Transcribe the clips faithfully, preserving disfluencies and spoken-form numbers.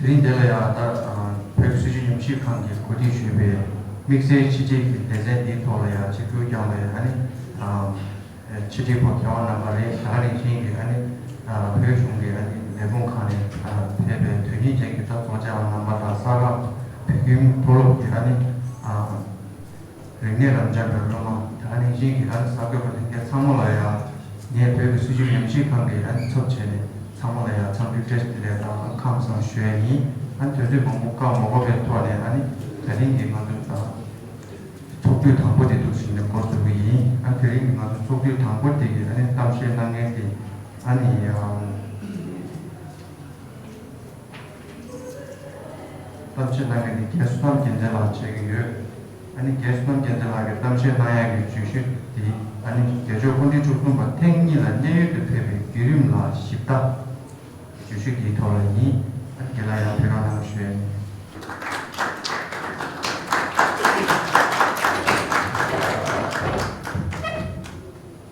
དེ་རིང་འདི་ལ་ཡང་ད་བོད་ཀྱི་སྲིད་བྱུས་ཉམས་ཞིབ་ཁང་གིས་གོ་སྒྲིག་ཞུས་པའི་དམིགས་བསལ་ཕྱི་དྲིལ་གྱི་སྡེ་ཚན་འདིའི་ཐོག་ལ་ཡང་ཆིབས་བསྒྱུར་བསྐྱངས་པའི་ཨ་ནི་ཕྱི་དྲིལ་བ་མཁས་དབང་རྣམ་པ་རེད། ད་ག་ནང་བཞིན་གྱི་ཨ་ནི་བོད་གཞུང་གི་ཨ་ནི་ལས་ཁུངས་ཁག་ནས་ཕེབས་པའི་དོན་གཉེར་ཅན་གྱི་ད་ཚོགས་བཅར་བ་རྣམ་པ་དང་ས་གནས་བོད་ཁྱིམ་མཐོ་སློབ་ཀྱི་ཨ་ནི། རིག་གནས་རབ་འབྱམས་པའི་སློབ་མ་དང་ནང་བཞིན་གྱི་ཨ་ནི་གསར་འགོད་པ་ལྷན་རྒྱས་ཚང་མ་ལ་ཡང་ངས་བོད་ཀྱི་སྲིད་བྱུས་ཉམས་ཞིབ་ཁང་གི་ཨ་ནི་ཚབ་བྱས་ནས་ཚང་མ་ལ་ཡང་འཚམས་འདྲི་བཀྲ་ཤིས་བདེ་ལེགས་དང་ཨ་ནི་ཁམས་བཟང་ཞུ་ཡས་ཡིན། ཨ་ནི་དུས་ཚོད་མང་པོ་བཀག་མ་དགོས་པའི་ཐོག་ནས་ཨ་ནི་དེ་རིང་གི་ང་ཚོ་ཚོགས་དུས་དང་པོ་དེ་འདུག་ཟིན་ནས་འགོ་འཛུགས་ཀྱི་ཡིན། ཨ་ནི་དེ་རིང་གི་ང་ཚོ་ཚོགས་དུས་དང་པོ་དེ་གི་ཨ་ནི་གཏམ་བཤད་གནང་མཁན་དེ་ཨ་ནི་ཡང་། གཏམ་བཤད་གནང་མཁན་ནི་རྒན་བསོད་ནམས་རྒྱལ་མཚན་ལགས་བྱེད་ཀྱི་ཡོད། ཨ་ནི་རྒན་བསོད་ནམས་རྒྱལ་མཚན་ལགས་ཀྱིས་གཏམ་བཤད་གནང་ཡག་གི་བརྗོད་གཞི་འདི་ཨ་ནི་རྒྱལ་མཆོག་སྐུ་ཕྲེང་བཅུ་གསུམ་པ་ཐེངས་གཉིས་ལ་གནད་ཡོད་དུ་ཕེབས་པའི་བརྒྱུད་རིམ་ལ་ཞིབ་ལྟ། བརྗོད་གཞི་འདིའི་ཐོག་ལ་ཡིན། ཨ་ནི་རྒན་ལགས་ཡང་ཕེབས་རོགས་གནང་ཞུ་ཡ་ཡིན།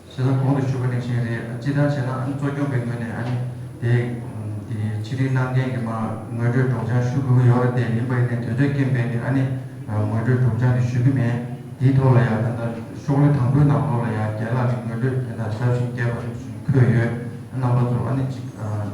བྱས་ཙང་གོང་དུ་ཞུས་པ་ནང་བཞིན་རེད། སྤྱིར་བཏང་བྱས་ན་ཨ་ནི་གཙོ་སྐྱོང་པའི་ངོས་ནས་ཨ་ནི་དེ་དེ་ཕྱི་དྲིལ་གནང་མཁན་གྱི་མ་ངོ་སྤྲོད་སྒྲོག་སྦྱང་ཞུ་དགོས་ཀྱི་ཡོད་རེད་དེ། ཡིན་པ་ཡིན་ནའི་དུས་ཚོད་རྐྱེན་པས་ནི་ཨ་ནི་ངོ་སྤྲོད་སྒྲོག་སྦྱང་དེ་ཞུ་གི་མེད། དེའི་ཐོག་ལ་ཡང་ད་ལྟ་ཤོག་ལྷེ་དང་པོའི་ནང་ལོགས་ལ་ཡང་རྒན་ལགས་ཀྱི་ངོ་སྤྲོད་དེ་དང་ཞབས་ཞུ་རྒྱས་པ་ཞིག་འཁོད་ཡོད། རྣམ་པ་ཚོ་ཨ་ནི་ཅིག་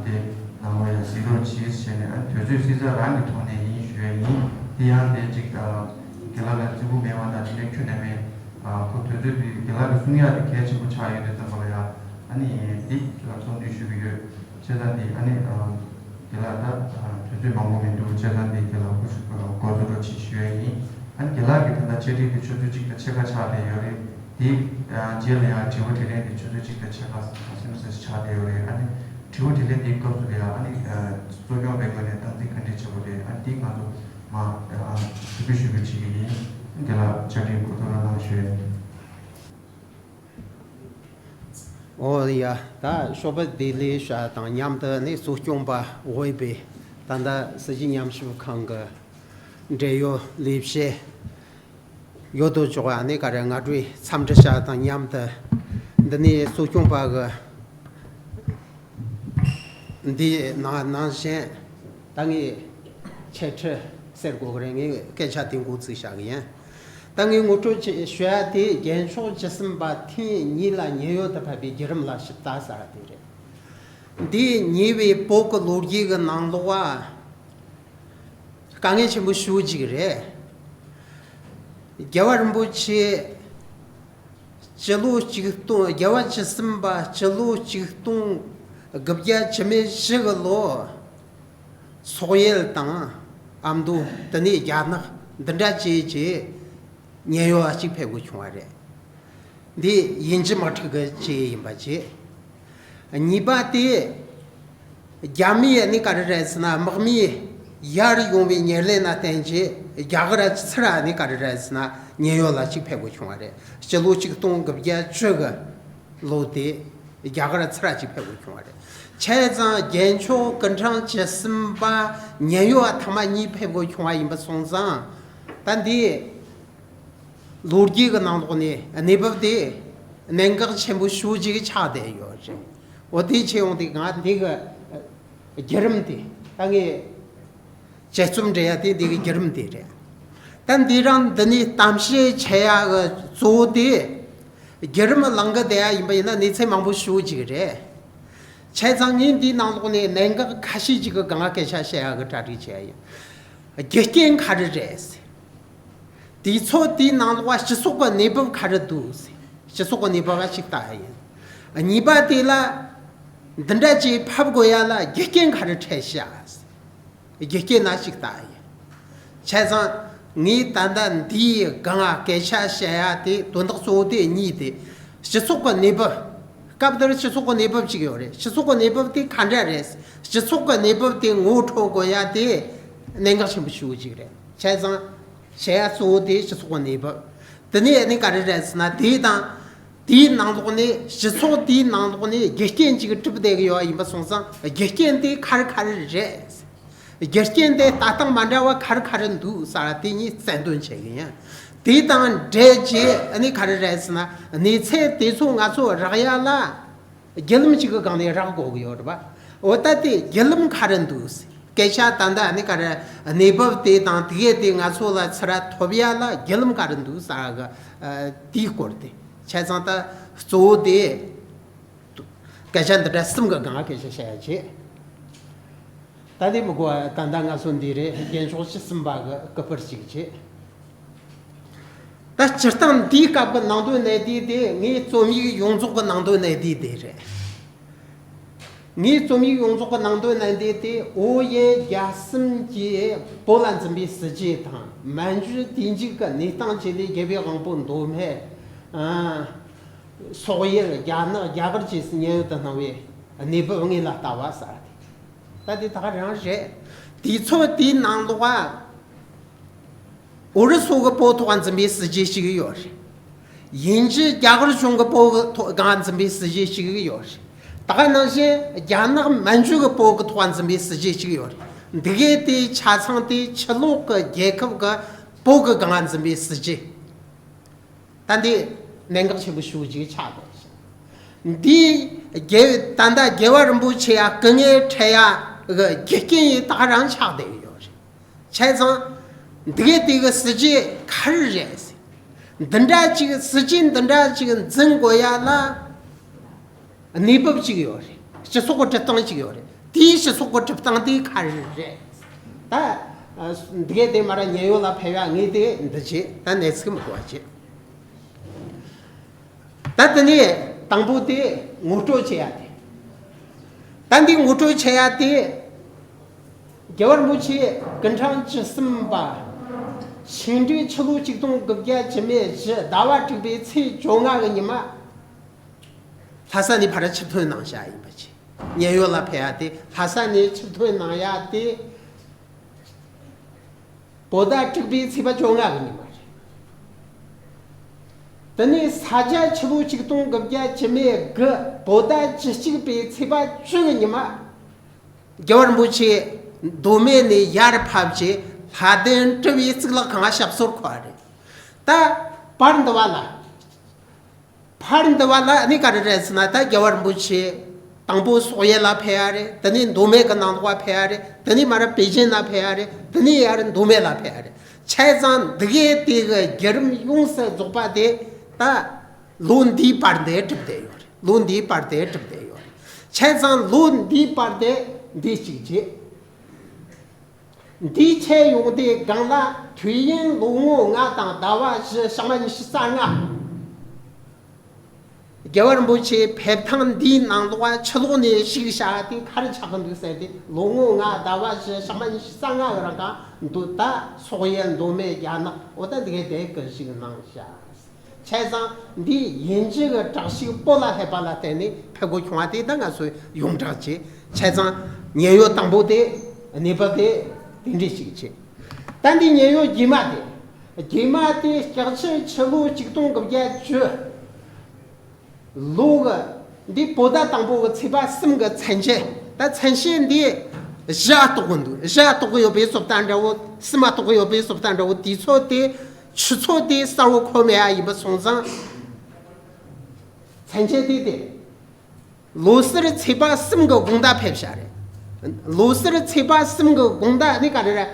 དེ་ནང་ལ་ཡང་གཟིགས་རོགས་གྱིས་ཞེས་ནས་ཨ་ནི་དུས་ཚོད་བསྲི་ཚགས་རང་གི་ཐོག་ནས་ཡིན་ཞུ་ཡ་ཡིན། དེ་ཡང་དེ་ཅིག་རྒན་ལགས་ལ་རྩིས་འབུལ་མེད་པ་དང་དེ་ནས་ཁྱོན་ནས་མེད། ཁོ་དུས་ཚོད་དེ་རྒན་ལགས་ཀྱི་གསུང་ཡག་དེ་གལ་ཆེན་པོ་ཆགས་ཡོད་དུས་ཙམ་པ་ལ་ཡང་ཨ་ནི་འདི་ལ་གསུང་འདོན་ཞུ་གི་ཡོད། བྱས་ཙང་འདི་ཨ་ནི་རྒན་ལགས་ད་དུས་ཚོད་མང་པོ་མི་འདུག་བྱས་ཙང་འདི་རྒན་ལགས་སྐུ་གཟུགས་འགོ་ཚུགས་རོགས་བྱེད་ཞུ་ཡ་ཡིན། ཨ་ནི་རྒན་ལགས་ཀྱི་ད་ལྟ་འཆད་ཁྲིད་དེ་ཆུ་ཚོད་གཅིག་དང་ཕྱེད་ཀ་ཆགས་བསྡད་ཡོད་རེད། དེ་རྗེས་ལ་ཡང་དྲི་བ་དྲིས་ལན་དེ་ཆུ་ཚོད་གཅིག་དང་ཕྱེད་ཀ་ཟིན་ཟིན་ཆགས་བསྡད་ཡོད་རེད། ཨ་ནི་དྲི་བ་དྲིས་ལན་དེའི་སྐབས་སུ་ལ་ཡང་ཨ་ནི་གཙོ་སྐྱོང་པའི་ངོས་ནས་སྟངས་འཛིན་ག་འདྲས་བྱེད་དགོས་རེད། ཨ་ནི་དེ་ང་ཚོ། མ། ཨ། ཞུ་གི་ཞུ་གི་བྱེད་ཀྱི་ཡིན། རྒན་ལགས་བཅར་འདྲི་གོ་ཐོས་རོགས་གནང་ཞུ། འོ་ཡ། ད་ཞོགས་པ་བདེ་ལེགས་ཞུ་དང་མཉམ་དུ་ནི་གཙོ་སྐྱོང་པ་འོས་པའི་ད་ལྟ་སྲིད་བྱུས་ཉམས་ཞིབ་ཁང་གི་འབྲེལ་ཡོད་ལས་བྱེད་ཡོད་དོ་ཅོག་ཨ་ནི་ག་རེ་སྔ་དྲོའི་འཚམས་འདྲི་ཞུ་དང་མཉམ་དུ་འདི་ནི་གཙོ་སྐྱོང་པ་གི་འདི་ནང་ནང་བཞིན་ད་ངས་འཆད་ཁྲིད་ཟེར་དགོས་ཀྱི་རེད། ངས་སྐད་ཆ་དེ་འགོ་ཚུགས་བཞག་གི་ཡིན། ད་ངས་ངོ་སྤྲོད་ཅིག་ཞུ་ཡ་དེ་རྒྱལ་མཆོག་བཅུ་གསུམ་པ་ཐེངས་གཉིས་ལ་ཉེན་གཡོལ་དུ་ཕེབས་པའི་བརྒྱུད་རིམ་ལ་ཞིབ་ལྟ་ཟེར་བ་དེ་རེད། འདིས་ཉེ་བའི་བོད་ཀྱི་ལོ་རྒྱུས་ཀྱི་ནང་ལོགས་ལ་དཀའ་ངལ་ཆེན་པོ་ཞེ་པོ་ཅིག་རེད། རྒྱལ་བ་རིན་པོ་ཆེ་སྤྱི་ལོ་གཅིག་སྟོང་། རྒྱལ་བ་བཅུ་གསུམ་པ་སྤྱི་ལོ་གཅིག་སྟོང་དགུ་བརྒྱ་བཅུ་མེད་བཞི་གི་ལོ་སོག་ཡུལ་དང་ཨ་མདོ་དེ་ནས་རྒྱ་ནག་འདི་འདྲ་བཅས་ཀྱི་ཉེན་གཡོལ་བ་གཅིག་ཕེབས་དགོས་བྱུང་བ་རེད། འདི་ཡིན་གཅིག་མ་གྲུབ་ཀྱི་ཅིག་ཡིན་པ་བྱས། གཉིས་པ་དེ། རྒྱ་མིའི་ནི་ག་རེ་རེད་ཟེར་ན་དམག་མིའི་ཡར་ཡོང་བའི་ཉེར་ལེན་ལ་བརྟེན་གྱི་རྒྱ་གར་ཚུར་ནི་ག་རེ་རེད་ཟེར་ན་ཉེན་གཡོལ་ལ་གཅིག་ཕེབས་དགོས་བྱུང་བ་རེད། སྤྱི་ལོ་གཅིག་སྟོང་དགུ་བརྒྱ་བཅུ་གི་ལོ་དེ་རྒྱ་གར་ཚུར་གཅིག་ཕེབས་དགོས་བྱུང་བ་རེད། བྱས་ཙང་རྒྱལ་མཆོག་སྐུ་ཕྲེང་བཅུ་གསུམ་པ་ཉེན་གཡོལ་བ་ཐེངས་མ་གཉིས་ཕེབས་དགོས་བྱུང་བ་ཡིན་པ་སོང་ཙང་། ད་འདི་ལོ་རྒྱུས་ཀྱི་ནང་ལོགས་ནས་གནས་བབ་དེ་གནད་འགག་ཆེན་པོ་ཞེ་པོ་ཅིག་ཆགས་བསྡད་ཡོད་རེད། འོ་དེ་བྱས་ཡོང་དུས་ང་འདི་གི་བརྒྱུད་རིམ་དེ་ད་ངས་དཔྱད་རྩོམ་འབྲི་ཡ་དེ་འདི་གི་བརྒྱུད་རིམ་དེ་རེད། ད་འདི་རང་འདི་ནས་གཏམ་བཤད་བྱེད་ཡ་གི་གཙོ་བོ་དེ་བརྒྱུད་རིམ་ལངས་གི་བསྡད་ཡ་ཡིན་པ་ཡིན་ན་གནས་ཚད་མང་པོ་ཞེ་པོ་ཅིག་རེད། བྱས་ཙང་ངས་འདིའི་ནང་ལོགས་ནས་གནད་འགག་ཁ་ཤས་ཅིག་གི་སྒང་སྐད་ཆ་བཤད་ཡ་གི་གྲ་སྒྲིག་བྱས་ཡ་ཡིན། རྒྱུ་རྐྱེན་ག་རེ་རེད། དུས་ཚོད་དེའི་ནང་ལོགས་སྤྱི་ཚོགས་ཀྱི་གནས་བབ་ག་རེ་འདུག་སྤྱི་ཚོགས་ཀྱི་གནས་བབ་ལ་ཞིབ་ལྟ་ཡ་ཡིན། གཉིས་པ་དེ་ལ་འདི་འདྲ་ཅིག་ཕབ་དགོས་ཡ་ལ་རྒྱུ་རྐྱེན་ག་རེ་འཕྲད་ཤག་རྒྱུ་རྐྱེན་ལ་ཞིབ་ལྟ་ཡ་ཡིན། བྱས་ཙང་ངས་ད་ལྟ་འདིའི་སྒང་སྐད་ཆ་བཤད་ཡ་དེ་དོན་དག་གཙོ་བོ་དེ་གཉིས་དེ། སྤྱི་ཚོགས་ཀྱི་གནས་བབ། སྐབས་དེར་སྤྱི་ཚོགས་ཀྱི་གནས་བབ་ཅིག་ཡོད་རེད། སྤྱི་ཚོགས་ཀྱི་གནས་བབ་དེ་ག་འདྲ་རེད། སྤྱི་ཚོགས་ཀྱི་གནས་བབ་དེ་ངོ་འཕྲོད་དགོས་ཡ་དེ་གནད་འགག་ཆེན་པོ་ཞེ་པོ་ཅིག་རེད། བྱས་ཙང་། བྱས་ཡ་གཙོ་བོ་དེ་སྤྱི་ཚོགས་ཀྱི་གནས་བབ། དེ་ནས་ཨ་ནི་ག་རེ་རེད་ཟེར་ན་དེ་དང་། དེའི་ནང་ལོགས་ནས་སྤྱི་ཚོགས་དེའི་ནང་ལོགས་ནས་རྒྱུ་རྐྱེན་ཅིག་གྲུབ་བསྡད་ཀྱི་ཡོད་པ་ཡིན་པ་སོང་ཙང་རྒྱུ་རྐྱེན་དེ་ག་རེ་ག་རེ་རེད། རྒྱུ་རྐྱེན་དེ་ལྟ་སྟངས་མ་འདྲ་བ་ག་རེ་ག་རེ་འདུག་ཟེར་བ་དེ་གཉིས་རྩལ་འདོན་བྱེད་ཀྱི་ཡིན། དེ་དང་འབྲེལ་གྱི་ཨ་ནི་ག་རེ་རེད་ཟེར་ན་གནས་ཚད་དེ་ཚོ་ང་ཚོ་རག་ཡ་ལ། བརྒྱུད་ལམ་གཅིག་གི་སྒང་ནས་རག་དགོས་ཀྱི་ཡོད་རེད་པ། འོ་ད་དེ་བརྒྱུད་ལམ་ག་རེ་འདུག་སྐད་ཆ་ད་ལྟ་ནི་ག་རེ་གནས་བབ་དེ་དང་དེ་གས་དེ་ང་ཚོ་ལ་ཚུར་ཐོབ་ཡ་ལ་བརྒྱུད་ལམ་ག་རེ་འདུག་ཟེར་གི་དེའི་སྐོར་དེ་བྱས་ཙང་ད་གཙོ་བོ་དེ་སྐད་ཆ་འདི་འདྲ་གསུམ་གི་སྒང་སྐད་ཆ་བཤད་ཡ་བྱེད། ད་དེ་མི་གོ་བ་ད་ལྟ་ང་ཚོ་འདི་རེད། རྒན་ཤོག་བཅུ་གསུམ་པ་གི་སྐུ་པར་གཅིག་བྱེད། ད་སྤྱིར་བཏང་འདིའི་སྐབས་ཀྱི་ནང་དོན་གནད་དེ་དེ་ངའི་རྩོམ་ཡིག་ཡོངས་རྫོགས་ཀྱི་ནང་དོན་གནད་དེ་དེ་རེད། ངའི་རྩོམ་ཡིག་ཡོངས་རྫོགས་ཀྱི་ནང་དོན་གནད་དེ་དེ་ཨོ་ཡེ་རྒྱལ་གསུམ་གྱིས་བོད་ལ་འཛིན་པའི་སྲིད་བྱུས་དང་མན་ཇུ་དུས་མཇུག་གི་གནས་སྟངས་བཅས་ལས་རྒྱལ་བའི་དབང་པོ་མདོ་སྨད། ཨ། སོག་ཡུལ། རྒྱ་ནག། རྒྱ་གར་བཅས་སུ་ཉེན་གཡོལ་དུ་སྣང་བའི་གནས་བབ་དངོས་ལ་ལྟ་བ་ཟེར་བ་དེ། ད་དེ་ད་ག་རང་རེད། དུས་ཚོད་དེའི་ནང་ལོགས་ཨོ་རི་སོག་གི་བོད་ཐོག་འཛིན་པའི་སྲིད་བྱུས་ཤིག་ཡོད་རེད། དབྱིན་ཇི་རྒྱ་གར་གཞུང་གི་བོད་ཀྱི་ཐོག་སྒང་འཛིན་པའི་སྲིད་བྱུས་ཤིག་ཡོད་རེད། ད་ག་ནང་བཞིན་རྒྱ་ནག་མན་ཇུ་གི་བོད་ཀྱི་ཐོག་འཛིན་པའི་སྲིད་བྱུས་ཤིག་ཡོད་རེད། འདི་གའི་དེའི་ཆ་ཚང་དེ་ཕྱི་ལོགས་ཀྱི་རྒྱལ་ཁབ་ཀྱི་བོད་ཀྱི་སྒང་འཛིན་པའི་སྲིད་བྱུས། ད་འདི་གནད་འགག་ཆེན་པོ་ཞེ་པོ་ཅིག་ཆགས་འདུག། འདི་རྒྱལ་ད་ལྟ་རྒྱལ་བ་རིན་པོ་ཆེ་ཡ་སྐུ་ངལ་འཕྲད་ཡ་གི་རྒྱུ་རྐྱེན་ཡིན་ད་ག་རང་ཆགས་བསྡད་ཡོད་རེད། བྱས་ཙང་འདི་གའི་དེ་གི་སྲིད་བྱུས་ག་རེ་རེད་ཟེར། འདི་འདྲ་ཅིག་སྲིད་བྱུས་འདི་འདྲ་ཅིག་འཛིན་དགོས་ཡ་ལ། གནས་བབ་ཅིག་ཡོད་རེད། སྤྱི་ཚོགས་ཀྱི་སྒྲུབ་སྟངས་ཅིག་ཡོད་རེད། དེའི་སྤྱི་ཚོགས་ཀྱི་སྒྲུབ་སྟངས་དེ་ག་རེ་རེད། ད་འདི་གའི་དེ་མར་ཉེན་གཡོལ་ལ་ཕེབས་ཡ་ངས་དེ་འདི་བྱེད། ད་གནས་ཚུལ་མི་གོ་བ་བྱེད། ད་དེ་ནས་དང་པོ་དེ་ངོ་སྤྲོད་བྱེད་ཡ་དེ། ད་འདི་ངོ་སྤྲོད་བྱེད་ཡ་དེ། རྒྱལ་བ་རིན་པོ་ཆེ་སྐུ་ཕྲེང་བཅུ་གསུམ་པ་ཆིག་འབྲུག་ཕྱི་ལོ་ཆིག་སྟོང་དགུ་བརྒྱ་བཅུ་མེད་བཞི་ཟླ་བ་དྲུག་པའི་ཚེས་བཅོ་ལྔ་གི་ཉི་མ། ལྷ་ས་ནས་ཕར་ཆིབས་ཐོན་གནང་བཞག་ཡིན་པ་བྱས། ཉེན་གཡོལ་ལ་ཕེབས་ཡ་དེ་ལྷ་ས་ནས་ཆིབས་ཐོན་གནང་ཡ་དེ་བོད་ཟླ་དྲུག་པའི་ཚེས་པ་བཅོ་ལྔ་གི་ཉིན་མ་རེད། དེ་ནས་ས་གྱ་ཕྱི་ལོ་ཆིག་སྟོང་དགུ་བརྒྱ་བཅུ་མེད་དགུ་བོད་ཟླ་བཅུ་གཅིག་པའི་ཚེས་པ་བཅུ་གི་ཉིན་མ། རྒྱལ་བ་རིན་པོ་ཆེ་མདོ་སྨད་ནས་ཡར་ཕེབས་རྗེས་ལྷ་ལྡན་སྤྲུལ་པའི་གཙུག་ལག་ཁང་ང་ཞབས་སོར་འཁོད་པ་རེད། ད་བར་འདི་བ་ལ། བར་འདི་བ་ལ་ནི་ག་རེ་རེད་ཟེར་ན། ད་རྒྱལ་བ་རིན་པོ་ཆེ་དང་པོ་སོག་ཡུལ་ལ་ཕེབས་ཡ་རེད། དེ་ནས་མདོ་སྨད་ཀྱི་ནང་ལོགས་ཕེབས་ཡ་རེད། དེ་ནས་མར་པེ་ཅིན་ལ་ཕེབས་ཡ་རེད། དེ་ནས་ཡར་མདོ་སྨད་ལ་ཕེབས་ཡ་རེད། བྱས་ཙང་འདི་གའི་དེ་གི་བརྒྱུད་རིམ་ཡོངས་སུ་རྫོགས་པ་དེ་ད་ལོ་འདིའི་བར་དེ་གྲུབ་བསྡད་ཡོད་རེད། ལོ་འདིའི་བར་དེ་གྲུབ་བསྡད་ཡོད་རེད། བྱས་ཙང་ལོ་འདིའི་བར་དེ་འདི་གཅིག་བྱས། འདིའི་ཆེད་ཡོང་དེའི་སྒང་ལ་དུས་ཡུན་ལོ་ངོ་ལྔ་དང་ཟླ་བ་བཞི་ཞག་མ་ཉི་ཤུ་རྩ་ལྔ། རྒྱལ་བ་རིན་པོ་ཆེ་ཕེབས་ཐེངས་འདིའི་ནང་ལོགས་ཕྱི་ལོགས་ནས་བཞུགས་བཞག་དེ་ག་རེ་ཆགས་ཀྱི་འདུག་ཟེར་ཏེ། ལོ་ངོ་ལྔ་ཟླ་བ་བཞི་ཞག་མ་ཉི་ཤུ་རྩ་ལྔ་གི་རིང་ག་འདུག། ད་སོག་ཡུལ། མདོ་སྨད། རྒྱ་ནག། འོ་ད་འདི་གའི་དེ་གི་བཞུགས་གནང་བཞག། བྱས་ཙང་འདི་དབྱིན་ཇི་གི་དྲག་ཤུགས་བོད་ལ་སླེབས་པ་ལ་བརྟེན་ནས་ཕེབས་དགོས་བྱུང་བ་དེ་ད་ང་ཚོས་ཡོངས་གྲགས་བྱས། བྱས་ཙང་ཉེན་གཡོལ་དང་པོ་དེ་གནས་བབ་དེ་དེ་འདྲ་ཞིག་བྱས། ད་འདི་ཉེན་གཡོལ་རྗེས་མ་དེ། རྗེས་མ་དེ་ལྕགས་ཕྱི་ཕྱི་ལོ་ཆིག་སྟོང་དགུ་བརྒྱ་བཅུ་ལོ་གི་འདི་བོད་ཟླ་དང་པོ་གི་ཚེས་པ་གསུམ་གི་མཚན་བཅད། ད་མཚན་བཅད་འདི་བཞི་ཨ་གཏོགས་གི་འདུག། བཞི་ཨ་གཏོགས་གི་ཡོད་པའི་བཟོ་ལྟ་འདྲ་བོ། གསུམ་ཨ་གཏོགས་གི་ཡོད་པའི་བཟོ་ལྟ་འདྲ་བོ། དུས་ཚོད་དེ་ཆུ་ཚོད་དེ་གསལ་བོ་གོ་མེད་ཨ་ཡིན་པ་སོང་ཙང་། མཚན་བཅད་དེ་དེ། ལོ་སར་ཚེས་པ་གསུམ་གི་དགོང་དག་ཕེབས་ཤག་རེད། ལོ་སར་ཚེས་པ་གསུམ་གི་དགོང་དག་ནི་ག་རེ་རེད།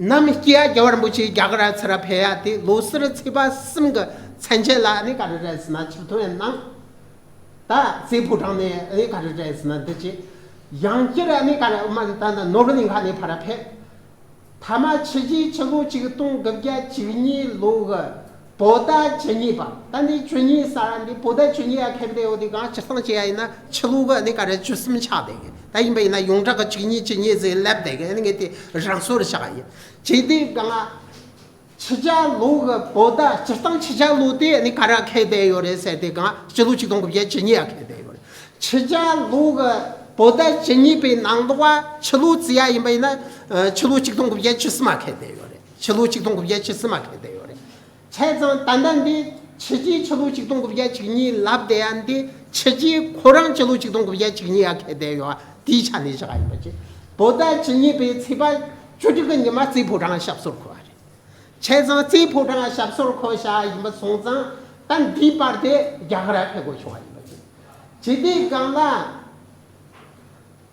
ནམ་སྐྱེ་ཡ་རྒྱལ་བ་རིན་པོ་ཆེ་རྒྱ་གར་ཚུར་ཕེབས་ཡ་དེ་ལོ་སར་ཚེས་པ་གསུམ་གི་མཚན་བཅད་ལ་ནི་ག་རེ་རེད་ཟེར་ན་ཆིབས་ཐོན་གནང་། ད་རྩེ་ཕོ་བྲང་ནས་ནི་ག་རེ་རེད་ཟེར་ན་འདི་ཅི། ཡང་བསྐྱར་ནི་ག་རེ་མ་ད་ད་ནོར་བུ་གླིང་ཁ་ནས་ཕར་ཕེབས། ཐ་མ་ཕྱི་རྒྱལ་ཕྱི་ལོ་ཆིག་སྟོང་དགུ་བརྒྱ་བཅུ་གཉིས་ལོ་གི་བོད་ཟླ་བཅུ་གཉིས་པ། ད་འདི་བཅུ་གཉིས་ཟེར་འདི་བོད་ཟླ་བཅུ་གཉིས་ཡ་ཁེབས་བསྡད་ཡོད་དེ་གང་སྤྱིར་བཏང་བྱས་ཡ་ཡིན་ན་ཕྱི་ལོ་གི་ནི་ག་རེ་བཅུ་གསུམ་ཆགས་བསྡད་གི། ད་ཡིན་པ་ཡིན་ན་ཡོངས་གྲགས་གི་བཅུ་གཉིས་བཅུ་གཉིས་ཟེར་ལབ་བསྡད་གི། ནི་ངས་དེ་རང་སོར་བཞག་ཡིན། བྱས་དེ་གང་ཕྱི་རྒྱལ་ལོ་གི་བོད་ཟླ་སྤྱིར་བཏང་ཕྱི་རྒྱལ་ལོ་དེ་ནི་ག་རེ་ཁེབས་བསྡད་ཡོད་རེད་ཟེར་དེ་གང་སྤྱི་ལོ་ཆིག་སྟོང་དགུ་བརྒྱ་བཅུ་གཉིས་ཡ་ཁེབས་བསྡད་ཡོད་རེད། ཕྱི་རྒྱལ་ལོ་གི་བོད་ཟླ་བཅུ་གཉིས་པའི་ནང་ལོགས་ཕྱི་ལོ་བརྩི་ཡ་ཡིན་པ་ཡིན་ན་ཕྱི་ལོ་ཆིག་སྟོང་དགུ་བརྒྱ་བཅུ་གསུམ་མ་ཁེལ་བསྡད་ཡོད་རེད། ཕྱི་ལོ་ཆིག་སྟོང་དགུ་བརྒྱ་བཅུ་གསུམ་མ་ཁེལ་བསྡད་ཡོད་རེད། བྱས་ཙང་ད་ལྟ་འདི་ཕྱི་རྒྱལ་ཕྱི་ལོ་ཆིག་སྟོང་དགུ་བརྒྱ་བཅུ་གཉིས་ལབ་བསྡད་ཡ་འདི་ཕྱི་རྒྱལ་ཁོ་རང་ཕྱི་ལོ་ཆིག་སྟོང་དགུ་བརྒྱ་བཅུ་གཉིས་ཡ་ཁེལ་བསྡད་ཡོད། དེའི་ཆ་ནས་བཞག་ཡིན་པ་ཅིག། བོད་ཟླ་བཅུ་གཉིས་པའི་ཚེས་པ་བཅུ་དྲུག་གི་ཉི་མ་རྩེ་ཕོ་བྲང་ཞབས་སོར་འཁོད་པ་རེད། བྱས་ཙང་རྩེ་ཕོ་བྲང་ཞབས་སོར་འཁོད་བཞག་ཡིན་པ་སོང་ཙང་། ད་འདིའི་བར་དེ་རྒྱ་གར་ཕེབས་དགོས་བྱུང་བ་ཡིན་པ་རེད། ཇི་སྟེ་གང་ལ་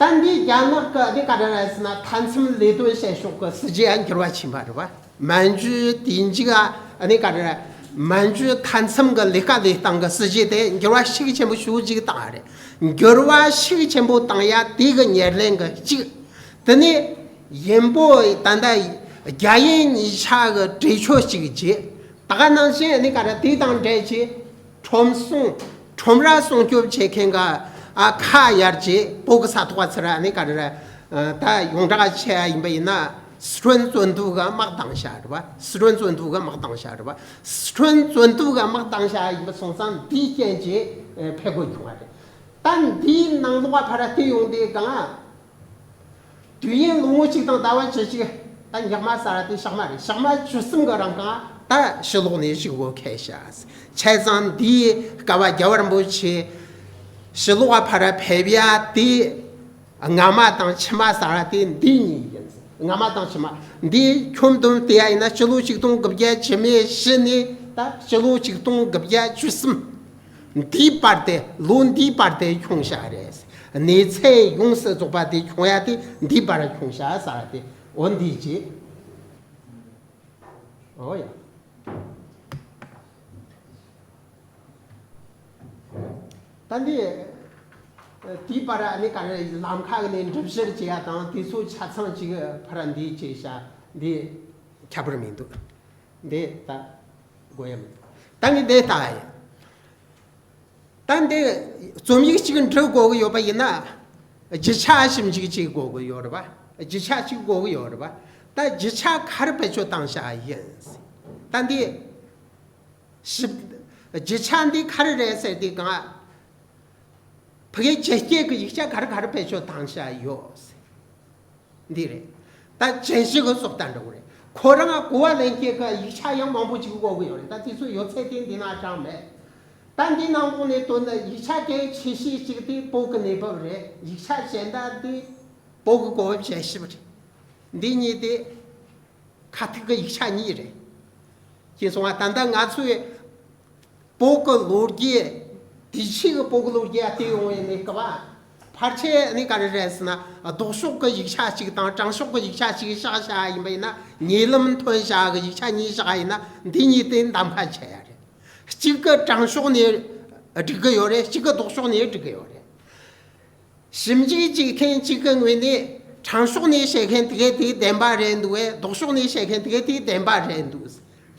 ད་འདི་རྒྱ་ནག་གི་ཨ་ནི་ག་རེ་རེད་ཟེར་ན། མཐའ་མཚམས་ལས་དོན་བྱེད་ཕྱོགས་ཀྱི་སྲིད་ཇུས་ཨ་འགྱུར་བ་ཕྱིན་པ་རེད་བ། མན་ཇུ་དུས་མཇུག་ཨ་ནི་ག་རེ་རེད། མན་ཇུ་མཐའ་མཚམས་ཀྱི་ལས་ཀ་ལས་སྟངས་ཀྱི་སྲིད་ཇུས་དེ་འགྱུར་བ་ཤུགས་ཆེན་པོ་ཞེ་པོ་ཅིག་བཏང་ཡ་རེད། འགྱུར་བ་ཤུགས་ཆེན་པོ་བཏང་ཡ་དེ་གི་ཉེར་ལེན་གྱི་གཅིག་དེ་ནས་ཡིན་པོ་ད་ལྟ་རྒྱ་ཡིན་གཉིས་ཆ་གི་གྲོས་ཆོད་ཅིག་བྱས། ད་ག་ནང་བཞིན་ཨ་ནི་ག་རེ་དེ་དང་འབྲེལ་གྱི་ཁྲོམ་སྲུང་ཁྲོམ་ར་སྲུང་སྐྱོབ་བྱེད་མཁན་གྱི་ཨ་ཁ་གཡར་གྱི་བོད་ཀྱི་ས་ཐོག་ཚུར་ཨ་ནི་ག་རེ་ད་ཡོངས་བསྒྲགས་བྱས་ཡ་ཡིན་པ་ཡིན་ན། སི་ཁྲོན་བཙོན་དུག་གི་དམག་བཏང་བྱ་རེད་བ། སི་ཁྲོན་བཙོན་དུག་གི་དམག་བཏང་བྱ་རེད་བ། སི་ཁྲོན་བཙོན་དུག་གི་དམག་བཏང་བྱ་ཡིན་པ་སོང་ཙང་འདིའི་རྐྱེན་གྱིས་འཕེལ་དགོས་བྱུང་བ་རེད། ད་འདིའི་ནང་ལོགས་ཕར་བལྟས་ཡོང་དུས་གང་། དུས་ཡུན་ལོ་ངོ་གཅིག་དང་ཟླ་བ་བཅུ་གཅིག་ད་ཉག་མ་ཟ་ར་དེ་ཞག་མ་རེད། ཞག་མ་བཅུ་གསུམ་གི་རིང་གང་ད་ཕྱི་ལོགས་ནས་བཞུགས་དགོས་ཁེལ་ཤག་བྱས་ཙང་འདིའི་སྐབས་རྒྱལ་བ་རིན་པོ་ཆེ་ཕྱི་ལོགས་ཕར་ཕེབས་ཡ་དེ་སྔ་མ་དང་ཕྱི་མ་ཟ་ར་དེ་འདི་གཉིས་ཡིན། སྔ་མ་དང་ཕྱི་མ། འདི་ཁྱོན་བསྡོམས་བལྟས་ཡ་ཡིན་ན་སྤྱི་ལོ་ཆིག་སྟོང་དགུ་བརྒྱ་བཅུ་མེད་བཞི་ནས་ད་སྤྱི་ལོ་ཆིག་སྟོང་དགུ་བརྒྱ་བཅུ་གསུམ། འདིའི་བར་དེ་ལོ་འདིའི་བར་དེ་ཁྱོངས་བཞག་རེད། གནས་ཚད་ཡོངས་སུ་རྫོགས་པ་དེ་ཁྱོངས་ཡ་དེ་འདིའི་བར་ཁྱོངས་བཞག་ཟེར་བ་དེ་འོ་འདི་ཅི། འོ་ཡ། ད་འདི་དེའི་བར་ཨ་ནི་ག་རེ་ལམ་ཁ་གི་ནས་འགྲུབ་བཤེར་བྱེད་ཡ་དང་དེ་ཚོ་ཆ་ཚང་ཅིག་ཕར་འདི་བྱས་ཤག་འདི་ཁྱད་པར་མི་འདུག་འདི་ད་དགོས་ཡ་མི་འདུག་ད་ངས་འདི་ལྟ་ཡ་ཡིན། ད་འདི་རྩོམ་ཡིག་གཅིག་འབྲི་དགོས་ཀྱི་ཡོད་པ་ཡིན་ན། རྒྱུ་ཆ་ཞིབ་འཇུག་བྱེད་དགོས་ཀྱི་ཡོད་རེད་པ། རྒྱུ་ཆ་གཅིག་དགོས་ཀྱི་ཡོད་རེད་པ། ད་རྒྱུ་ཆ་ག་རེ་བེད་སྤྱོད་བཏང་བཞག་ཡིན། ད་འདི་ཞིབ། རྒྱུ་ཆ་འདི་ག་རེ་རེད་ཟེར་དུས་གང་། ཕ་གིའི་ཇི་སྐད་ཀྱི་ཡིག་ཆ་ག་རེ་ག་རེ་བེད་སྤྱོད་བཏང་བཞག་ཡོད། འདི་རེད། ད་ཅན་ཞིག་གི་སོགས་ལྟ་འགྲོ་གི་རེད། ཁོ་རང་གོ་བ་ལེན་སྐྱེས་ཀྱི་ཡིག་ཆ་ཡང་མང་པོ་ཅིག་དགོས་ཀྱི་ཡོད་རེད། ད་དེ་ཚོ་ཡོད་ཚད་དེ་འདི་ན་དྲངས་མེད། ད་འདི་ནང་ལོགས་ནས་བཏོན་ན་ཡིག་ཆ་གལ་ཆེ་ཤོས་གཅིག་དེ་བོད་ཀྱི་གནས་བབ་རེད། ཡིག་ཆ་གཞན་དག་དེ་བོད་ཀྱི་གོ་བབ་དཔྱད་ཞིབ་རེད། འདི་གཉིས་དེ་ཁ་ཐུག་གི་ཡིག་ཆ་གཉིས་རེད། ཅེས་གསུངས་པ། ད་ལྟ་ང་ཚོས་བོད་ཀྱི་ལོ་རྒྱུས། དུས་ཕྱིས་ཀྱི་བོད་ཀྱི་ལོ་རྒྱུས་བལྟས་ཡོང་བའི་གནས་སྐབས། ཕལ་ཆེར་ནི་ག་རེ་རེད་ཟེར་ན། ལྡོག་ཕྱོགས་ཀྱི་ཡིག་ཆ་གཅིག་དང་དྲང་ཕྱོགས་ཀྱི་ཡིག་ཆ་གཅིག་བཞག་བཞག་ཡིན་པ་ཡིན་ན། ཉེ་ལམ་ཐོན་བཞག་གི་ཡིག་ཆ་གཉིས་བཞག་ཡིན་ན་འདི་གཉིས་དེ་གདམ་ག་བྱེད་ཡ་རེད། གཅིག་གི་དྲང་ཕྱོགས་ནས་སྒྲིག་གི་ཡོད་རེད། གཅིག་གི་ལྡོག་ཕྱོགས་ནས་སྒྲིག་གི་ཡོད་རེད། ཞིབ་འཇུག་བྱེད་མཁན་གཅིག་གི་ངོས་ནས་དྲང་ཕྱོགས་ནས་བཤད་མཁན་དེ་གས་དེ་བདེན་པ་རེད་འདུག་བས། ལྡོག་ཕྱོགས་ནས་བཤད་མཁན་དེ་གས་དེ་བདེན་པ་རེད་འདུག་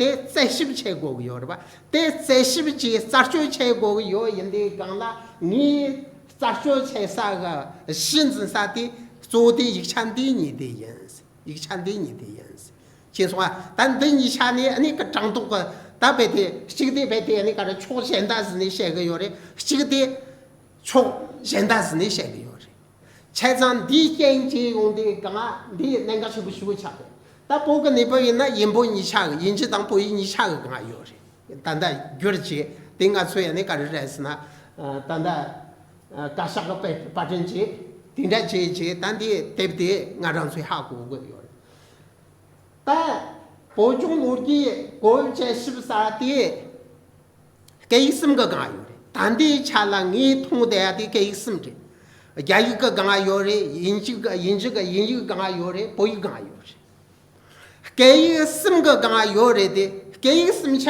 དེ་རྩད་ཞིབ་བྱེད་དགོས་ཀྱི་ཡོད་རེད་པ། དེ་རྩད་ཞིབ་ཀྱིས་རྩད་གཅོད་བྱེད་དགོས་ཀྱི་ཡོད། ཡིན་དུས་གང་ལ་ངས་རྩད་གཅོད་བྱེད་ས་གི་གཞི་འཛིན་ས་དེ་གཙོ་བོ་དེ་ཡིག་ཆ་འདི་གཉིས་དེ་ཡིན། ཡིག་ཆ་འདི་གཉིས་དེ་ཡིན། ཅེས་གསུངས་པ། ད་འདི་གཉིས་ཆ་ནས་ཨ་ནི་གི་དྲང་ལྡོག་གི་ད་རྦད་དེ་གཅིག་དེ་རྦད་དེ་ཨ་ནི་ག་རེ་ཕྱོགས་གཞན་དག་ཟིན་ནས་བཤད་གི་ཡོད་རེད། གཅིག་དེ་ཕྱོགས་གཞན་དག་ཟིན་ནས་བཤད་གི་ཡོད་རེད། བྱས་ཙང་འདིའི་རྐྱེན་གྱིས་ཡོང་དུས་གང་ང་འདིའི་གནད་འགག་ཆེན་པོ་ཞེ་པོ་ཆགས་རེད། ད་བོད་ཀྱི་གནས་བབ་ཡིན་ན་དབྱིན་བོད་གཉིས་ཆ་གི། དབྱིན་ཇི་དང་བོད་ཡིག་གཉིས་ཆ་གི་གང་ང་ཡོད་རེད། ད་ལྟ་བསྒྱུར་བྱས་དེ་ང་ཚོས་ཨ་ནི་ག་རེ་རེད་ཟེར་ན། ད་ལྟ་བཀའ་ཤག་གི་པར་སྐྲུན་བྱས་དེ་འདྲ་བྱས་བྱས་ད་འདི་དེབ་དེ་ང་རང་ཚོས་ཧ་གོ་གི་ཡོད་རེད། ད་བོད་ལྗོངས་ལོ་རྒྱུས་གོ་བབ་དཔྱད་ཞིབ་ཟེར་དེ་སྐད་ཡིག་གསུམ་གི་སྒང་ཡོད་རེད། ད་ལྟའི་ཆ་ལ་ངས་མཐོང་བསྡད་ཡ་དེ་སྐད་ཡིག་གསུམ་རེད། རྒྱ་ཡིག་གི་སྒང་ཡོད་རེད། དབྱིན་ཇི་གི་དབྱིན་ཇི་གི་དབྱིན་ཡིག་གི་སྒང་ཡོད་རེད། བོད་ཡིག་སྒང་ཡོད་རེད། སྐད་ཡིག་གསུམ་གི་སྒང་ཡོད་རེད་དེ། སྐད་ཡིག་གསུམ་ཆ་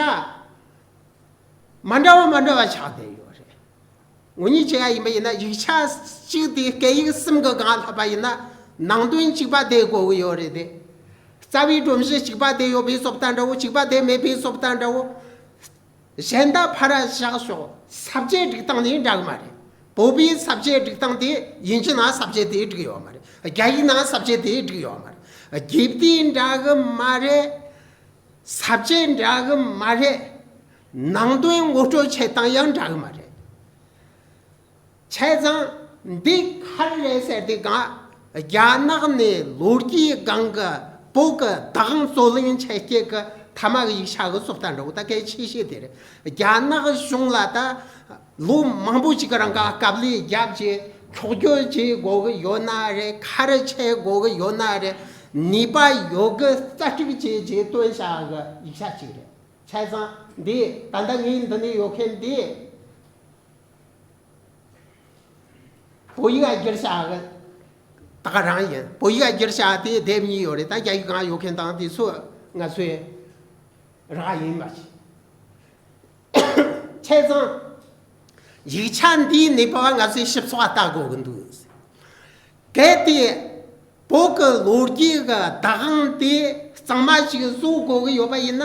མ་འདྲ་བ་མ་འདྲ་བ་ཆགས་བསྡད་ཡོད་རེད། ངོ་ཉིད་བྱས་ཡ་ཡིན་པ་ཡིན་ན་ཡིག་ཆ་གཅིག་དེ་སྐད་ཡིག་གསུམ་གི་སྒང་ལྷག་པ་ཡིན་ན་ནང་དོན་གཅིག་པ་བསྡད་དགོས་ཀྱི་ཡོད་རེད་དེ། རྩ་བའི་སྒྲོམ་གཞི་གཅིག་པ་བསྡད་ཡོད་པའི་བཟོ་ལྟ་འདྲ་བོ། གཅིག་པ་བསྡད་མེད་པའི་བཟོ་ལྟ་འདྲ་བོ། གཞན་དག་ཕར་བཞག་ཤོག་ས་བཅད་སྒྲིག་སྟངས་ནི་འདྲ་གི་མ་རེད། བོད་པའི་ས་བཅད་སྒྲིག་སྟངས་དེ་དབྱིན་ཇི་ནང་ས་བཅད་དེ་བསྒྲིགས་ཡོད་མ་རེད། རྒྱ་ཡིག་ནང་ས་བཅད་དེ་བསྒྲིགས་ཡོད་མ་རེད། དགེ་ལྡན་འདྲ་གི་མ་རེད། ས་བཅད་འདྲ་གི་མ་རེད། ནང་དོན་ངོ་སྤྲོད་བྱེད་སྟངས་ཡང་འདྲ་གི་མ་རེད། བྱས་ཙང་འདི་ག་རེ་རེད་ཟེར་དུས་གང་། རྒྱ་ནག་ནས་ལོ་རྒྱུས་སྒང་གི་བོད་ཀྱི་བདག་དབང་རྩོད་གླེང་བྱེད་སྐད་ཀྱི་མཐའ་མ་གི་ཡིག་ཆ་གི་བཟོ་ལྟ་འདྲ་བོ་ད་གལ་ཆེ་ཤོས་དེ་རེད། རྒྱ་ནག་གཞུང་ལ་ད་ལོ་མང་པོ་ཅིག་གི་རིང་ག་དཀའ་ལས་བརྒྱབ་རྗེས་འཁྱོག་བརྗོད་བྱེད་དགོས་ཀྱི་ཡོད་ན་རེད། ག་རེ་བྱེད་དགོས་ཀྱི་ཡོད་ན་རེད། ནུས་པ་ཡོད་དགུ་རྩལ་སྤྲུགས་བྱས་རྗེས་བཏོན་བཞག་གི་ཡིག་ཆ་ཅིག་རེད། བྱས་ཙང་འདི་ད་ལྟ་ངའི་འདི་ནས་ཡོད་མཁན་འདི་བོད་ཡིག་ལ་བསྒྱུར་བཞག་གི་ ད་ག་རང་ཡིན། བོད་ཡིག་བསྒྱུར་བྱ་དེ་དེབ་གཉིས་ཡོད་རེད། ད་རྒྱ་ཡིག་གང་ཡོད་མཁན་དང་དེ་ཚོ་ང་ཚོའི་རག་ཡིན་མ་བྱེད། བྱས་ཙང་། ཡིག་ཆ་འདིའི་ནུས་པ་ང་ཚོས་ཞིབ་ཚགས་ལྟ་དགོས་ཀྱི་འདུག། གལ་ཏེ་བོད་ཀྱི་ལོ་རྒྱུས་ཀྱི་བདག་དབང་དེ་གཙང་མ་ཞིག་བཟོ་དགོས་ཀྱི་ཡོད་པ་ཡིན་ན།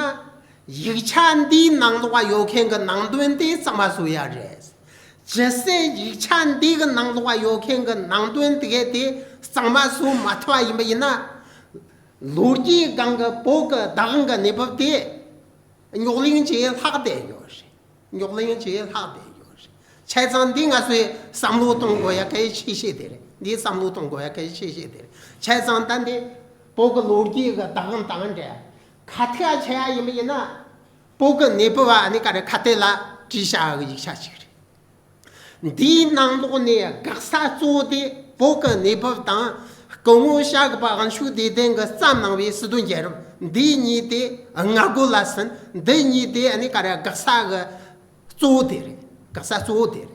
ཡིག་ཆ་འདིའི་ནང་ལོགས་ཡོད་མཁན་གྱི་ནང་དོན་དེ་གཙང་མ་བཟོ་ཡ་རེད། ཇི་སྲིད་ཡིག་ཆ་འདི་གི་ནང་ལོགས་ཡོད་མཁན་གྱི་ནང་དོན་དེ་གས་དེ་གཙང་མ་བཟོ་མ་ཐུབ་པ་ཡིན་པ་ཡིན་ན། ལོ་རྒྱུས་སྒང་གི་བོད་ཀྱི་བདག་དབང་གི་གནས་བབ་དེ་རྙོག་གླེང་བྱས་ལྷག་བསྡད་ཡོད་རེད། རྙོག་གླེང་བྱས་ལྷག་བསྡད་ཡོད་རེད། བྱས་ཙང་འདི་ང་ཚོས་བསམ་བློ་གཏོང་དགོས་ཡ་གལ་ཆེ་ཤོས་དེ་རེད། འདི་བསམ་བློ་གཏོང་དགོས་ཡ་གལ་ཆེ་ཤོས་དེ་རེད། བྱས་ཙང་ད་འདི་བོད་ཀྱི་ལོ་རྒྱུས་ཀྱི་བདག་དབང་དང་འབྲེལ་ཁ་ཐུག་བྱས་ཡ་ཡིན་པ་ཡིན་ན། བོད་ཀྱི་གནས་བབ་ཨ་ནི་ག་རེ་ཁ་གཏད་ལ་བྲིས་བཞག་གི་ཡིག་ཆ་ཞིག་རེད། འདིའི་ནང་ལོགས་ནས་དགག་ས་གཙོ་བོ་དེ་བོད་ཀྱི་གནས་བབ་དང་སྐུ་ངོ་ཤར་གི་པ་དབང་ཕྱུག་བདེ་ལྡན་གྱིས་བརྩམས་གནང་བའི་སི་ཏུ་རྒྱལ་རབས་འདི་གཉིས་དེ་སྔ་རྒོལ་ལ་ཟིན། འདི་གཉིས་དེ་ཨ་ནི་ག་རེ་དགག་ས་གི་གཙོ་བོ་དེ་རེད། དགག་ས་གཙོ་བོ་དེ་རེད།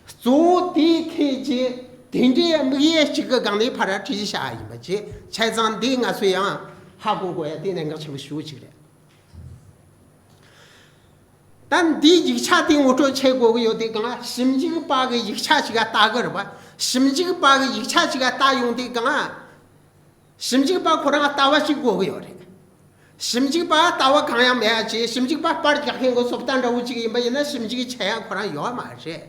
གཙོ་བོ་དེའི་ཁྱད་ཀྱིས་དེ་འདྲའི་དམིགས་ཡུལ་གཅིག་གི་སྒང་ནས་ཕར་བྲིས་བཞག་ཡིན་པ་བྱས། བྱས་ཙང་འདི་ང་ཚོས་ཡང་ཧ་གོ་དགོས་ཡ་དེ་གནད་འགག་ཆེན་པོ་ཞེ་པོ་ཅིག་རེད། ད་འདིའི་ཡིག་ཆ་དེ་ངོ་སྤྲོད་བྱེད་དགོས་ཀྱི་ཡོད་དུས་སྒང་ཞིབ་འཇུག་པ་གི་ཡིག་ཆ་ཞིག་ལ་ལྟ་གི་རེད་པ། ཞིབ་འཇུག་པ་གི་ཡིག་ཆ་ཞིག་ལ་ལྟ་ཡོང་དུས་སྒང་། ཞིབ་འཇུག་པ་ཁོ་རང་ལྟ་བ་ཞིག་དགོས་ཀྱི་ཡོད་རེད། ཞིབ་འཇུག་པ་ལྟ་བ་གང་ཡང་མེད་ཡ་ཅིག། ཞིབ་འཇུག་པ་པར་རྒྱག་མཁན་གྱི་སོ་ལྟ་འདྲ་བོ་ཅིག་ཡིན་པ་ཡིན་ན་ཞིབ་འཇུག་བྱེད་ཡ་ཁོ་རང་ཡོད་མ་རེད།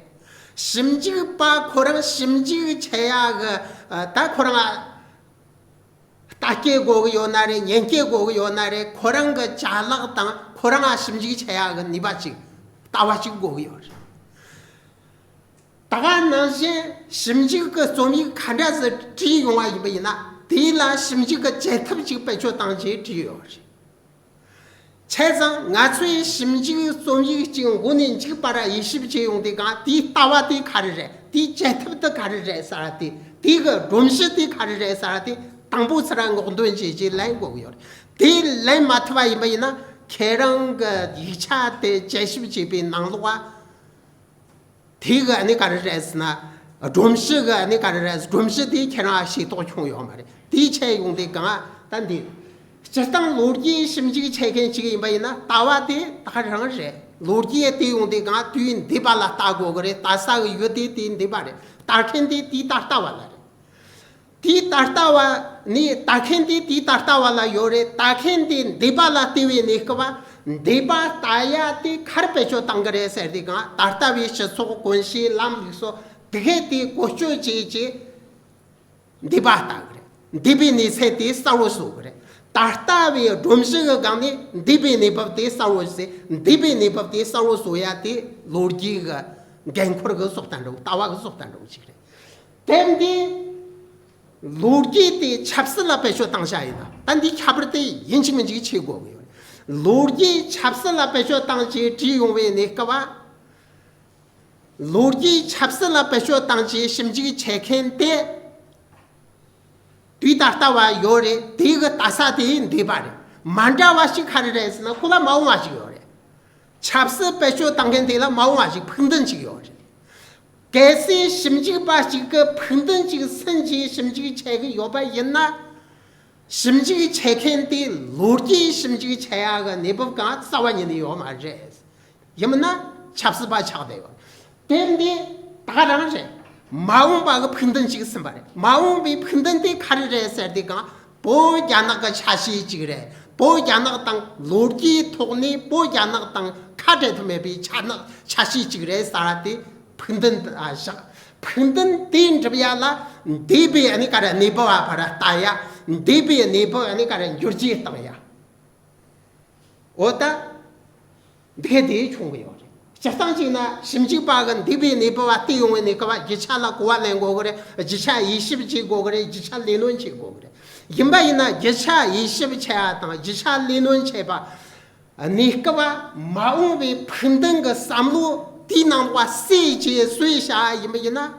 ཞིབ་འཇུག་པ་ཁོ་རང་ཞིབ་འཇུག་བྱེད་ཡ་གི་ད་ཁོ་རང་ལྟ་སྐྱེལ་དགོས་ཀྱི་ཡོད་ན་རེད། ཉན་སྐྱེལ་དགོས་ཀྱི་ཡོད་ན་རེད། ཁོ་རང་གི་ཅ་ལག་དང་ཁོ་རང་ལ་ཞིབ་འཇུག་བྱེད་ཡག་གི་ནུས་པ་ཅིག་ལྟ་བ་ཅིག་དགོས་ཀྱི་ཡོད་རེད། ད་ག་ནང་བཞིན་ཞིབ་འཇུག་གི་རྩོམ་ཡིག་ག་འདྲ་ཞིག་བྲིས་ཡོང་བ་ཡིན་པ་ཡིན་ན་དེ་ལ་ཞིབ་འཇུག་གི་བྱེད་ཐབས་ཅིག་བེད་སྤྱོད་བཏང་རྗེས་བྲིས་ཡོད་རེད། བྱས་ཙང་ང་ཚོས་ཞིབ་འཇུག་རྩོམ་ཡིག་ཅིག་མགོ་ནས་མཇུག་བར་དབྱེ་ཞིབ་བྱེད་ཡོང་དུས་སྒང་དེའི་ལྟ་བ་དེ་ག་རེ་རེད། དེའི་བྱེད་ཐབས་དེ་ག་རེ་རེད་ཟེར་བ་དེ། དེའི་གི་སྒྲོམ་གཞི་དེ་ག་རེ་རེད་ཟེར་བ་དེ་དང་པོ་ཚུར་སྔོག་འདོན་བྱས་རྗེས་ལེན་དགོས་ཀྱི་ཡོད་རེད། དེ་ལེན་མ་ཐུབ་པ་ཡིན་པ་ཡིན་ན་ཁྱེད་རང་གི་ཡིག་ཆ་དེ་དཔྱད་ཞིབ་བྱས་པའི་ནང་ལོགས་དེ་གི་ཨ་ནི་ག་རེ་རེད་ཟེར་ན། སྒྲོམ་གཞི་གི་ཨ་ནི་ག་རེ་རེད། སྒྲོམ་གཞི་དེ་ཁྱེད་རང་ཤེས་རྟོགས་བྱུང་ཡོད་མ་རེད། དེ་བྱས་ཡོང་དུས་སྒང་ད་འདི། སྤྱིར་བཏང་ལོ་རྒྱུས་ཞིབ་འཇུག་བྱེད་མཁན་ཅིག་ཡིན་པ་ཡིན་ན་ལྟ་བ་དེ་ད་ག་རང་རེད། ལོ་རྒྱུས་དེ་ཡོང་དུས་སྒང་དུས་འདས་པ་ལ་ལྟ་དགོས་ཀྱི་རེད། ལྟ་ས་གི་ཡུལ་དེ་དུས་འདས་པ་རེད། ལྟ་མཁན་དེ་དུས་ད་ལྟ་བ་ལ་རེད། དེའི་ད་ལྟ་བ་ནི་ལྟ་མཁན་དེ་དེའི་ད་ལྟ་བ་ལ་ཡོད་རེད། ལྟ་མཁན་དེ་འདས་པ་ལ་ལྟ་བའི་གནས་སྐབས་འདས་པ་ལྟ་ཡ་དེ་ག་རེ་བེད་སྤྱོད་བཏང་གི་རེད་ཟེར་དུས་སྒང་ད་ལྟ་བའི་སྤྱི་ཚོགས་གོམས་གཤིས་ལམ་ལུགས་སོགས་དེ་གས་དེ་བཀོལ་སྤྱོད་བྱས་རྗེས་འདས་པ་ལྟ་གི་རེད། འདས་པའི་གནས་ཚུལ་དེ་གསལ་བོ་བཟོ་གི་རེད། ད་ལྟ་བའི་སྒྲོམ་གཞི་གི་སྒང་ནས་འདས་པའི་གནས་བབ་དེ་གསལ་བོ་བཟོས། འདས་པའི་གནས་བབ་དེ་གསལ་བོ་བཟོ་ཡ་དེ་ལོ་རྒྱུས་གི་འགན་ཁུར་གི་སོགས་དང་འདྲ་བོ། ལྟ་བ་གི་སོགས་དང་འདྲ་བོ་ཅིག་རེད། དེ་འདི། ལོ་རྒྱུས་དེ་ཆབ་སྲིད་ལ་བེད་སྤྱོད་བཏང་བྱ་ཡིན་ན་ད་འདི་ཁྱད་པར་དེ་ཡིན་གཅིག་མིན་གཅིག་ཆེ་དགོས་ཀྱི་ཡོད་རེད། ལོ་རྒྱུས་ཆབ་སྲིད་ལ་བེད་སྤྱོད་བཏང་བྱས་བྲིས་ཡོང་བའི་གནས་སྐབས། ལོ་རྒྱུས་ཆབ་སྲིད་ལ་བེད་སྤྱོད་བཏང་བྱས་ཞིབ་འཇུག་བྱེད་མཁན་དེ་དུས་ད་ལྟ་བ་ཡོད་རེད། དེ་གི་ལྟ་ས་དེ་འདས་པ་རེད། མ་འདྲ་བ་ཞིག་ག་རེ་རེད་ཟེར་ན་ཁོ་ལ་མ་འོངས་པ་ཞིག་ཡོད་རེད། ཆབ་སྲིད་བེད་སྤྱོད་བཏང་མཁན་དེ་ལ་མ་འོངས་པ་ཞིག་ཕུགས་འདུན་ཞིག་ཡོད་རེད། གལ་སྲིད་ཞིབ་འཇུག་པ་གཅིག་གི་ཕུགས་འདུན་གཅིག་སུན་གྱིས་ཞིབ་འཇུག་བྱེད་ཀྱི་ཡོད་པ་ཡིན་ན། ཞིབ་འཇུག་བྱེད་མཁན་དེ་ལོ་རྒྱུས་ཞིབ་འཇུག་བྱེད་ཡག་གི་གནས་བབ་གང་རྩ་བ་ཉིད་ནས་ཡོད་མ་རེད། ཡིན་མིན་ན་ཆབ་སྲིད་པ་ཆགས་བསྡད་ཡོད། དེ་འདི་ད་ག་རང་རེད། མ་འོངས་པ་གི་ཕུགས་འདུན་གཅིག་ཟིན་པ་རེད། མ་འོངས་པའི་ཕུགས་འདུན་དེ་ག་རེ་རེད་ཟེར་དུས་གང་བོད་རྒྱ་ནག་གི་ཆ་ཤས་གཅིག་རེད། བོད་རྒྱ་ནག་དང་ལོ་རྒྱུས་ཐོག་ནས་བོད་རྒྱ་ནག་དང་ཁ་བྲལ་ཐབས་མེད་པའི་ཆ་ནག་ཆ་ཤས་གཅིག་རེད་ཟེར་བ་དེ་ཕུགས་འདུན་ཨ་བཞག་ཕུགས་འདུན་དེ་འགྲུབ་ཡ་ལ་འདས་པའི་ཨ་ནི་ག་རེ་གནས་བབ་བ་ཕར་ལྟ་ཡ། འདས་པའི་གནས་བབ་ཨ་ནི་ག་རེ་འགྱུར་བཅོས་བཏང་ཡ། འོ་ད། འདི་ག་དེ་བྱུང་གི་ཡོད་རེད། སྤྱིར་བཏང་གཅིག་ན་ཞིབ་འཇུག་པ་གི་འདས་པའི་གནས་བབ་བ་བལྟས་ཡོང་བའི་གནས་སྐབས་རྒྱུ་ཆ་ལ་གོ་བ་ལེན་དགོས་ཀྱི་རེད། རྒྱུ་ཆ་དབྱེ་ཞིབ་བྱེད་དགོས་ཀྱི་རེད། རྒྱུ་ཆ་ལས་སྣོན་བྱེད་དགོས་ཀྱི་རེད། ཡིན་པ་ཡིན་ན་རྒྱུ་ཆ་དབྱེ་ཞིབ་བྱེད་ཡ་དང་རྒྱུ་ཆ་ལས་སྣོན་བྱེད་པ། གནས་སྐབས་མ་འོངས་པའི་ཕུགས་འདུན་གྱི་བསམ་བློ་དེའི་ནང་ལ་བསྲེས་བྱས་བཟོས་བཞག་ཡིན་པ་ཡིན་ན།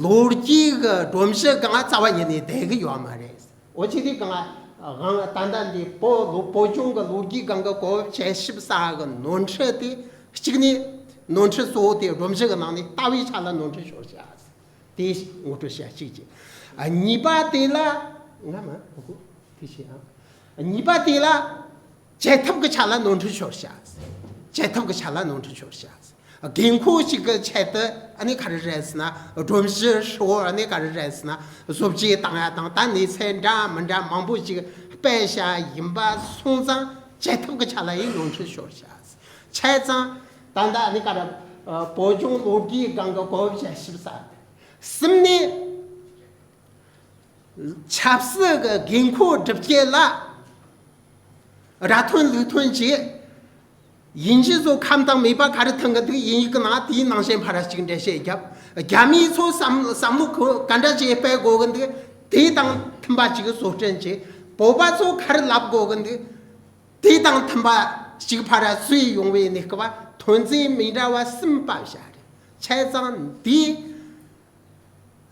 ལོ་རྒྱུས་ཀྱི་སྒྲོམ་གཞི་གང་རྩ་བ་ཉིད་ནས་བསྡད་ཀྱི་ཡོད་མ་རེད། འོ་ཅི་དེ་གང་དབང་ད་ལྟ་འདི་བོད་ལོ་བོད་ལྗོངས་ཀྱི་ལོ་རྒྱུས་སྒང་གི་གོ་བབ་དཔྱད་ཞིབ་ས་གི་ནོར་འཁྲུལ་དེ་གཅིག་ནས་ནོར་འཁྲུལ་གཙོ་བོ་དེ་སྒྲོམ་གཞི་གི་ནང་ནས་ལྟ་བའི་ཆ་ལ་ནོར་འཁྲུལ་ཤོར་བཞག་དེ་ངོ་སྤྲོད་བྱ་གཅིག་བྱས། ཨ། གཉིས་པ་དེ་ལ། ང་མ་ཨོ་ཧོ། དེ་བྱས་ཨ། གཉིས་པ་དེ་ལ་བྱེད་ཐབས་ཀྱི་ཆ་ལ་ནོར་འཁྲུལ་ཤོར་བྱ། བྱེད་ཐབས་ཀྱི་ཆ་ལ་ནོར་འཁྲུལ་ཤོར་བྱ། དགོས་མཁོ་ཞིག་གི་ཆེད་དུ་ཨ་ནི་ག་རེ་རེད་ཟེར་ན། སྒྲོམ་གཞི་ཧྲིལ་བོར་ཨ་ནི་ག་རེ་རེད་ཟེར་ན། བཟོ་བཅོས་བཏང་ཡ་དང་། ད་གནས་ཚུལ་འདྲ་མི་འདྲ་མང་པོ་ཞིག་སྤེལ་བྱ་ཡིན་པ་སོང་ཙང་། བྱེད་ཐབས་ཀྱི་ཆ་ལ་ཡང་ནོར་འཁྲུལ་ཤོར་བྱ། བྱས་ཙང་ད་ལྟ་ཨ་ནི་ག་རེ། བོད་ལྗོངས་ལོ་རྒྱུས་སྒང་གི་གོ་བབ་དཔྱད་ཞིབ་ཟེར། གསུམ་ནས། ཆབ་སྲིད་ཀྱི་དགོས་མཁོ་སྒྲུབ་བྱེད་ལ་ར་ཐོན་ལུག་ཐོན་གྱིས་དབྱིན་ཇི་ཚོ་ཁ་མདངས་མེད་པ་ག་རེ་ཐོན་གི་འདུག་དབྱིན་ཡིག་གི་ནང་དེའི་ནང་བཞིན་ཕར་ར་གཅིག་འགྲེལ་བཤད་བརྒྱབ། རྒྱ་མིའི་ཚོ་བསམ་བསམ་བློ་ཁོ་ག་འདྲ་ཅིག་སྤེལ་དགོས་གི་འདུག་དེ་དང་མཐུན་པ་ཅིག་བཟོ་སྐྲུན་བྱས། བོད་པ་ཚོ་ག་རེ་ལབ་དགོས་གི་འདུག་དེ་དང་མཐུན་པ་ཅིག་ཕར་ར་བཟོས་ཡོང་བའི་གནས་སྐབས་ཐོན་རྫས་མི་འདྲ་བ་གསུམ་སྤེལ་བྱ་རེད། བྱས་ཙང་འདི།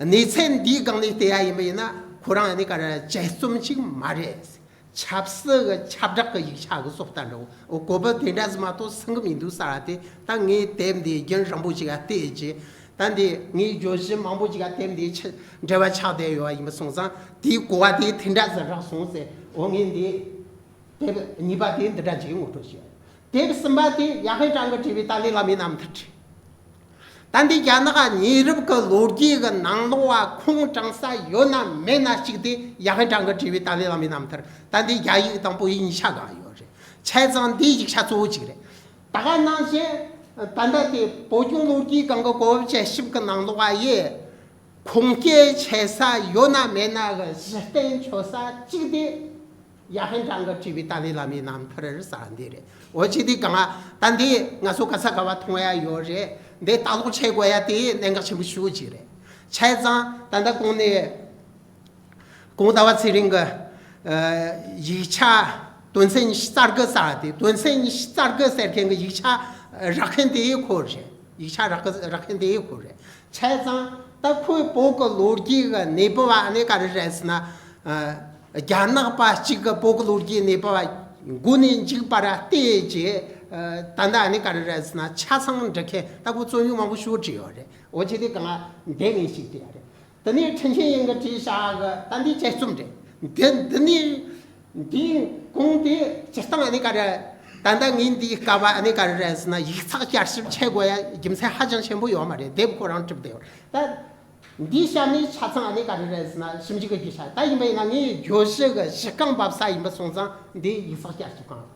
གནས་ཚུལ་འདིའི་སྒང་ནས་བལྟས་ཡ་ཡིན་པ་ཡིན་ན། ཁོ་རང་ནི་ག་རེ་དཔྱད་རྩོམ་ཅིག་མ་རེད། ཆབ་སྲིད་ཀྱི་ཁྱབ་བསྒྲགས་ཀྱི་ཡིག་ཆ་གི་སོགས་ལྟ་འདྲ་བོ། གོ་བབ་དེ་འདྲ་ཟིག་མ་གཏོགས་སེང་གི་མི་འདུག་ཟེར་བ་དེ། ད་ངས་དེབ་འདི་རྒྱུན་རིང་པོ་ཅིག་ལ་བལྟས་རྗེས། ད་འདི་ངའི་བརྗོད་གཞི་མང་པོ་ཅིག་ལ་དེབ་འདི་ཆ་འབྲེལ་བ་ཆགས་བསྡད་ཡོད་པ་ཡིན་པ་སོང་ཙང་། དེའི་གོ་བ་དེ་དེ་འདྲ་ཟིག་རག་སོང་ཟེར། འོ། ངས་འདི། དེབ་གཉིས་པ་དེ་འདི་འདྲ་ཅིག་ངོ་སྤྲོད་བྱས། དེབ་གསུམ་པ་དེ་ཡ་ཧན་ཀྲང་གིས་བྲིས་པའི་ཏཱ་ལའི་བླ་མའི་རྣམ་ཐར་རེད། ད་འདི་རྒྱ་ནག་ཉེ་རབས་ཀྱི་ལོ་རྒྱུས་ཀྱི་ནང་ལོགས་པ་ཁུངས་དྲངས་ས་ཡོད་ན་མེད་ན་གཅིག་དེ་ཡ་ཧན་ཀྲང་གིས་བྲིས་པའི་ཏཱ་ལའི་བླ་མའི་རྣམ་ཐར། ད་འདི་རྒྱ་ཡིག་དང་བོད་ཡིག་གཉིས་ཆ་གང་ཡོད་རེད། བྱས་ཙང་འདི་ཡིག་ཆ་གཙོ་བོ་གཅིག་རེད། ད་ག་ནང་བཞིན་ད་ལྟ་དེ་བོད་ལྗོངས་ལོ་རྒྱུས་སྒང་གི་གོ་བབ་དཔྱད་ཞིབ་ཀྱི་ནང་ལོགས་པ་ཡི། ཁུངས་སྐྱེལ་བྱེད་ས་ཡོད་ན་མེད་ན་གི་གཞི་རྟེན་ཆོད་ས་གཅིག་དེ། ཡ་ཧན་ཀྲང་གིས་བྲིས་པའི་ཏཱ་ལའི་བླ་མའི་རྣམ་ཐར་ཟེར་འདི་རེད། འོ། ཅི་སྟེ་གང་ད་འདི་ང་ཚོ་ག་ས་ག་བ་མཐོང་ཡ་ཡོད་རེད། འདི་ལྟ་ཀློག་བྱེད་དགོས་ཡ་དེ་གནད་འགག་ཆེན་པོ་ཞེ་པོ་ཅིག་རེད། བྱས་ཙང་ད་ལྟ་གོང་ནས། གོང་ཟླ་བ་ཚེ་རིང་གི་ཨ་ཡིག་ཆ་དོན་ཚན་ཉི་ཤུ་རྩ་དགུ་ཟེར་བ་དེ། དོན་ཚན་ཉི་ཤུ་རྩ་དགུ་ཟེར་མཁན་གྱི་ཡིག་ཆ་རག་མཁན་དེ་ཁོ་རེད། ཡིག་ཆ་རག་གི་རག་མཁན་དེ་ཁོ་རེད། བྱས་ཙང་ད་ཁོས་བོད་ཀྱི་ལོ་རྒྱུས་ཀྱི་གནས་བབ་བ་ནི་ག་རེ་རེད་ཟེར་ན། ཨ་རྒྱ་ནག་པ་གཅིག་གིས་བོད་ཀྱི་ལོ་རྒྱུས་གནས་བབ་བ་མགོ་ནས་མཇུག་བར་བལྟས་རྗེས། ཨ་ད་ལྟ་ནི་ག་རེ་རེད་ཟེར་ན། ཆ་ཚང་འབྲི་མཁན་ད་ཁོ་རྩོམ་ཡིག་མང་པོ་ཞེ་པོ་བྲིས་ཡོད་རེད། འོ། ཅི་སྟེ་གང་འདི་ངས་ཞིག་བྲིས་ཡ་རེད། དེ་ནས་ཁྲིན་ཆིན་ཡིན་གྱིས་བྲིས་བཞག་གི་ད་འདི་དཔྱད་རྩོམ་རེད། འདི་འདི་ནས་འདིའི་གོང་དེ་སྤྱིར་བཏང་ཨ་ནི་ག་རེ། ད་ལྟ་ངས་འདིའི་སྐབས་ཨ་ནི་ག་རེ་རེད་ཟེར་ན། ཡིག་ཚགས་བསྐྱར་ཞིབ་བྱེད་དགོས་ཡ་རྒྱུ་མཚན་ཧ་ཅང་ཆེན་པོ་ཡོད་མ་རེད། དེབ་ཁོ་རང་གྲུབ་བསྡད་ཡོད་རེད། ད་འདིའི་གཤམ་ནས་ཆ་ཚང་ཨ་ནི་ག་རེ་རེད་ཟེར་ན། ཞིབ་འཇུག་གི་རྒྱུ་ཆ་ད་ཡིན་པ་ཡིན་ན། ངས་བརྗོད་གཞི་གི་གཞི་རྐང་འབབ་ས་ཡིན་པ་སོང་ཙང་། འདི་ཡིག་ཚགས་བསྐྱར་ཞིབ་ཁང་།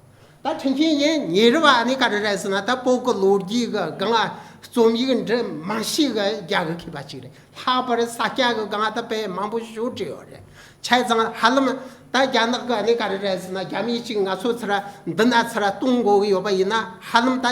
ད་ཁྲིན་ཆིན་ཡིན་ཉེ་རབས་བ་ནི་ག་རེ་རེད་ཟེར་ན། ད་བོད་ཀྱི་ལོ་རྒྱུས་ཀྱི་སྒང་ལ་རྩོམ་ཡིག་འབྲི་མང་ཤོས་ཀྱི་རྒྱ་གི་མཁས་པ་ཅིག་རེད། ལྷག་པར་ས་སྐྱ་གི་སྒང་ལ་ད་དཔེ་མང་པོ་ཞིག་བྲིས་ཡོད་རེད། བྱས་ཙང་ཧ་ལམ་ད་རྒྱ་ནག་གི་ནི་ག་རེ་རེད་ཟེར་ན། རྒྱ་མི་གཅིག་ང་ཚོ་ཚུར་འདི་ན་ཚུར་གཏོང་དགོས་ཀྱི་ཡོད་པ་ཡིན་ན། ཧ་ལམ་ད་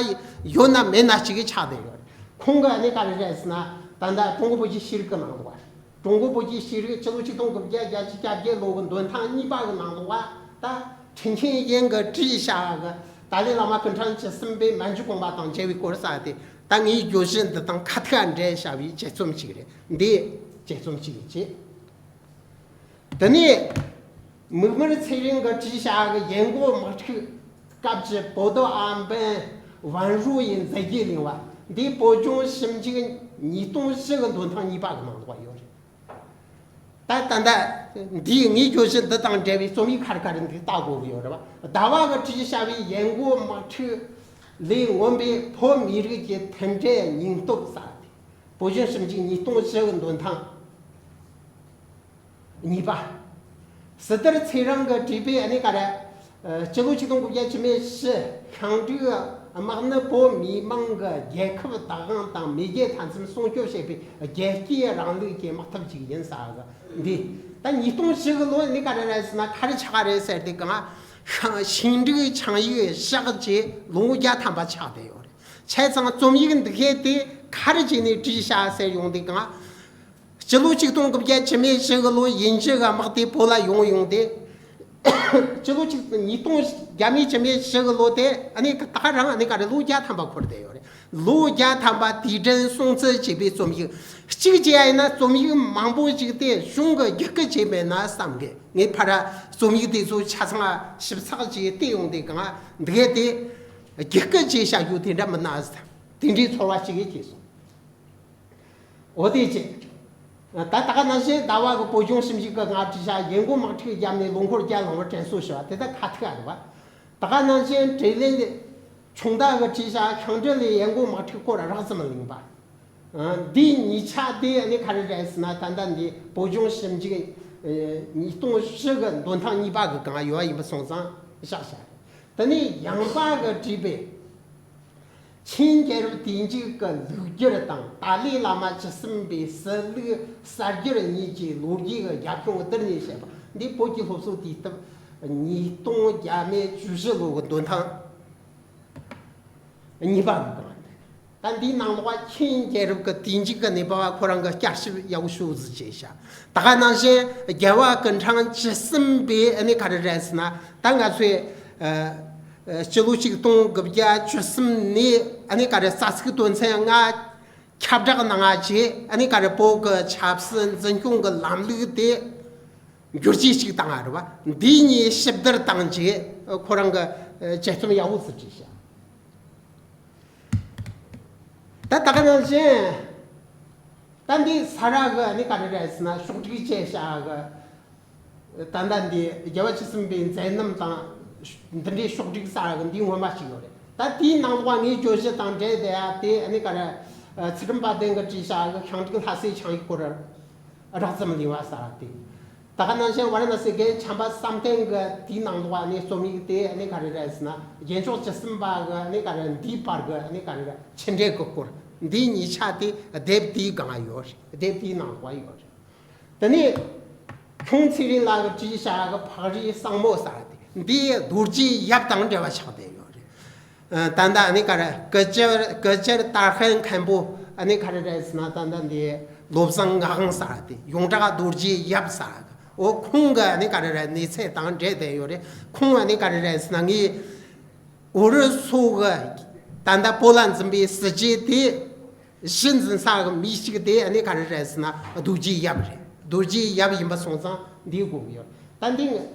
ཡོད་ན་མེད་ན་གཅིག་གི་ཆགས་བསྡད་ཡོད་རེད། ཁོང་གི་ནི་ག་རེ་རེད་ཟེར་ན། ད་ལྟ་ཀྲུང་གོ་བོད་ཀྱི་ཤེས་རིག་གི་ནང་ལོགས་པ། ཀྲུང་གོ་བོད་ཀྱི་ཤེས་རིག་སྤྱི་ལོ་ཆིག་སྟོང་དགུ་བརྒྱ་བརྒྱད་ཅུ་གྱ་བརྒྱད་ལོ་གི་འདོན་ཐེངས་གཉིས་པ་གི་ནང་ལོགས་པ། ད་ཁྲིན་ཆིན་ཡིན་གྱིས་བྲིས་བཞག་གི་ཏཱ་ལའི་བླ་མ་སྐུ་ཕྲེང་བཅུ་གསུམ་པའི་མན་ཇུ་དགོངས་པ་དང་མཇལ་བའི་སྐོར་ཟེར་དེ། ད་ངའི་བརྗོད་གཞི་འདི་དང་ཁ་ཐུག་འབྲེལ་བྱ་བའི་དཔྱད་རྩོམ་ཅིག་རེད། འདི་དཔྱད་རྩོམ་ཅིག་བྱས། དེ་ནས་མིག་དམར་ཚེ་རིང་གིས་བྲིས་བཞག་གི་ཡན་གོ་དམག་འཁྲུག་སྐབས་ཀྱི་博德安班文书ཡི་མཛད་རྗེས་གླེང་བ། འདི་བོད་ལྗོངས་ཞིབ་འཇུག་ཉིས་སྟོང་བཞི་གི་འདོན་ཐེངས་གཉིས་པ་གི་ནང་ལོགས་ཡོད་རེད། ད་ད་ལྟ་འདིའི་ངའི་བརྗོད་གཞི་འདི་དང་འབྲེལ་བའི་རྩོམ་ཡིག་ག་རེ་ག་རེ་འདུག་ལྟ་དགོས་ཀྱི་ཡོད་རེད་པ། ཟླ་བ་གིས་བྲིས་བཞག་པའི་ཡན་གོ་དམག་འཁྲུག་ལས་མངོན་པའི་བོད་མི་རིགས་ཀྱི་མཐུན་སྒྲིལ་སྙིང་སྟོབས་ཟེར་ཏེ། བོད་གཞུང་ཞིབ་འཇུག་ཉིས་སྟོང་བཞི་གི་འདོན་ཐེངས་གཉིས་པ། སི་ཏར་ཚེ་རིང་གིས་བྲིས་པའི་ཨ་ནི་ག་རེ། ཨ། སྤྱི་ལོ་ཆིག་སྟོང་དགུ་བརྒྱ་བཅུ་མེད་བཞི། ཤིང་འབྲུག་དམག་ནི་བོད་མི་མང་གི་རྒྱལ་ཁབ་བདག་དབང་དང་མེས་རྒྱལ་མཐའ་མཚམས་སྲུང་སྐྱོབ་བྱེད་པའི་རྒྱལ་གཅེས་རིང་ལུགས་ཀྱི་དམག་འཐབ་ཅིག་ཡིན་ཟེར་གི་འདི། ད་ཉིས་སྟོང་བཞི་གི་ལོ་ནི་ག་རེ་རེད་ཟེར་ན། ག་རེ་ཆགས་རེད་ཟེར་དུས་སྒང་། ཤིང་ཤིང་འབྲུག་ཆིངས་ཡིག་བཞག་རྗེས་ལོ་ངོ་བརྒྱ་ཐམ་པ་ཆགས་བསྡད་ཡོད་རེད། བྱས་ཙང་རྩོམ་ཡིག་འདི་གས་དེ་ག་རེ་བྱས་ནས་བྲིས་བཞག་ཟེར་ཡོང་དུས་སྒང་། སྤྱི་ལོ་ཆིག་སྟོང་དགུ་བརྒྱ་བཅུ་མེད་བཞི་གི་ལོ་དབྱིན་ཇི་གི་དམག་དེ་བོད་ལ་ཡོང་ཡོང་དེ། སྤྱི་ལོ་ཆིག་ཉིས་སྟོང་བརྒྱ་མེད་བཅུ་མེད་བཞི་གི་ལོ་དེ་ཨ་ནི་ད་ག་རང་ཨ་ནི་ག་རེ་ལོ་བརྒྱ་ཐམ་པ་འཁོར་བསྡད་ཡོད་རེད། ལོ་བརྒྱ་ཐམ་པ་དུས་དྲན་སྲུང་བརྩི་བྱས་པའི་རྩོམ་ཡིག་གཅིག་བྱས་ཡིན་ན། རྩོམ་ཡིག་མང་པོ་ཞིག་དེ་གཞུང་གིས་བརྒྱུད་སྐུལ་བྱས་མེད་ན་བསམ་གི། ངས་ཕར་རྩོམ་ཡིག་དེ་ཚོ་ཆ་ཚང་ཞིབ་ཚགས་བྱས་བལྟས་ཡོང་དུས་སྒང་། འདི་གས་དེ་བརྒྱུད་སྐུལ་བྱས་བཞག་རྒྱུ་དེ་འདྲ་མིན་ན་ཟེར། དེ་འདྲའི་ཚོར་བ་ཞིག་སྐྱེས་སོང་། འོ་དེ་བྱས། ད་ད་ག་ནང་བཞིན་ཟླ་བ་གི་བོད་ལྗོངས་ཞིབ་འཇུག་གི་ང་བྲིས་ཤག་ཡན་གོང་དམག་འཁྲུག་བརྒྱབ་ནས་ལོ་འཁོར་བརྒྱ་ལོངས་པར་དྲན་གསོ་ཞུ་བ་དེ་ད་ཁ་ཐུག་ཨ་རེད་བ། ད་ག་ནང་བཞིན་བྲེལ་ལེན་ཆུང་ཟླ་གི་བྲིས་ཤག་ཤིང་འབྲས་ལས་ཡན་གོང་དམག་འཁྲུག་སྐོར་རགས་ཙམ་གླེང་བ། འདིའི་གཉིས་ཆ་དེ་ནི་ག་རེ་རེད་ཟེར་ན། ད་ལྟ་འདི་བོད་ལྗོངས་ཞིབ་འཇུག་ཉིས་སྟོང་བཞི་གི་འདོན་ཐེངས་གཉིས་པ་གི་གང་ཡོད་ཡིན་པ་སོང་ཙང་བཞག་བཞག་རེད། དེ་ནས་ཡང་པ་གི་བྲིས་པའི་ཆིན་རྒྱལ་རབས་དུས་མཇུག་གི་ལུགས་བསྒྱུར་དང་ཏཱ་ལའི་བླ་མ་བཅུ་གསུམ་པའི་སྲིད་ལུགས་གསར་བསྒྱུར་གཉིས་ཀྱི་ལོ་རྒྱུས་ཀྱི་རྒྱབ་ལྗོངས་བསྡུར་ནས་བཤད་པ་འདི་བོད་ཀྱི་སློབ་གསོ་དུས་དེབ་ཉིས་སྟོང་བརྒྱ་མེད་བཅུ་བཞི་ལོ་གི་འདོན་ཐེངས་གཉིས་པ་གི་སྒང་ལ། ད་འདིའི་ནང་ལོགས་ཆིན་རྒྱལ་རབས་ཀྱི་དུས་མཇུག་གི་གནས་བབ་ཁོ་རང་གི་བསྐྱར་ཞིབ་ཡག་པོ་ཞེ་པོ་ཅིག་བྱས་ཤག་ད་ག་ནང་བཞིན་རྒྱལ་བ་སྐུ་ཕྲེང་བཅུ་གསུམ་པའི་ཨ་ནི་ག་རེ་རེད་ཟེར་ན། ད་ང་ཚོས་ཨ་ཨ་སྤྱི་ལོ་ཆིག་སྟོང་དགུ་བརྒྱ་བཅུ་གསུམ་ནས་ཨ་ནི་ག་རེ་རྩ་ཚིག་དོན་ཚན་ལྔ་ཁྱབ་བསྒྲགས་གནང་བ་བྱས། ཨ་ནི་ག་རེ་བོད་ཀྱི་ཆབ་སྲིད་འཛིན་སྐྱོང་གི་ལམ་ལུགས་དེ་འགྱུར་བཅོས་ཤིག་བཏང་བ་རེད་བ། འདིའི་གཉིས་ཞིབ་བསྡུར་བཏང་རྗེས་ཁོ་རང་གི་ཨ་དཔྱད་རྩོམ་ཡག་པོ་ཞེ་པོ་ཅིག་བྲིས་ཤག་ད་ད་ག་ནང་བཞིན་ད་འདི་ས་ར་གི་ནི་ག་རེ་རེད་ཟེར་ན་ཕྱོགས་སྒྲིག་བྱས་བཞག་གི། ད་ལྟ་འདི་རྒྱལ་བ་བཅུ་གསུམ་པའི་མཛད་རྣམ་དང་འདི་འདྲའི་ཕྱོགས་སྒྲིག་ས་ར་གི་འདི་སྔོན་མ་ཞིག་ཡོད་རེད། ད་དེའི་ནང་ལོགས་ངའི་བརྗོད་གཞི་དང་འབྲེལ་བསྡད་ཡ་དེ་ནི་ག་རེ་ཚུལ་ཁྲིམས་དཔལ་ལྡན་གི་བྲིས་བཞག་གི་ཤིང་འབྲས་ལྷ་སའི་ཆིངས་ཡིག་སྐོར་རགས་ཙམ་གླེང་བ་ས་ར་དེ། ད་ག་ནང་བཞིན་ཝཱ་ར་ཎ་སི་རྒན་བྱམས་པ་བསམ་གཏན་གྱི་དེའི་ནང་ལོགས་ནས་རྩོམ་ཡིག་དེ་ནི་ག་རེ་རེད་ཟེར་ན། རྒྱལ་མཆོག་བཅུ་གསུམ་པ་གི་ནི་ག་རེ་འདིའི་བར་གི་ནི་ག་རེ་རེད། ཆིན་འབྲས་ཀྱི་སྐོར་འདིའི་གཉིས་ཆ་དེ་དེབ་དེའི་སྒང་ཡོད་རེད། དེབ་དེའི་ནང་ལོགས་ཡོད་རེད། དེ་ནས་ཁྱུང་ཚེ་རིང་ལགས་ཀྱིས་བྲིས་བཞག་གི་ཕག་རིའི་གཙང་མོ་ཟེར་དེ་འདི་རྡོ་རྗེ་ཡབ་དང་འབྲེལ་བ་ཆགས་བསྡད་ཡོད་རེད། ད་ལྟ་ཨ་ནི་ག་རེ་ཀི་ཅར་ཀི་ཅར་ཏར་ཧན་མཁན་པོ་ཨ་ནི་ག་རེ་རེད་ཟེར་ན། ད་ལྟ་འདི་བློ་བཟང་ངག་དབང་ཟེར་དེ་ཡོངས་གྲགས་རྡོ་རྗེ་ཡབ་ཟེར་གི། འོ་ཁོང་གི་ཨ་ནི་ག་རེ་རེད་གནས་ཚད་དང་འབྲེལ་བསྡད་ཡོད་རེད། ཁོང་ཨ་ནི་ག་རེ་རེད་ཟེར་ན། ངས་ཨུ་རུ་སུ་གི་ད་ལྟ་བོད་ལ་འཛིན་པའི་སྲིད་ཇུས་དེ་གཞི་འཛིན་ས་གི་མི་ཞིག་དེ་ཨ་ནི་ག་རེ་རེད་ཟེར་ན། རྡོ་རྗེ་ཡབ་རེད། རྡོ་རྗེ་ཡབ་ཡིན་པ་སོང་ཙང་འདི་དགོས་ཀྱི་ཡོད། ད་འདི་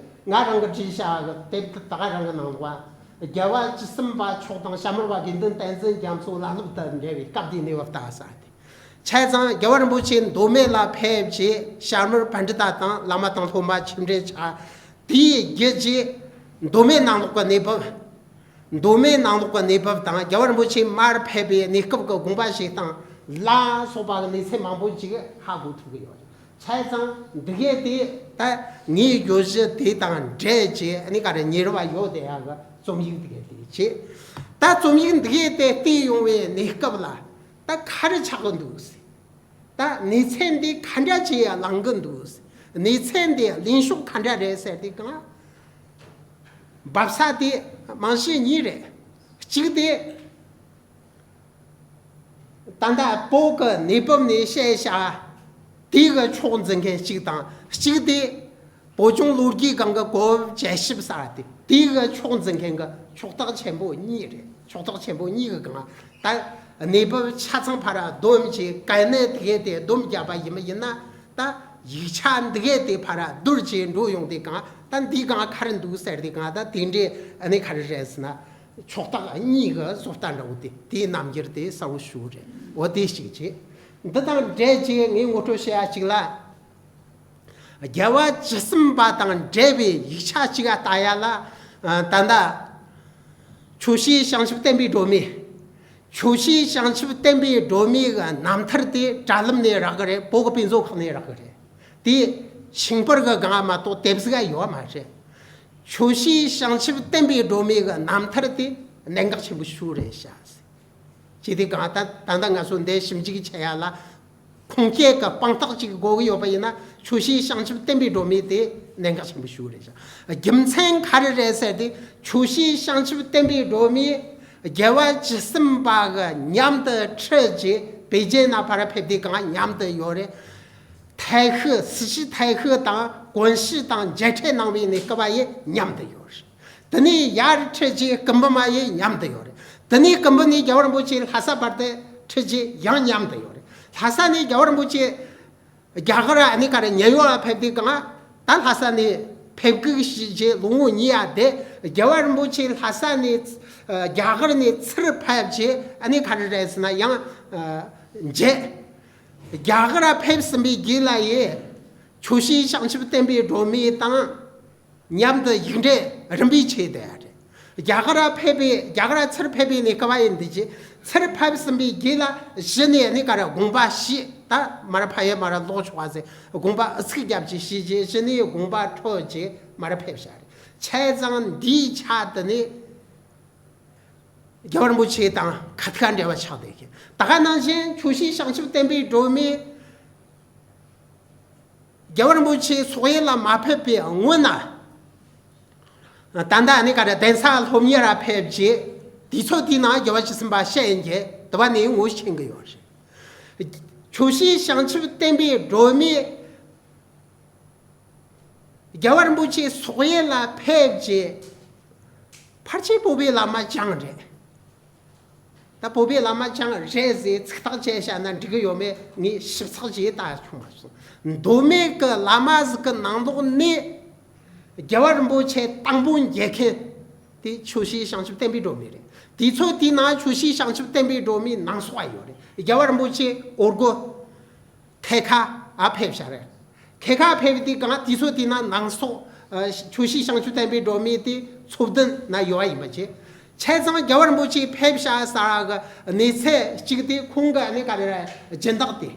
ང་རང་གི་བྲིས་བཞག་གི་དེབ་ད་ག་རང་གི་ནང་ལོགས་རྒྱལ་བ་བཅུ་གསུམ་པ་མཆོག་དང་ཞྭ་དམར་བ་དགེ་འདུན་བསྟན་འཛིན་རྒྱ་མཚོ་བླ་སློབ་དང་འབྲེལ་བའི་སྐབས་དེའི་གནས་བབ་ལྟ་ས་དེ། བྱས་ཙང་རྒྱལ་བ་རིན་པོ་ཆེ་མདོ་སྨད་ལ་ཕེབས་རྗེས་ཞྭ་དམར་པཎྜི་ཏ་དང་བླ་མ་དང་སློབ་མ་ཆིག་འབྲེལ་ཆགས། དེའི་རྗེས་ཀྱི་མདོ་སྨད་ནང་ལོགས་ཀྱི་གནས་བབ། མདོ་སྨད་ནང་ལོགས་ཀྱི་གནས་བབ་དང་རྒྱལ་བ་རིན་པོ་ཆེ་མར་ཕེབས་པའི་གནས་སྐབས་ཀྱི་དགོངས་པ་བཞེས་སྟངས་ལ་སོགས་པ་གི་གནས་ཚུལ་མང་པོ་ཅིག་ཧ་གོ་ཐུབ་ཀྱི་ཡོད། བྱས་ཙང་འདི་གས་དེ་ད་ངའི་བརྗོད་གཞི་དེ་དང་འབྲེལ་བྱས་ཨ་ནི་ག་རེ་ཉེ་རབས་ཡོད་དེ་ཡག་གི་རྩོམ་ཡིག་འདི་གས་དེ་བྱས། ད་རྩོམ་ཡིག་འདི་གས་དེ་བལྟས་ཡོང་བའི་གནས་སྐབས་ལ་ད་ག་རེ་ཆགས་ཀྱི་འདུག་ཟེར། ད་གནས་ཚད་འདི་ག་འདྲ་ཅིག་ལངས་ཀྱི་འདུག། གནས་ཚད་འདི་ལེན་ཕྱོགས་ག་འདྲ་རེད་ཟེར་དུས་གང་། འབབ་ས་དེ་རྨང་གཞི་གཉིས་རེད། གཅིག་དེ་ད་ལྟ་བོད་ཀྱི་གནས་བབ་ནས་བཤད་བྱ་དེ་གི་ཕྱོགས་འཛིན་མཁན་གཅིག་དང་། གཅིག་དེ་བོད་ལྗོངས་ལོ་རྒྱུས་སྒང་གི་གོ་བབ་དཔྱད་ཞིབ་ཟེར་དེ་དེ་གི་ཕྱོགས་འཛིན་མཁན་གྱི་ཕྱོགས་རྟགས་ཆེན་པོ་གཉིས་རེད། ཕྱོགས་རྟགས་ཆེན་པོ་གཉིས་ཀྱི་སྒང་ད་གནས་བབ་ཆ་ཚང་ཕར་བསྡོམས་ཀྱིས་གལ་གནད་དེ་གས་དེ་བསྡོམས་བརྒྱབ་པ་ཡིན་མ་ཡིན་ན། ད་ཡིག་ཆ་འདི་གས་དེ་ཕར་བསྡུར་བྱས་འགྲོ་ཡོང་དུས་གང་ད་འདི་སྒང་ག་རེ་འདུག་ཟེར་དུས་གང་ད་དེ་འདྲའི་ཨ་ནི་ག་རེ་རེད་ཟེར་ན། ཕྱོགས་རྟགས་གཉིས་ཀྱི་བཟོ་ལྟ་འདྲ་བོ་དེ་དེའི་རྣམ་འགྱུར་དེ་གསལ་བོ་ཞེ་པོ་རེད། འོ་དེ་ཞིག་བྱས། འདི་དང་འབྲེལ་བྱས་ངས་ངོ་སྤྲོད་བྱེད་ཡ་གཅིག་ལ། རྒྱལ་བ་བཅུ་གསུམ་པ་དང་འབྲེལ་བའི་ཡིག་ཆ་གཅིག་ལ་ལྟ་ཡ་ལ། ཨ་ད་ལྟ་ཆོས་སྲིད་བྱང་ཆུབ་བསྟན་པའི་སྒྲོན་མེ། ཆོས་སྲིད་བྱང་ཆུབ་བསྟན་པའི་སྒྲོན་མེ་གི་རྣམ་ཐར་དེ་དྲ་ལམ་ནས་རག་གི་རེད། བོད་ཀྱི་དཔེ་མཛོད་ཁང་ནས་རག་གི་རེད། དེ་ཤིང་པར་གི་སྒང་མ་གཏོགས་དེབ་ཟིག་ག་ཡོད་མ་རེད། ཆོས་སྲིད་བྱང་ཆུབ་བསྟན་པའི་སྒྲོན་མེ་གི་རྣམ་ཐར་དེ་གནད་འགག་ཆེན་པོ་ཞེ་པོ་རེད་ཤག། ཅེས་དེ་གང་ད་ད་ལྟ་ང་ཚོ་འདི་ཞིབ་འཇུག་བྱེད་ཡ་ལ་ཁུངས་སྐྱེལ་གྱི་དཔང་རྟགས་ཅིག་དགོས་ཀྱི་ཡོད་པ་ཡིན་ན། ཆོས་སྲིད་བྱང་ཆུབ་བསྟན་པའི་སྒྲོན་མེ་དེ་གནད་འགག་ཆེན་པོ་ཞེ་པོ་རེད་ཤག། རྒྱུ་མཚན་ག་རེ་རེད་ཟེར་དུས། ཆོས་སྲིད་བྱང་ཆུབ་བསྟན་པའི་སྒྲོན་མེ་རྒྱལ་བ་བཅུ་གསུམ་པ་གི་མཉམ་དུ་ཁྲིད་ཅིག་པེ་ཅིན་ན་ཕར་ཕེབས་དུས་གང་མཉམ་དུ་ཡོད་རེད།太和། 慈禧太后དང་光绪དང་མཇལ་འཕྲད་གནང་བའི་གནས་སྐབས་ཡང་མཉམ་དུ་ཡོད་རེད། དེ་ནས་ཡར་ཁྲིད་ཅིག་སྐུ་འབུམ་མ་ཡང་མཉམ་དུ་ཡོད་རེད། དེ་ནས་སྐུ་འབུམ་ནས་རྒྱལ་བ་རིན་པོ་ཆེ་ལྷ་ས་བར་དུ་ཁྲིད་ཅིག་ཡང་མཉམ་དུ་ཡོད་རེད། ལྷ་ས་ནས་རྒྱལ་བ་རིན་པོ་ཆེ་རྒྱ་གར་ཨ་ནི་ག་རེ་ཉེ་ཡོག་ལ་ཕེབས་དུས་གང་ད་ལྷ་ས་ནས་ཕེབས་སྒུག་བྱས་རྗེས་ལོ་ངོ་གཉིས་ཡ་དེ་རྒྱལ་བ་རིན་པོ་ཆེ་ལྷ་ས་ནས་རྒྱ་གར་ནས་ཚུར་ཕེབས་རྗེས་ཨ་ནི་ག་རེ་རེད་ཟེར་ན། ཡང་མཇལ། རྒྱ་གར་ཕེབས་ཟིན་པའི་རྗེས་ལ་ཡི་ཆོས་སྲིད་བྱང་ཆུབ་བསྟན་པའི་སྒྲོན་མེ་དང་མཉམ་དུ་ཡིག་འབྲེལ་རིམ་པས་བྱས་བསྡད་ཡ་རེད། རྒྱ་གར་ཕེབས་པའི་རྒྱ་གར་ཚུར་ཕེབས་པའི་གནས་སྐབས་ཡིན་འདི་ཀྱི་ཚུར་ཕེབས་ཟིན་པའི་རྗེས་ལ་གཞི་ནས་ནི་ག་རེ་དགོངས་པ་བཞེས། ད་མར་ཕ་ཡུལ་མར་ལོག་ཆོག་པ་ཟེར་དགོངས་པ་ཨུ་ཚུགས་རྒྱབ་ཀྱི་བཞེས་རྗེས་གཞི་ནས་དགོངས་པ་འཕྲོག་རྗེས་མར་ཕེབས་བཞག་རེད། བྱས་ཙང་འདིའི་ཆ་དེ་ནི་རྒྱལ་བ་རིན་པོ་ཆེ་དང་ཁ་ཐུག་འབྲེལ་བ་ཆགས་བསྡད་མཁན། ད་ག་ནང་བཞིན་ཆོས་སྲིད་བྱང་ཆུབ་བསྟན་པའི་སྒྲོན་མེ་རྒྱལ་བ་རིན་པོ་ཆེ་སོག་ཡུལ་ལ་མ་ཕེབས་པའི་སྔོན་ན། ད་ལྟ་ནི་ག་རེ་གདན་ས་སློབ་གཉེར་ར་ཕེབས་རྗེས་དུས་ཚོད་དེའི་ནང་རྒྱལ་བ་བཅུ་གསུམ་པ་ཞལ་གྱིས་དུ་བ་ནས་ངོ་ཤེས་ཀྱི་ཡོད་རེད། ཆོས་སྲིད་བྱང་ཆུབ་བསྟན་པའི་སྒྲོན་མེ་རྒྱལ་བ་རིན་པོ་ཆེ་སོག་ཡུལ་ལ་ཕེབས་རྗེས་ཕལ་ཆེར་བོད་པའི་བླ་མ་རྐྱང་རེད། ད་བོད་པའི་བླ་མ་རྐྱང་རེད་ཟེར་ཚིག་ཐག་བཅད་བཞག་ན་འགྲིག་གི་ཡོད་མེད་ངས་ཞིབ་ཚགས་ཀྱིས་ལྟ་ཆོག་མ་སོང་། མདོ་སྨད་ཀྱི་བླ་མ་ཟིག་གི་ནང་ལོགས་ནས་རྒྱལ་བ་རིན་པོ་ཆེ་དང་པོ་མཇལ་མཁན་དེ་ཆོས་སྲིད་བྱང་ཆུབ་བསྟན་པའི་སྒྲོན་མེ་རེད། དུས་ཚོད་དེའི་ནང་ཆོས་སྲིད་བྱང་ཆུབ་བསྟན་པའི་སྒྲོན་མེ་ནང་སོག་ཡོད་རེད། རྒྱལ་བ་རིན་པོ་ཆེ་འོར་སྒོ་ཐད་ཁ་ཨ་ཕེབས་བཞག་རེད། ཐད་ཁ་ཕེབས་དུས་གང་དུས་ཚོད་དེ་ན་ནང་སོག་ཆོས་སྲིད་བྱང་ཆུབ་བསྟན་པའི་སྒྲོན་མེ་དེ་ཚོགས་མདུན་ན་ཡོད་པ་ཡིན་པ་བྱས། བྱས་ཙང་རྒྱལ་བ་རིན་པོ་ཆེ་ཕེབས་བཞག་ས་གི་གནས་ཚད་གཅིག་དེ་ཁོང་གི་ཨ་ནི་ག་རེ་རེད་སྦྱིན་བདག་དེ་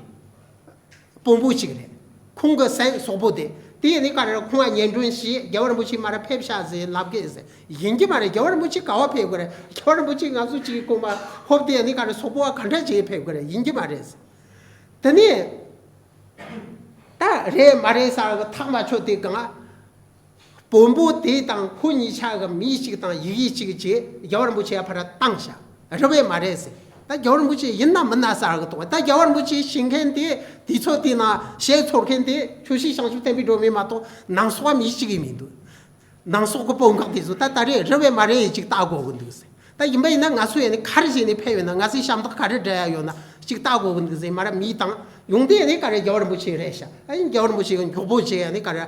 དཔོན་པོ་གཅིག་རེད། ཁོང་གི་སྲས་སོག་པོ་དེ་དེ་ཨ་ནི་ག་རེ་རེད་ཁོང་ལ་སྙན་སྒྲོན་ཞུས། རྒྱལ་བ་རིན་པོ་ཆེ་མར་ཕེབས་བཞག་ཟེར་ལབ་གི་ཟེར། ཡིན་གྱི་མ་རེད། རྒྱལ་བ་རིན་པོ་ཆེ་ག་བ་ཕེབས་གི་རེད། རྒྱལ་བ་རིན་པོ་ཆེ་ང་ཚོ་གཅིག་གི་གོང་མ་ཧོབ་དེ་ཨ་ནི་ག་རེ་སོག་པོ་བ་ག་འདྲ་བྱས་ཕེབས་གི་རེད། ཡིན་གྱི་མ་རེད་ཟེར། དེ་ནས་ད་རེད་མ་རེད་ཟེར་གི་ཐག་མ་ཆོད་དེ་གང་དཔོན་པོ་དེ་དང་ཁོ་གཉིས་ཆ་གི་མི་གཅིག་དང་ཡི་གེ་གཅིག་བྱས་རྒྱལ་བ་རིན་པོ་ཆེ་ཕར་བཏང་བཞག་རེད་པས་མ་རེད་ཟེར། ད་རྒྱལ་བ་རིན་པོ་ཆེ་ཡིན་ན་མིན་ན་ཟེར་གི་འདུག་ད་རྒྱལ་བ་རིན་པོ་ཆེ་ཤེས་མཁན་དེ་དུས་ཚོད་དེ་ན་ཞལ་ཚོར་མཁན་དེ་ཆོས་སྲིད་བྱང་ཆུབ་བསྟན་པའི་སྒྲོན་མེ་མ་གཏོགས་ནང་སོག་མི་གཅིག་ཡིན་མི་འདུག་ནང་སོག་གི་དཔོན་ཁག་དེ་ཚོ་ད་ད་རེད་རེད་པས་མ་རེད་ཅིག་ལྟ་དགོས་གི་འདུག་ཟེར། ད་ཡིན་པ་ཡིན་ན་ང་ཚོ་ཡ་ནི་ག་རེ་བྱས་ནས་ཕེབས་ཡོད་ན། ང་ཚོས་ཞབས་འདེགས་ག་རེ་སྒྲུབ་ཡ་ཡོད་ན་ཅིག་ལྟ་དགོས་གི་འདུག་ཟེར། མར་མི་དང་ཡོང་དུས་ཡ་ནི་ག་རེ་རྒྱལ་བ་རིན་པོ་ཆེ་རེད་ཤག་ཨ་ནི་རྒྱལ་བ་རིན་པོ་ཆེ་གི་མགྱོགས་པོ་བྱས་ཡ་ནི་ག་རེ་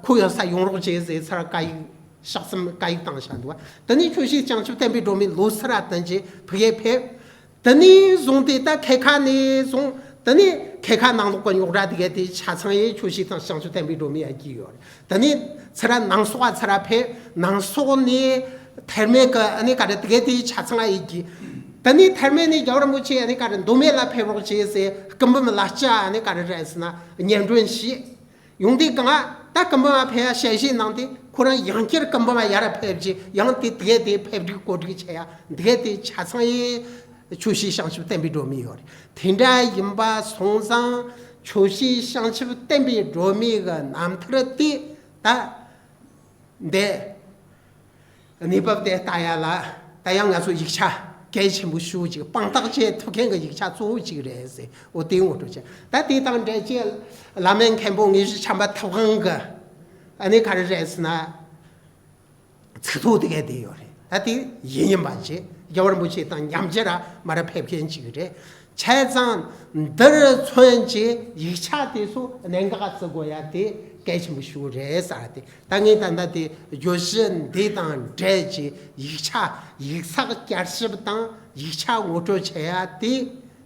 ཁོ་ཡང་ས་ཡོང་རོགས་བྱས་ཟེར་ཚར་བཀའ་ཡིག་ཕྱག་མཚན་བཀའ་ཡིག་བཏང་བཞག་འདུག་བ། དེ་ནས་ཆོས་སྲིད་བྱང་ཆུབ་བསྟན་པའི་སྒྲོན་མེ་ལོ་སར་བསྟན་རྗེས་ཕ་གིར་ཕེབས། དེ་ནས་བཟུང་སྟེ་ད་ཐད་ཁ་ནས་བཟུང་དེ་ནས་ཐད་ཁ་ནང་ལོགས་ཀྱི་རྙོག་དྲ་དེ་གའི་དེ་ཆ་ཚང་ཡི་ཆོས་སྲིད་དང་བྱང་ཆུབ་བསྟན་པའི་སྒྲོན་མེ་ཡ་གྱིས་ཡོད་རེད། དེ་ནས་ཚུར་ནང་སོག་ཚུར་ཕེབས། ནང་སོག་ནས་ཐེར་མེད་ཀྱི་ཨ་ནི་ག་རེ་དེ་གའི་དེ་ཆ་ཚང་ཡི་གྱིས། དེ་ནས་ཐེར་མེད་ནས་རྒྱལ་བ་རིན་པོ་ཆེ་ཨ་ནི་ག་རེ་མདོ་སྨད་ལ་ཕེབས་རོགས་བྱས་ཟེར་སྐུ་འབུམ་ལ་ལྕགས་ཨ་ནི་ག་རེ་རེད་ཟེར་ན་སྙན་སྒྲོན་ཞུས། ཡོང་དུས་གང་ད་སྐུ་འབུམ་པ་ཕེབས་ཡ་ཞལ་བཞེས་གནང་སྟེ་ཁོ་རང་ཡང་བསྐྱར་སྐུ་འབུམ་པ་ཡར་ཕེབས་རྗེས་ཡང་དེ་དེ་གའི་དེ་ཕེབས་སྒྲིག་གོ་སྒྲིག་བྱས་ཡ་དེ་གའི་དེ་ཆ་ཚང་ཡི་ཆོས་སྲིད་བྱང་ཆུབ་བསྟན་པའི་སྒྲོན་མེ་ཡོད་རེད། དེ་འདྲ་ཡིན་པ་སོང་ཙང་ཆོས་སྲིད་བྱང་ཆུབ་བསྟན་པའི་སྒྲོན་མེ་གི་རྣམ་ཐར་དེ་ད། འདི་གནས་བབ་དེ་ལྟ་ཡ་ལ་ད་ཡང་ང་ཚོ་ཡིག་ཆ་གལ་ཆེན་པོ་ཞེ་པོ་ཅིག་དཔང་རྟགས་བྱེད་ཐུབ་མཁན་གྱི་ཡིག་ཆ་གཙོ་བོ་ཅིག་རེད་ཟེར། འོ་དེ་ངོ་སྤྲོད་བྱས། ད་དེ་དང་འབྲེལ་བྱས་བླ་མ་མཁན་པོ་དངོས་གཞི་བྱམས་པ་ཐུབ་དབང་གི་ཨ་ནི་ག་རེ་རེད་ཟེར་ན་ཚིག་ཐོ་དེ་ག་དེ་ཡོད་རེད། ད་དེ་ཡིན་ཡིན་པ་བྱས་རྒྱལ་བ་རིན་པོ་ཆེ་དང་མཉམ་རྗེས་ར་མར་ཕེབས་མཁན་ཅིག་རེད། བྱས་ཙང་འདིར་མཚོན་གྱི་ཡིག་ཆ་དེ་ཚོ་གནད་འགག་བརྩི་དགོས་ཡ་དེ་གལ་ཆེན་པོ་ཞིག་རེད་ཟེར་ཏེ། ད་ངས་ད་ལྟ་དེ་བརྗོད་གཞི་འདི་དང་འབྲེལ་གྱི་ཡིག་ཆ་ཡིག་ཚགས་བསྐྱར་ཞིབ་དང་ཡིག་ཆ་ངོ་སྤྲོད་བྱེད་ཡ་དེ་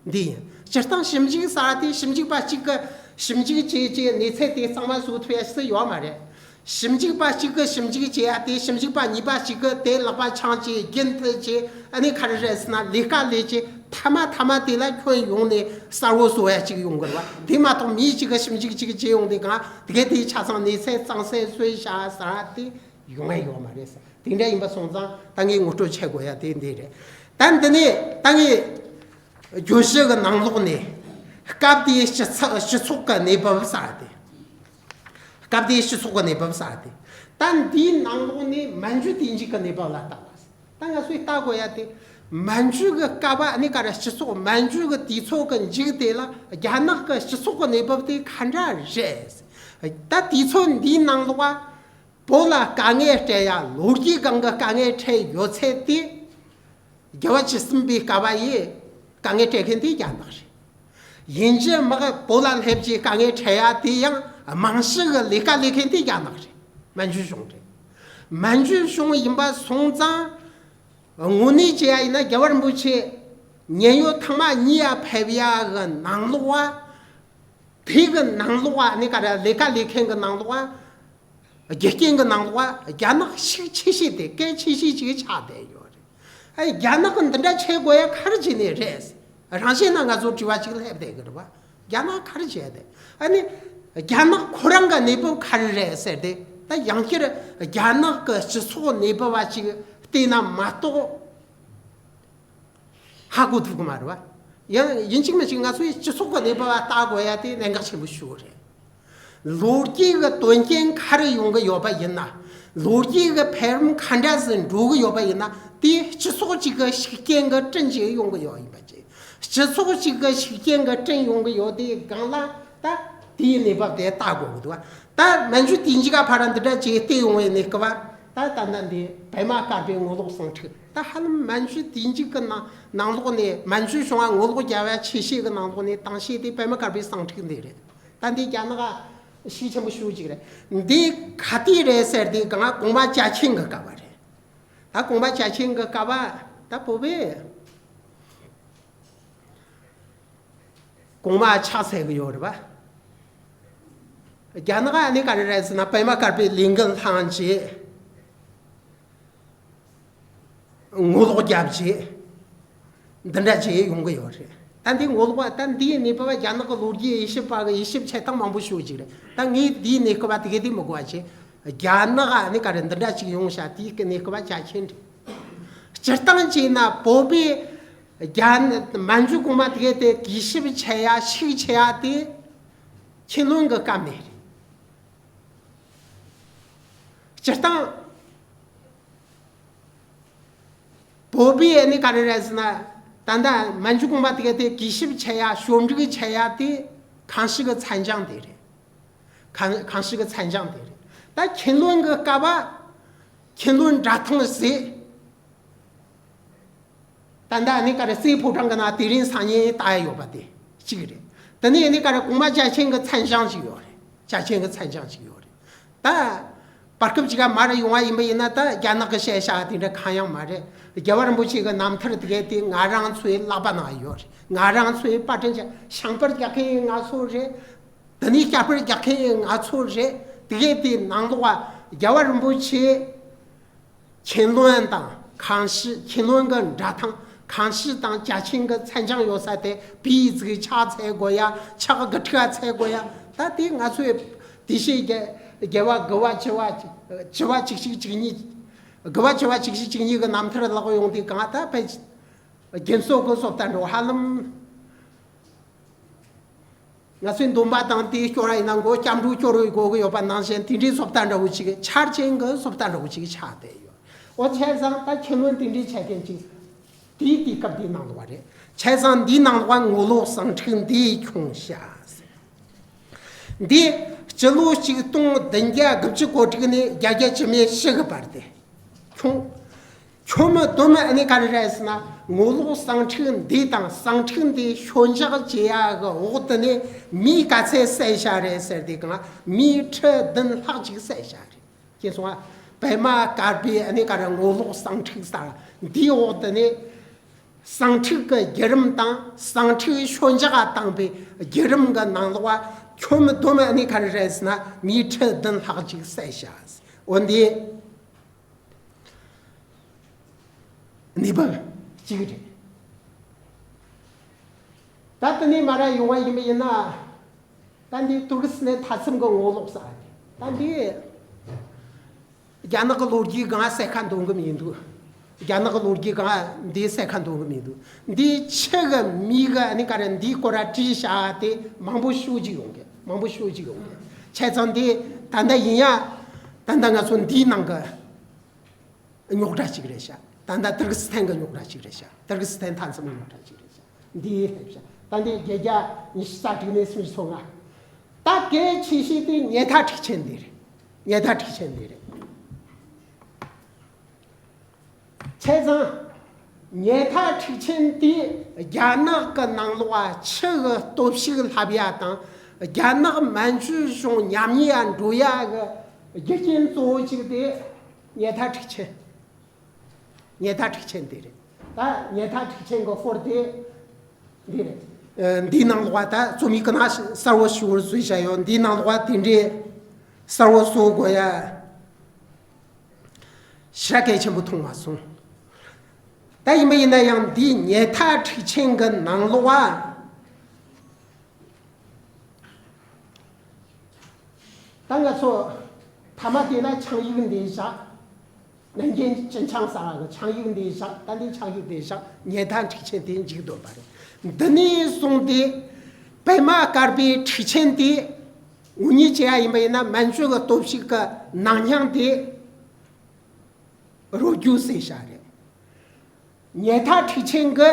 འདི་ཡིན། སྤྱིར་བཏང་ཞིབ་འཇུག་ཟེར་ཡ་དེ་ཞིབ་འཇུག་པ་གཅིག་གི་ཞིབ་འཇུག་བྱས་རྗེས་གནས་ཚད་དེ་གཙང་མ་བཟོ་ཐུབ་ཡ་ཞིག་ཡོད་མ་རེད། ཞིབ་འཇུག་པ་གཅིག་གིས་ཞིབ་འཇུག་བྱེད་ཡ་དེ་ཞིབ་འཇུག་པ་གཉིས་པ་གཅིག་གིས་དེ་ལག་པ་འཆང་བྱས་རྒྱུན་མཐུད་བྱས་ཨ་ནི་ག་རེ་རེད་ཟེར་ན་ལས་ཀ་ལས་བྱས་མཐའ་མ་མཐའ་མ་དེ་ལ་ཁྱོན་ཡོངས་ནས་གསལ་བོ་བཟོ་ཡ་གཅིག་ཡོང་གི་རེད་བ། དེ་མ་གཏོགས་མི་གཅིག་གིས་ཞིབ་འཇུག་གཅིག་བྱས་ཡོང་དུས་གང་དེ་གའི་དེའི་ཆ་ཚང་གནས་ཚད་གཙང་སེལ་བཟོས་བཞག་ཟེར་ཡ་དེ་ཡོང་ཡ་ཡོད་མ་རེད་ཟེར། དེ་འདྲ་ཡིན་པ་སོང་ཙང་ད་ངས་ངོ་སྤྲོད་བྱེད་དགོས་ཡ་དེ་འདི་རེད། ད་འདི་ནས་ད་ངས་བརྗོད་གཞི་གི་ནང་ལོགས་ནས་སྐབས་དེའི་སྤྱི་ཚོགས་སྤྱི་ཚོགས་ཀྱི་གནས་བབ་ཟེར་ཡ་དེ། སྐབས་དེའི་སྤྱི་ཚོགས་ཀྱི་གནས་བབ་ཟེར་ཏེ། ད་འདིའི་ནང་ལོགས་ནས་མན་ཇུ་དུས་མཇུག་གི་གནས་བབ་ལ་བལྟ་བ། ད་ང་ཚོས་ལྟ་དགོས་ཡ་དེ། མན་ཇུ་གི་སྐབས་ཨ་ནི་ག་རེ་སྤྱི་ཚོགས་མན་ཇུ་གི་དུས་ཚོད་ཀྱི་མཇུག་དེ་ལ་རྒྱ་ནག་གི་སྤྱི་ཚོགས་ཀྱི་གནས་བབ་དེ་ག་འདྲ་རེད། ད་དུས་ཚོད་འདིའི་ནང་ལོགས་བ། བོད་ལ་དཀའ་ངལ་འཕྲད་ཡ་ལོ་རྒྱུས་སྒང་གི་དཀའ་ངལ་འཕྲད་ཡོད་ཚད་དེ། རྒྱལ་བ་བཅུ་གསུམ་པའི་སྐབས་ཡི་དཀའ་ངལ་འཕྲད་མཁན་དེ་རྒྱ་ནག་རེད། ཡིན་གྱི་མ་གི་བོད་ལ་སླེབས་ཀྱི་དཀའ་ངལ་འཕྲད་ཡ་དེ་ཡང་རྨང་གཞི་གི་ལས་ཀ་ལས་མཁན་དེ་རྒྱ་ནག་རེད། མན་ཇུ་གཞུང་རེད། མན་ཇུ་གཞུང་ཡིན་པ་སོང་ཙང་དངོས་གནས་བྱས་ཡ་ཡིན་ན་རྒྱལ་བ་རིན་པོ་ཆེ་མཉན་ཡོད་ཐེངས་མ་གཉིས་ཡ་ཕེབས་ཡ་གི་ནང་ལོགས་ དེ་གི་ནང་ལོགས་ཨ་ནི་ག་རེ་ལས་ཀ་ལས་མཁན་གི་ནང་ལོགས་ཨ། རྒྱུ་རྐྱེན་གི་ནང་ལོགས་ཨ་རྒྱ་ནག་ཤུགས་ཆེ་ཤོས་དེ་གལ་ཆེ་ཤོས་ཅིག་ཆགས་བསྡད་ཡོད་རེད། ཨ་རྒྱ་ནག་གི་འདི་འདྲ་བྱེད་དགོས་ཡ་ག་རེ་བྱས་ནས་རེད། རང་བཞིན་ན་ང་ཚོ་དྲི་བ་ཅིག་སླེབས་བསྡད་གི་རེད་བ། རྒྱ་ནག་ག་རེ་བྱས་ཏེ། ཨ་ནི་རྒྱ་ནག་ཁོ་རང་གི་གནས་བབ་ག་རེ་རེད་ཟེར་ཏེ། ད་ཡང་བསྐྱར་རྒྱ་ནག་གི་སྤྱི་ཚོགས་གནས་བབ་བ་ཅིག་བལྟས་ན་མ་གཏོགས། ཧ་གོ་ཐུབ་གི་མ་རེད་བ། ཡང་ཡིན་གཅིག་མིན་གཅིག་ང་ཚོའི་སྤྱི་ཚོགས་ཀྱི་གནས་བབ་ལ་ལྟ་དགོས་ཡ་དེ་གནད་འགག་ཆེན་པོ་ཞིག་རེད། ལོ་རྒྱུས་ཀྱི་དོན་རྐྱེན་ག་རེ་ཡོང་གི་ཡོད་པ་ཡིན་ན། ལོ་རྒྱུས་ཀྱི་འཕེལ་རིམ་ག་འདྲ་ཟིག་འགྲོ་གི་ཡོད་པ་ཡིན་ན། དེ་སྤྱི་ཚོགས་གཅིག་གི་ཤུགས་རྐྱེན་གྱི་བསྐྲུན་བྱས་ཡོང་གི་ཡོད་ཡིན་པ་བཅས། སྤྱི་ཚོགས་གཅིག་གི་ཤུགས་རྐྱེན་གྱི་བསྐྲུན་ཡོང་གི་ཡོད་དེའི་སྒང་ལ་ད་དེའི་གནས་བབ་དེ་ལྟ་དགོས་གི་འདུག་ད་མན་ཇུ་དེ་འཇིག་ག་ཕ་ར་འདི་འདྲ་བྱས་བལྟས་ཡོང་བའི་གནས་སྐབས་ད་ད་ལྟ་འདི་པད་མ་དཀར་པོའི་ངོ་ལོག་ཟིང་འཁྲུག་ད་ཧ་ལམ་མན་ཇུ་དེ་འཇིག་གི་ནང་ནང་ལོགས་ནས་མན་ཇུ་བྱུང་བ་ངོ་ལོག་རྒྱབ་ཡ་ཆེ་ཤོས་ཀྱི་ནང་ལོགས་ནས་དང་ཤོས་དེ་པད་མ་དཀར་པོའི་ཟིང་འཁྲུག་འདི་རེད། ད་འདི་རྒྱ་ནག་ཤུགས་ཆེན་པོ་ཞེ་ཅིག་རེད། འདི་ག་དུས་རེད་ཟེར་དུས་གང་གོང་མ་ཅ་ཆིང་གི་སྐབས་རེད། ད་གོང་མ་ཅ་ཆིང་གི་སྐབས་ད་བོད་པས་གོང་མ་ཕྱག་འཚལ་གི་ཡོད་རེད་པ། རྒྱ་ནག་ཨ་ནི་ག་རེ་རེད་ཟེར་ན་པད་མ་དཀར་པོའི་ལས་འགན་བླངས་བྱས། ངོ་ལོག་རྒྱབ་བྱས། འདི་འདྲ་བྱས་ཡོང་གི་ཡོད་རེད། ད་འདི་ངོ་ལོག་པ་ད་འདིའི་གནས་བབ་རྒྱ་ནག་གི་ལོ་རྒྱུས་དབྱེ་ཞིབ་པ་གི་དབྱེ་ཞིབ་བྱེད་སྟངས་མང་པོ་ཞིག་ཅིག་རེད། ད་ངས་འདིའི་གནས་སྐབས་དེ་ག་དེ་མི་དགོས་པ་བྱས། རྒྱ་ནག་ཨ་ནི་ག་རེ་འདི་འདྲ་ཅིག་ཡོང་བྱ་དེའི་གནས་སྐབས་ཅ་ཆིང་རེད། སྤྱིར་བཏང་བྱས་ན་བོད་པའི་རྒྱ་ནག་མན་ཇུ་གོང་མ་དེ་ག་དེ་གུས་ཞབས་བྱེད་ཡ་ཤུགས་ཆེ་ཡ་དེ་ཁྱེད་ལོན་གི་སྐབས་ནས་རེད། སྤྱིར་བཏང་། བོད་པའི་ཨ་ནི་ག་རེ་རེད་ཟེར་ན། ད་ལྟ་མན་ཇུ་གོང་མ་དེ་ག་དེ་གུས་ཞབས་བྱེད་ཡ་ཞབས་འདྲེན་བྱེད་ཡ་དེ་གང་ཞིག་གི་མཚན་བྱང་དེ་རེད། གང་གང་ཞིག་གི་མཚན་བྱང་དེ་རེད། ད་ཁྱེད་ལོན་གི་སྐབས་ཁྱེད་ལོན་འདྲ་ཐང་ཟེར། ད་ལྟ་ཨ་ནི་ག་རེ་སའི་ཕོ་བྲང་གི་ནང་དེ་རིང་སང་ཉིན་ལྟ་ཡ་ཡོད་པ་དེ་གཅིག་རེད། དེ་ནས་ཨ་ནི་ག་རེ་གོང་མ་ཅ་ཆིང་གི་མཚན་བྱང་ཅིག་ཡོད་རེད། ཅ་ཆིང་གི་མཚན་བྱང་ཅིག་ཡོད་རེད། ད་བར་སྐབས་ཅིག་ག་མར་ཡོང་བ་ཡིན་པ་ཡིན་ན་ད་རྒྱ་ནག་གི་བཤད་བྱ་དེ་འདྲ་གང་ཡང་མ་རེད། རྒྱལ་བ་རིན་པོ་ཆེ་གི་རྣམ་ཐར་དེ་ག་དེ་ང་རང་ཚོའི་ལག་པ་ནང་ཡོད་རེད། ང་རང་ཚོའི་པར་སྐྲུན་བྱ་ཞིང་པར་རྒྱག་མཁན་ཡིན་ང་ཚོ་རེད། དེ་ནས་སྐྱ་པར་རྒྱག་མཁན་ཡིན་ང་ཚོ་རེད། དེ་ག་དེ་ནང་ལོགས་རྒྱལ་བ་རིན་པོ་ཆེ། ཁྱེད་ལོན་དང་གང་ཞིག་ཁྱེད་ལོན་གི་འདྲ་ཐང་གང་ཞིག་དང་ཅ་ཆིང་གི་མཚན་བྱང་ཡོད་ས་དེ་བི་ཟིག་ཕྱག་འཚལ་དགོས་ཡ་ཕྱག་གི་ཁྲི་འཚལ་དགོས་ཡ། ད་དེ་ང་ཚོའི་དེ་ཤེས་རྒྱ་རྒྱལ་བ་དགུ་བ་བཅུ་བ་བཅུ་བ་གཅིག་གཅིག་གཅིག་གཉིས་དགུ་བ་བཅུ་བ་གཅིག་གཅིག་གཅིག་གཉིས་གི་རྣམ་ཐར་ལག་ཡོང་དུས་གང་ད་ཕལ་རྒྱན་སོགས་གི་སོབ་ད་འགྲོ་ཧ་ལམ། ང་ཚོའི་འདོན་པ་དང་དེའི་སྐྱོར་ཡིན་ན་མགོ་སྐྱབས་འགྲོ་སྐྱོར་བའི་སྒོ་གི་ཡོད་པ་ནང་བཞིན་དེ་འདྲའི་སོབ་ད་འདྲ་བོ་ཅིག་ཆ་རྐྱེན་གི་སོབ་ད་འདྲ་བོ་ཅིག་ཆགས་བསྡད་ཡོད། འོ་བྱས་ཙང་ད་ཁྱེད་ལོན་དེ་འདྲའི་ཆ་རྐྱེན་ཅིག་དེའི་དུས་སྐབས་དེའི་ནང་ལོགས་རེད། བྱས་ཙང་འདིའི་ནང་ལོགས་ངོ་ལོག་ཟིང་འཁྲུག་འདི་ཁྱོང་བྱ། འདི་སྤྱི་ལོ་ཆིག་སྟོང་བདུན་བརྒྱ་དགུ་བཅུ་གོ་དྲུག་ནས་བརྒྱད་བརྒྱ་བཅུ་མེད་བཞི་གི་བར་དེ་ཁྱོང་། ཁྱོད་མི་དོན་མི་ཨ་ནི་ག་རེ་རེད་ཟེར་ན་ངོ་ལོག་ཟིང་འཁྲུག་འདི་དང་ཟིང་འཁྲུག་འདི་ཞོད་འཇགས་བྱེད་ཡ་གི་འོག་ཏུ་ནས་མི་ག་ཚད་བསད་བྱ་རེད་ཟེར་དུས་གང་མི་ཁྲི་བདུན་ལྷག་ཅིག་བསད་བྱ་རེད། ཁྱེད་སོང་ཨ། པད་མ་དཀར་པོའི་ཨ་ནི་ག་རེ་ངོ་ལོག་ཟིང་འཁྲུག་ཟེར་འདིའི་འོག་ཏུ་ནས་ཟིང་འཁྲུག་གི་བརྒྱུད་རིམ་དང་ཟིང་འཁྲུག་ཞོད་འཇགས་བཏང་པའི་བརྒྱུད་རིམ་གི་ནང་ལོགས་ཁྱོད་མི་དོན་མི་ཨ་ནི་ག་རེ་རེད་ཟེར་ན་མི་ཁྲི་བདུན་ལྷག་ཅིག་བསད་བྱ། འོ་འདི། གནས་བབ་གཅིག་རེད། ད་དེ་ནས་མར་ཡོང་བ་ཡིན་པ་ཡིན་ན། ད་འདི་ཏུར་ཀི་སི་ཐན་མཐའ་མཚམས་ཀྱི་ངོ་ལོག་ས་རེད། ད་འདི་རྒྱ་ནག་གི་ལོ་རྒྱུས་སྒང་གསལ་ཁ་འདོན་གི་མི་འདུག་རྒྱ་ནག་གི་ལོ་རྒྱུས་སྒང་འདི་གསལ་ཁ་འདོན་གི་མི་འདུག་འདི་ཕྱི་གི་མི་གི་ཨ་ནི་ག་རེ་འདིའི་སྐོར་ལ་བྲིས་བཞག་དེ་མང་པོ་ཤོད་ཀྱི་ཡོང་གི་མང་པོ་ཤོད་ཀྱི་ཡོང་གི་བྱས་ཙང་འདི་ད་ལྟ་ཡིན་ཡ། ད་ལྟ་ང་ཚོ་འདིའི་ནང་གི་རྙོག་དྲ་ཞིག་རེད་ཤག་ད་ལྟ་ཏུར་ཀི་སི་ཐན་གྱི་རྙོག་དྲ་ཞིག་རེད་ཤག་ཏུར་ཀི་སི་ཐན་མཐའ་མཚམས་ཀྱི་རྙོག་དྲ་ཞིག་རེད་ཤག་འདི་ཡིན་ལྷེབ་ཤག་ད་འདི་བརྒྱད་བརྒྱ་ཉི་ཤུ་རྩ་དྲུག་ནས་སུམ་ཅུ་སོ་ལྔ། ད་གལ་ཆེ་ཤོས་དེ་ཉལ་ཐ་འཁྲུག་ཆེན་འདི་རེད། ཉལ་ཐ་འཁྲུག་ཆེན་འདི་རེད། བྱས་ཙང་། ཉལ་ཐ་འཁྲུག་ཆེན་དེ་རྒྱ་ནག་གི་ནང་ལོགས་ཕྱི་གི་སྟོབས་ཤུགས་ལྷབ་ཡ་དང་རྒྱ་ནག་མན་ཇུ་གཞུང་ཉམས་ཉེས་འགྲོ་ཡ་གི་རྒྱུ་རྐྱེན་གཙོ་བོ་གཅིག་དེ་ཉལ་ཐ་འཁྲུག་ཆེན། ཉལ་ཐ་འཁྲུག་ཆེན་དེ་རེད། ད་ཉལ་ཐ་འཁྲུག་ཆེན་གི་སྐོར་དེ་འདི་རེད། འདིའི་ནང་ལོགས་ད་རྩོམ་ཡིག་གི་ནང་གསལ་བོ་ཞུ་བར་བཟོས་བཞག་ཡོད། འདིའི་ནང་ལོགས་དེ་འདྲའི་གསལ་བོ་བཟོ་དགོས་ཡ་ཞེ་དྲག་གལ་ཆེན་པོ་མཐོང་མ་སོང་། ད་ཡིན་པ་ཡིན་ན་ཡང་འདིའི་ཉལ་ཐ་ཁྲིད་ཆེན་གྱི་ནང་ལོགས་ད་ང་ཚོ་ཐ་མ་དེ་ལ་ཆིངས་ཡིག་འདི་བཞག་ནན་ཅིན་ཅིན་ཆང་ཟེར་བ་གི་ཆིངས་ཡིག་འདི་བཞག་ད་འདི་ཆིངས་ཡིག་འདི་བཞག་ཉལ་ཐ་ཁྲིད་ཆེན་དེ་མཇུག་བསྡོམས་པ་རེད། འདི་ནས་བཟུང་སྟེ་པདྨ་དཀར་པོའི་ཁྲིད་ཆེན་དེ་དངོས་གནས་བྱས་ཡ་ཡིན་པ་ཡིན་ན་མན་ཇུ་གི་སྟོབས་ཤུགས་ཀྱི་ནང་སྙིང་དེ་རོ་རྒྱུ་ཟེར་བཞག་རེད། ཉལ་ཐ་ཁྲིད་ཆེན་གྱི་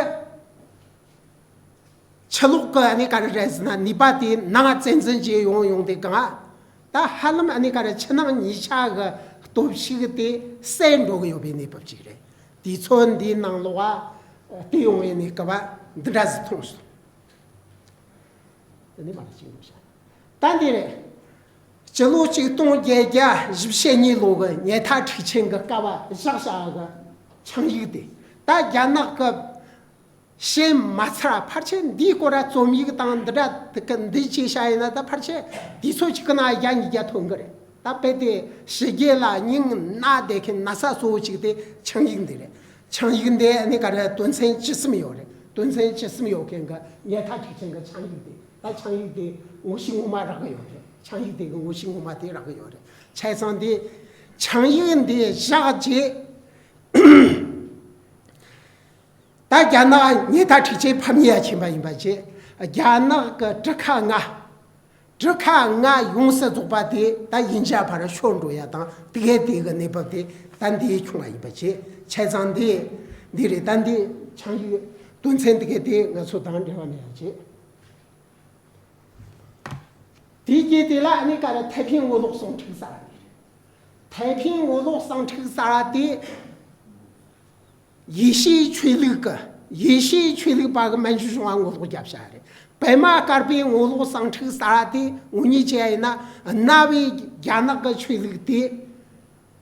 ཕྱི་ལོགས་ཀྱི་ཨ་ནི་ག་རེ་རེད་ཟེར་ན་ནུས་པ་དེ་ནང་བཙན་འཛུལ་བྱས་ཡོང་ཡོང་དེ་གང་ད་ཧ་ལམ་ཨ་ནི་ག་རེ་ཕྱི་ནང་གཉིས་ཆ་གི་སྟོབས་ཤུགས་དེ་གསལ་འགྲོ་གི་ཡོད་པའི་གནས་བབ་ཅིག་རེད། དུས་ཚོད་འདིའི་ནང་ལོགས་བལྟས་ཡོང་བའི་གནས་སྐབས་འདི་འདྲ་ཟིག་མཐོང་སོང་། དེ་ནས་མར་ཅིག་ཡོང་ཤག་ད་འདི་རེད། སྤྱི་ལོ་ཆིག་སྟོང་བརྒྱད་བརྒྱ་བཞི་བཅུ་ཞེ་གཉིས་ལོ་གི་ཉལ་ཐ་ཁྲིད་ཆེན་གྱི་སྐབས་བཞག་བཞག་གི་ཆིངས་ཡིག་དེ་ད་རྒྱ་ནག་གི་ཤན་མ་ཚར་ཕལ་ཆེར་འདིའི་སྐོར་ར་རྩོམ་ཡིག་དང་འདི་འདྲ་དེ་གི་འདི་བྱས་བཞག་ཡིན་ན་ད་ཕལ་ཆེར་དུས་ཚོད་གཅིག་གི་ནང་བརྒྱ་ཉིས་བརྒྱ་ཐོན་གི་རེད། ད་དཔེ་དེ་ཕྱི་རྒྱལ་ལ་སྙིང་ན་བསྡད་མཁན་ན་ཚ་གཙོ་བོ་གཅིག་དེ་ཆིངས་ཡིག་འདི་རེད། ཆིངས་ཡིག་འདི་ནི་ག་རེ་དོན་ཚན་བཅུ་གསུམ་ཡོད་རེད། དོན་ཚན་བཅུ་གསུམ་ཡོད་མཁན་གི་ཉལ་ཐ་ཁྲིད་ཆེན་གི་ཆིངས་ཡིག་དེ་ད་ཆིངས་ཡིག་དེ་ངོ་ཤེས་ངོ་མ་རག་གི་ཡོད་རེད། ཆིངས་ཡིག་དེ་གི་ངོ་ཤེས་ངོ་མ་དེ་རག་གི་ཡོད་རེད། བྱས་ཙང་དེ་ཆིངས་ཡིག་འདི་བཞག་རྗེས། ད་རྒྱ་ནག་ཉལ་ཐ་ཁྲིད་ཆེན་ཕམ་ཉེས་ཡ་ཕྱིན་པ་ཡིན་པ་བྱས། རྒྱ་ནག་གི་གྲུ་ཁ་ལྔ། གྲུ་ཁ་ལྔ་ཡོངས་སུ་རྫོགས་པ་དེ་ད་དབྱིན་ཇི་ཕར་ཤོར་འགྲོ་ཡ་དང་དེ་གའི་དེ་གི་གནས་བབ་དེ་ད་འདི་བྱུང་བ་ཡིན་པ་བྱས། བྱས་ཙང་འདི་འདི་རེད། ད་འདི་ཆིངས་ཡིག་དོན་ཚན་དེ་གའི་དེ་ང་ཚོ་དང་འབྲེལ་བ་མེད་ཡ་བྱས། དེའི་རྗེས་དེ་ལ་ཨ་ནི་ག་རེ་太平五路商船ཟེར་བ་རེད། 太平五路商船ཟེར་བ་དེ། ཡེ་ཤུའི་ཆོས་ལུགས་ཀྱི་ཡེ་ཤུའི་ཆོས་ལུགས་པ་གི་མན་ཇུ་གཞུང་ང་ངོ་ལོག་བརྒྱབ་བཞག་རེད། པདྨ་དཀར་པོའི་ངོ་ལོག་ཟིང་འཁྲུག་ཟེར་བ་དེ་དངོས་གནས་བྱས་ཡིན་ན་གནའ་བོའི་རྒྱ་ནག་གི་ཆོས་ལུགས་དེ་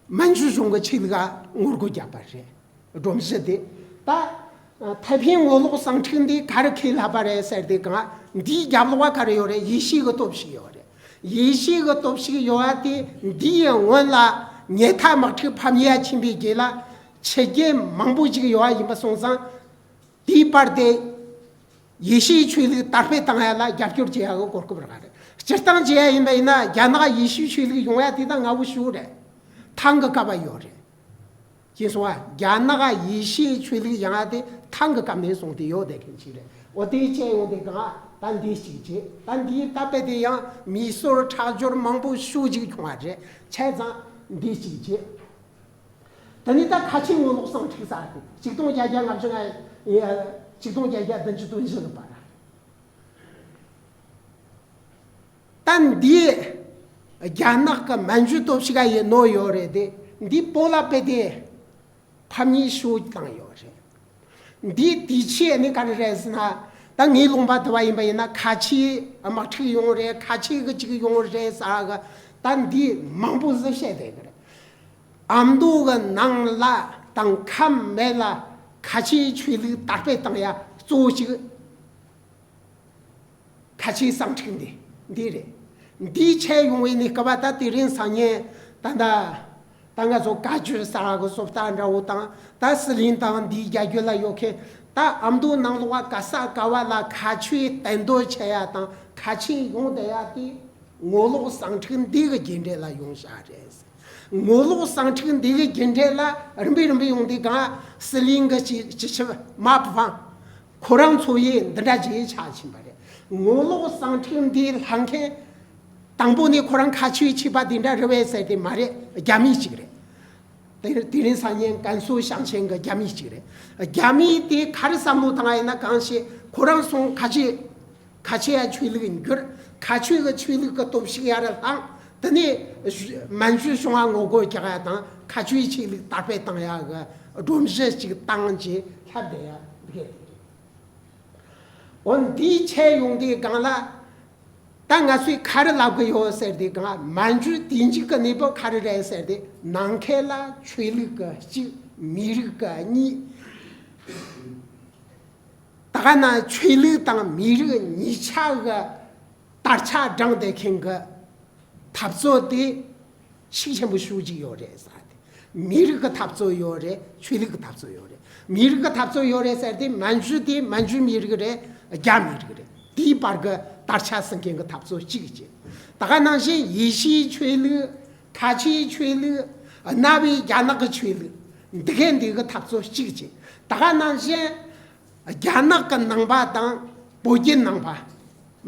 མན་ཇུ་གཞུང་གི་ཆོས་ལུགས་ལ་ངོ་རྒོལ་བརྒྱབ་པ་རེད། སྒྲོམ་གཞི་དེ་ད་太平五路商船དེ་ག་རེ་ཁས་ལྷག་པ་རེད་ཟེར་དེ་གང་འདིའི་རྒྱབ་ལོགས་ག་རེ་ཡོད་རེད། ཡེ་ཤུའི་གི་སྟོབས་ཤིག་ཡོད་རེད། ཡེ་ཤུའི་གི་སྟོབས་ཤིག་ཡོད་བ་དེ་འདིའི་སྔོན་ལ་ཉལ་ཐ་དམག་འཁྲུག་ཕམ་ཉེས་ཡ་ཕྱིན་པའི་རྗེས་ལ་ཕྱི་རྒྱལ་མང་པོ་ཅིག་ཡོད་བ་ཡིན་པ་སོང་ཙང་། དེའི་བར་དེ་ཡེ་ཤུའི་ཆོས་ལུགས་དར་སྤེལ་བཏང་ཡ་ལ་རྒྱབ་སྐྱོར་བྱེད་ཡ་གི་གོ་སྐབས་རག་རེད། སྤྱིར་བཏང་བྱེད་ཡ་ཡིན་པ་ཡིན་ན་རྒྱ་ནག་ཡེ་ཤུའི་ཆོས་ལུགས་ཡོང་ཡ་དེ་ད་སྔ་བོ་ཞིག་རེད། ཐང་གི་བཀབ་པ་ཡོད་རེད། ཅེས་གསུངས་པ། རྒྱ་ནག་ཡེ་ཤུའི་ཆོས་ལུགས་ཡང་དེ་ཐང་གི་བཀབ་ནས་སོང་དེ་ཡོད་དེ་མཁན་ཅིག་རེད། འོ་དེའི་ཆེད་ཡོང་དེ་གང་ད་འདི་གཅིག་བྱེད། ད་འདིའི་ད་དཔེ་དེ་ཡང་མིས་སོར་ཁྲག་སྦྱོར་མང་པོ་ཤུགས་ཅིག་བྱུང་བ་རེད། བྱས་ཙང་འདི་གཅིག་བྱེད། ད་ནི་ད་ཁ་ཆེའི་ངོ་ལོག་ཟིང་འཁྲུག་ཟེར་དེ་ཆིག་སྟོང་བརྒྱད་བརྒྱ་ལྔ་བཅུ་ང་ཆིག་སྟོང་བརྒྱད་བརྒྱ་བདུན་ཅུ་དོན་བཞི་གི་བར། ད་འདི་རྒྱ་ནག་གི་མན་ཇུ་སྟོབས་ཤུགས་ཡིན་ནོ་ཡོད་རེད་དེ། འདི་བོད་ལ་དཔེ་དེ་ཕམ་ཉེས་ཤུགས་བཏང་ཡོད་རེད། འདི་དུས་ཆེན་ནི་ག་རེ་རེད་ཟེར་ན། ད་ངའི་ལུང་པ་དུ་བ་ཡིན་པ་ཡིན་ན་ཁ་ཆེའི་དམག་འཁྲུག་ཡོང་རེད། ཁ་ཆེ་གི་ཅིག་ཡོང་རེད་ཟེར་གི། ད་འདི་མང་པོ་ཟིག་བཤད་བསྡད་གི་རེད། ཨ་མདོ་གི་ནང་ལ་དང་ཁམས་སྨད་ལ་ཁ་ཆེའི་ཆོས་ལུགས་དར་སྤེལ་བཏང་ཡ་གཙོ་བོ་ཅིག་ཁ་ཆེའི་ཟིང་འཁྲུག་འདི་འདི་རེད། འདིའི་ཆེད་ཡོང་བའི་ནི་སྐབས་པ་ད་དེ་རིང་སང་ཉིན་ད་ད་ད་ང་ཚོ་བཀའ་བརྒྱུད་ཟེར་གི་བཟོ་ལྟ་འདྲ་བོ་དང་ད་ཟི་ལིང་དང་འདིའི་རྒྱ་རྒྱུད་ལ་ཡོད་མཁན་ད་ཨ་མདོ་ནང་ལོགས་པ་ག་ས་ག་བ་ལ་ཁ་ཆེའི་བསྟན་དོན་ཆེ་ཡ་དང་ཁ་ཆེའི་ཡོང་བསྡད་ཡ་དེ་ངོ་ལོག་ཟིང་འཁྲུག་འདི་གི་རྒྱུ་འབྲས་ལ་ཡོང་བཞག་རེད། ངོ་ལོག་ཟིང་འཁྲུག་འདི་གི་རྒྱུ་འབྲས་ལ་རིམ་པས་རིམ་པས་ཡོང་དུས་གང་ཟི་ལིང་གི་སྤྱི་སྤྱི་ཁྱབ་མ་བུ་ཕང་ཁོ་རང་ཚོ་ཡིས་འདི་འདྲ་ཅིག་ཆགས་ཕྱིན་པ་རེད། ངོ་ལོག་ཟིང་འཁྲུག་འདི་ལྷག་མཁན་དང་པོ་ནས་ཁོ་རང་ཁ་ཆེའི་ཆོས་པ་འདི་འདྲ་རེད་པས་ཟེར་དེ་མ་རེད། རྒྱ་མི་ཅིག་རེད། དེ་དེ་རིང་སང་ཉིན་ཀན་སུའུ་ཞིང་ཆེན་གྱི་རྒྱ་མི་ཅིག་རེད། རྒྱ་མི་དེ་ག་རེ་བསམ་བློ་བཏང་ཡིན་ན་གང་ཞིག་ཁོ་རང་སོང་ཁ་ཆེ་ཁ་ཆེ་ཡ་ཆོས་ལུགས་འགྱུར། ཁ་ཆོས་ཀྱི་ཆོས་ལུགས་ཀྱི་སྟོབས་ཤུགས་ཡར་ལངས། དེ་ནས་མན་ཇུ་གཞུང་ང་ངོ་རྒོལ་རྒྱག་ཡ་དང་ཁ་ཆོས་ཆོས་ལུགས་དར་སྤེལ་བཏང་ཡ་གི་སྒྲོམ་གཞི་ཅིག་བཏང་རྗེས་ལྷབ་བསྡད་ཡ་འདི་གས་རེད། འོ་འདིའི་ཆེད་ཡོང་དུས་གང་ལ་ད་ང་ཚོས་ག་རེ་ལབ་གི་ཡོད་ཟེར་དུས་གང་མན་ཇུ་དུས་མཇུག་གི་གནས་བབ་ག་རེ་རེད་ཟེར་དུས་ནང་ཁུལ་ལ་ཆོས་ལུགས་ཀྱི་གཅིག་མི་རིགས་ཀྱི་གཉིས། དར་ པ་ན་ཆོས་ལུགས་དང་མི་རིགས་གཉིས་ཆ་གི་དར་ཆ་བསྒྲེངས་བསྡད་མཁན་གྱི་འཐབ་རྩོད་དེ་ཤུགས་ཆེན་པོ་ཞེ་གཅིག་ཡོད་རེད་ཟེར་ཏེ། མི་རིགས་ཀྱི་འཐབ་རྩོད་ཡོད་རེད། ཆོས་ལུགས་ཀྱི་འཐབ་རྩོད་ཡོད་རེད། མི་རིགས་ཀྱི་འཐབ་རྩོད་ཡོད་རེད་ཟེར་ཏེ། མན་ཇུ་དེ་མན་ཇུ་མི་རིགས་རེད། རྒྱ་མི་རིགས་རེད། དེའི་བར་གྱི་དར་ཆ་ཟིན་མཁན་གྱི་འཐབ་རྩོད་གཅིག་བྱས། ད་ག་ནང་བཞིན་ཡེ་ཤུའི་ཆོས་ལུགས། ཁ་ཆེའི་ཆོས་ལུགས། གནའ་བོའི་རྒྱ་ནག་གི་ཆོས་ལུགས། འདི་གའི་འདི་གི་འཐབ་རྩོད་གཅིག་བྱས། ད་ག་ནང་བཞིན་རྒྱ་ནག་གི་ནང་པ་དང་བོད་བརྒྱུད་ནང་པ།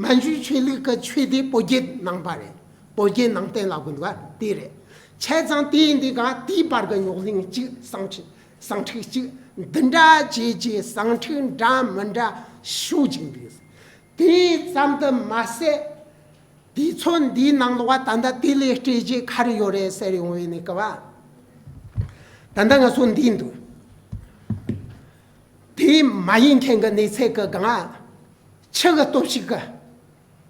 མན་ཇུའི་ཆོས་ལུགས་ཀྱི་ཆོས་དེ་བོད་བརྒྱུད་ནང་པ་རེད། བོད་བརྒྱུད་ནང་བསྟན་ལབ་དགོས་འདུག་ག་དེ་རེད། བྱས་ཙང་དེ་ཡིན་དུས་གང་དེའི་བར་གྱི་རྙོག་གླེང་གཅིག་ཟིང་འཁྲུག་ཟིང་འཁྲུག་གཅིག་འདི་འདྲ་བྱས་རྗེས་ཟིང་འཁྲུག་འདྲ་མི་འདྲ་ཤུགས་ཆེན་པོས། དེ་ཙམ་དུ་མ་ཟད། དུས་ཚོད་འདིའི་ནང་ལོགས་ད་ལྟ་དེ་ལས་སྤྲོས་རྒྱུ་ག་རེ་ཡོད་རེད་ཟེར་ཡོང་བའི་གནས་སྐབས། ད་ལྟ་ང་ཚོ་འདིའི་འདུག་དེ་མ་ཡིན་མཁན་གྱི་གནས་ཚད་ཀྱི་སྒང་། ཕྱི་གི་སྟོབས་ཤུགས་ཀྱི་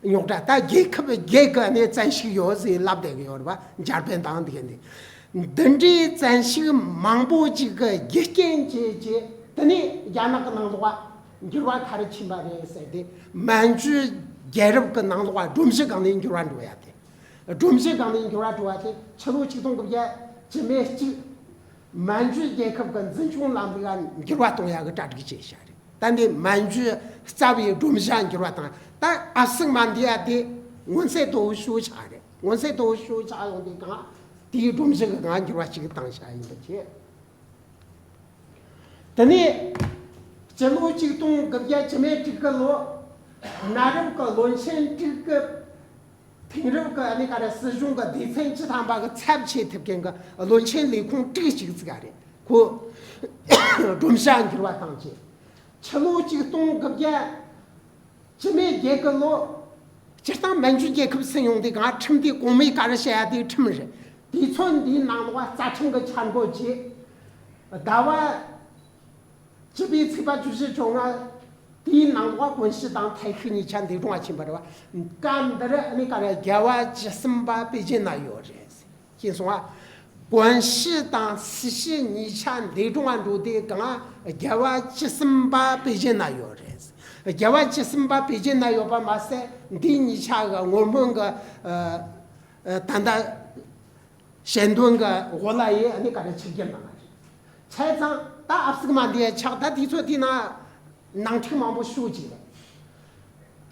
རྙོག་དྲ། ད་རྒྱལ་ཁབ་བརྒྱད་ཀྱི་ནས་བཙན་ཤུགས་ཡོད་ཟེར་ལབ་བསྡད་ཀྱི་ཡོད་རེད་པ། འཇར་པན་དང་འདི་ག་ནས། འདི་འདྲའི་བཙན་ཤུགས་མང་པོ་ཅིག་གི་རྒྱུ་རྐྱེན་བྱས་རྗེས། དེ་ནས་རྒྱ་ནག་གི་ནང་ལོགས་འགྱུར་བ་ག་རེ་ཕྱིན་པ་རེད་ཟེར་ཏེ། མན་ཇུ་རྒྱལ་རབས་ཀྱི་ནང་ལོགས་སྒྲོམ་གཞི་སྒང་ནས་འགྱུར་བ་འགྲོ་ཡ་དེ། སྒྲོམ་གཞི་སྒང་ནས་འགྱུར་བ་འགྲོ་བ་དེ་ཕྱི་ལོ་ཆིག་སྟོང་དགུ་བརྒྱ་བཅུ་མེད་གཅིག་མན་ཇུ་རྒྱལ་ཁབ་ཀྱི་འཛིན་སྐྱོང་ལམ་ལུགས་ལ་འགྱུར་བ་གཏོང་ཡ་གི་གྲ་སྒྲིག་བྱས་བཞག་རེད། ད་འདི་མན་ཇུ་རྩ་བའི་སྒྲོམ་གཞི་འགྱུར་བ་བཏང་། ད་ཨབ་སིག་མ་འདི་ཡ་དེ་མངོན་གསལ་དོད་པོ་ཞེ་ཆགས་རེད། མངོན་གསལ་དོད་པོ་ཞེ་ཆགས་ཡོང་དུས་གང་དེའི་སྒྲོམ་གཞི་གི་སྒང་འགྱུར་བ་ཞིག་བཏང་བཞག་ཡིན་པ་བྱས། དེ་ནས་སྤྱི་ལོ་ཆིག་སྟོང་དགུ་བརྒྱ་བཅུ་མེད་དྲུག་གི་ལོ། གནའ་རབས་ཀྱི་བློན་ཆེན་དྲུག་གི། དེང་རབས་ཀྱི་ཨ་ནི་ག་རེ་སྲིད་གཞུང་གི་སྡེ་ཚན་བཅུ་ཐམ་པ་གི་ཚབ་བྱེད་ཐུབ་མཁན་གྱི་བློན་ཆེན་ལས་ཁུངས་དྲུག་ཅིག་བཙུགས་ཡ་རེད། ཁོ་སྒྲོམ་གཞི་འགྱུར་བ་བཏང་རྗེས། ཕྱི་ལོ་ཆིག་སྟོང་དགུ་བརྒྱ་བཅུ་མེད་བརྒྱད་གི་ལོ། སྤྱིར་བཏང་མན་ཇུ་རྒྱལ་ཁབ་ཟིན་ཡོང་དུས་གང་ཁྲིམས་དེ་གོང་མའི་ག་རེ་བཤད་ཡ་དེའི་ཁྲིམས་རེད། དུས་ཚོད་འདིའི་ནང་ལོགས་རྩ་ཁྲིམས་ཀྱི་འཆར་འགོད་བྱས། ཟླ་བ་བཅུ་པའི་ཚེས་པ་བཅུ་བཞི་བཅོ་ལྔ། དེའི་ནང་ལོགས་ཀོན་ཤི་དང་ཐའེ་ཤི་གཉིས་ཆ་འདས་གྲོངས་ཕྱིན་པ་རེད་བ། སྐབས་འདིར་ཨ་ནི་ག་རེ་རྒྱལ་བ་བཅུ་གསུམ་པ་པེ་ཅིན་ན་ཡོད་རེད། ཤེས་སོང་ང་། ཀོན་ཤི་དང་སི་ཤི་གཉིས་ཆ་འདས་གྲོངས་འགྲོ་དུས་གང་རྒྱལ་བ་བཅུ་གསུམ་པ་པེ་ཅིན་ན་ཡོད་རེད། རྒྱལ་བ་བཅུ་གསུམ་པ་པེ་ཅིན་ན་ཡོད་པ་མ་ཟད། འདི་གཉིས་ཆ་གི་ངོ་སྨོན་གྱི་ཨ་ཨ་ད་ལྟ་ཞལ་འདོན་གྱི་འོག་ལ་ཡི་ཨ་ནི་ག་རེ་ཆིབས་བསྒྱུར་གནང་བ་རེད། བྱས་ཙང་ད་ཨབ་སིག་མ་འདི་ཆགས། ད་དུས་ཚོད་དེ་ན་ནང་འཁྲུག་མང་པོ་ཤུགས་ཆེ་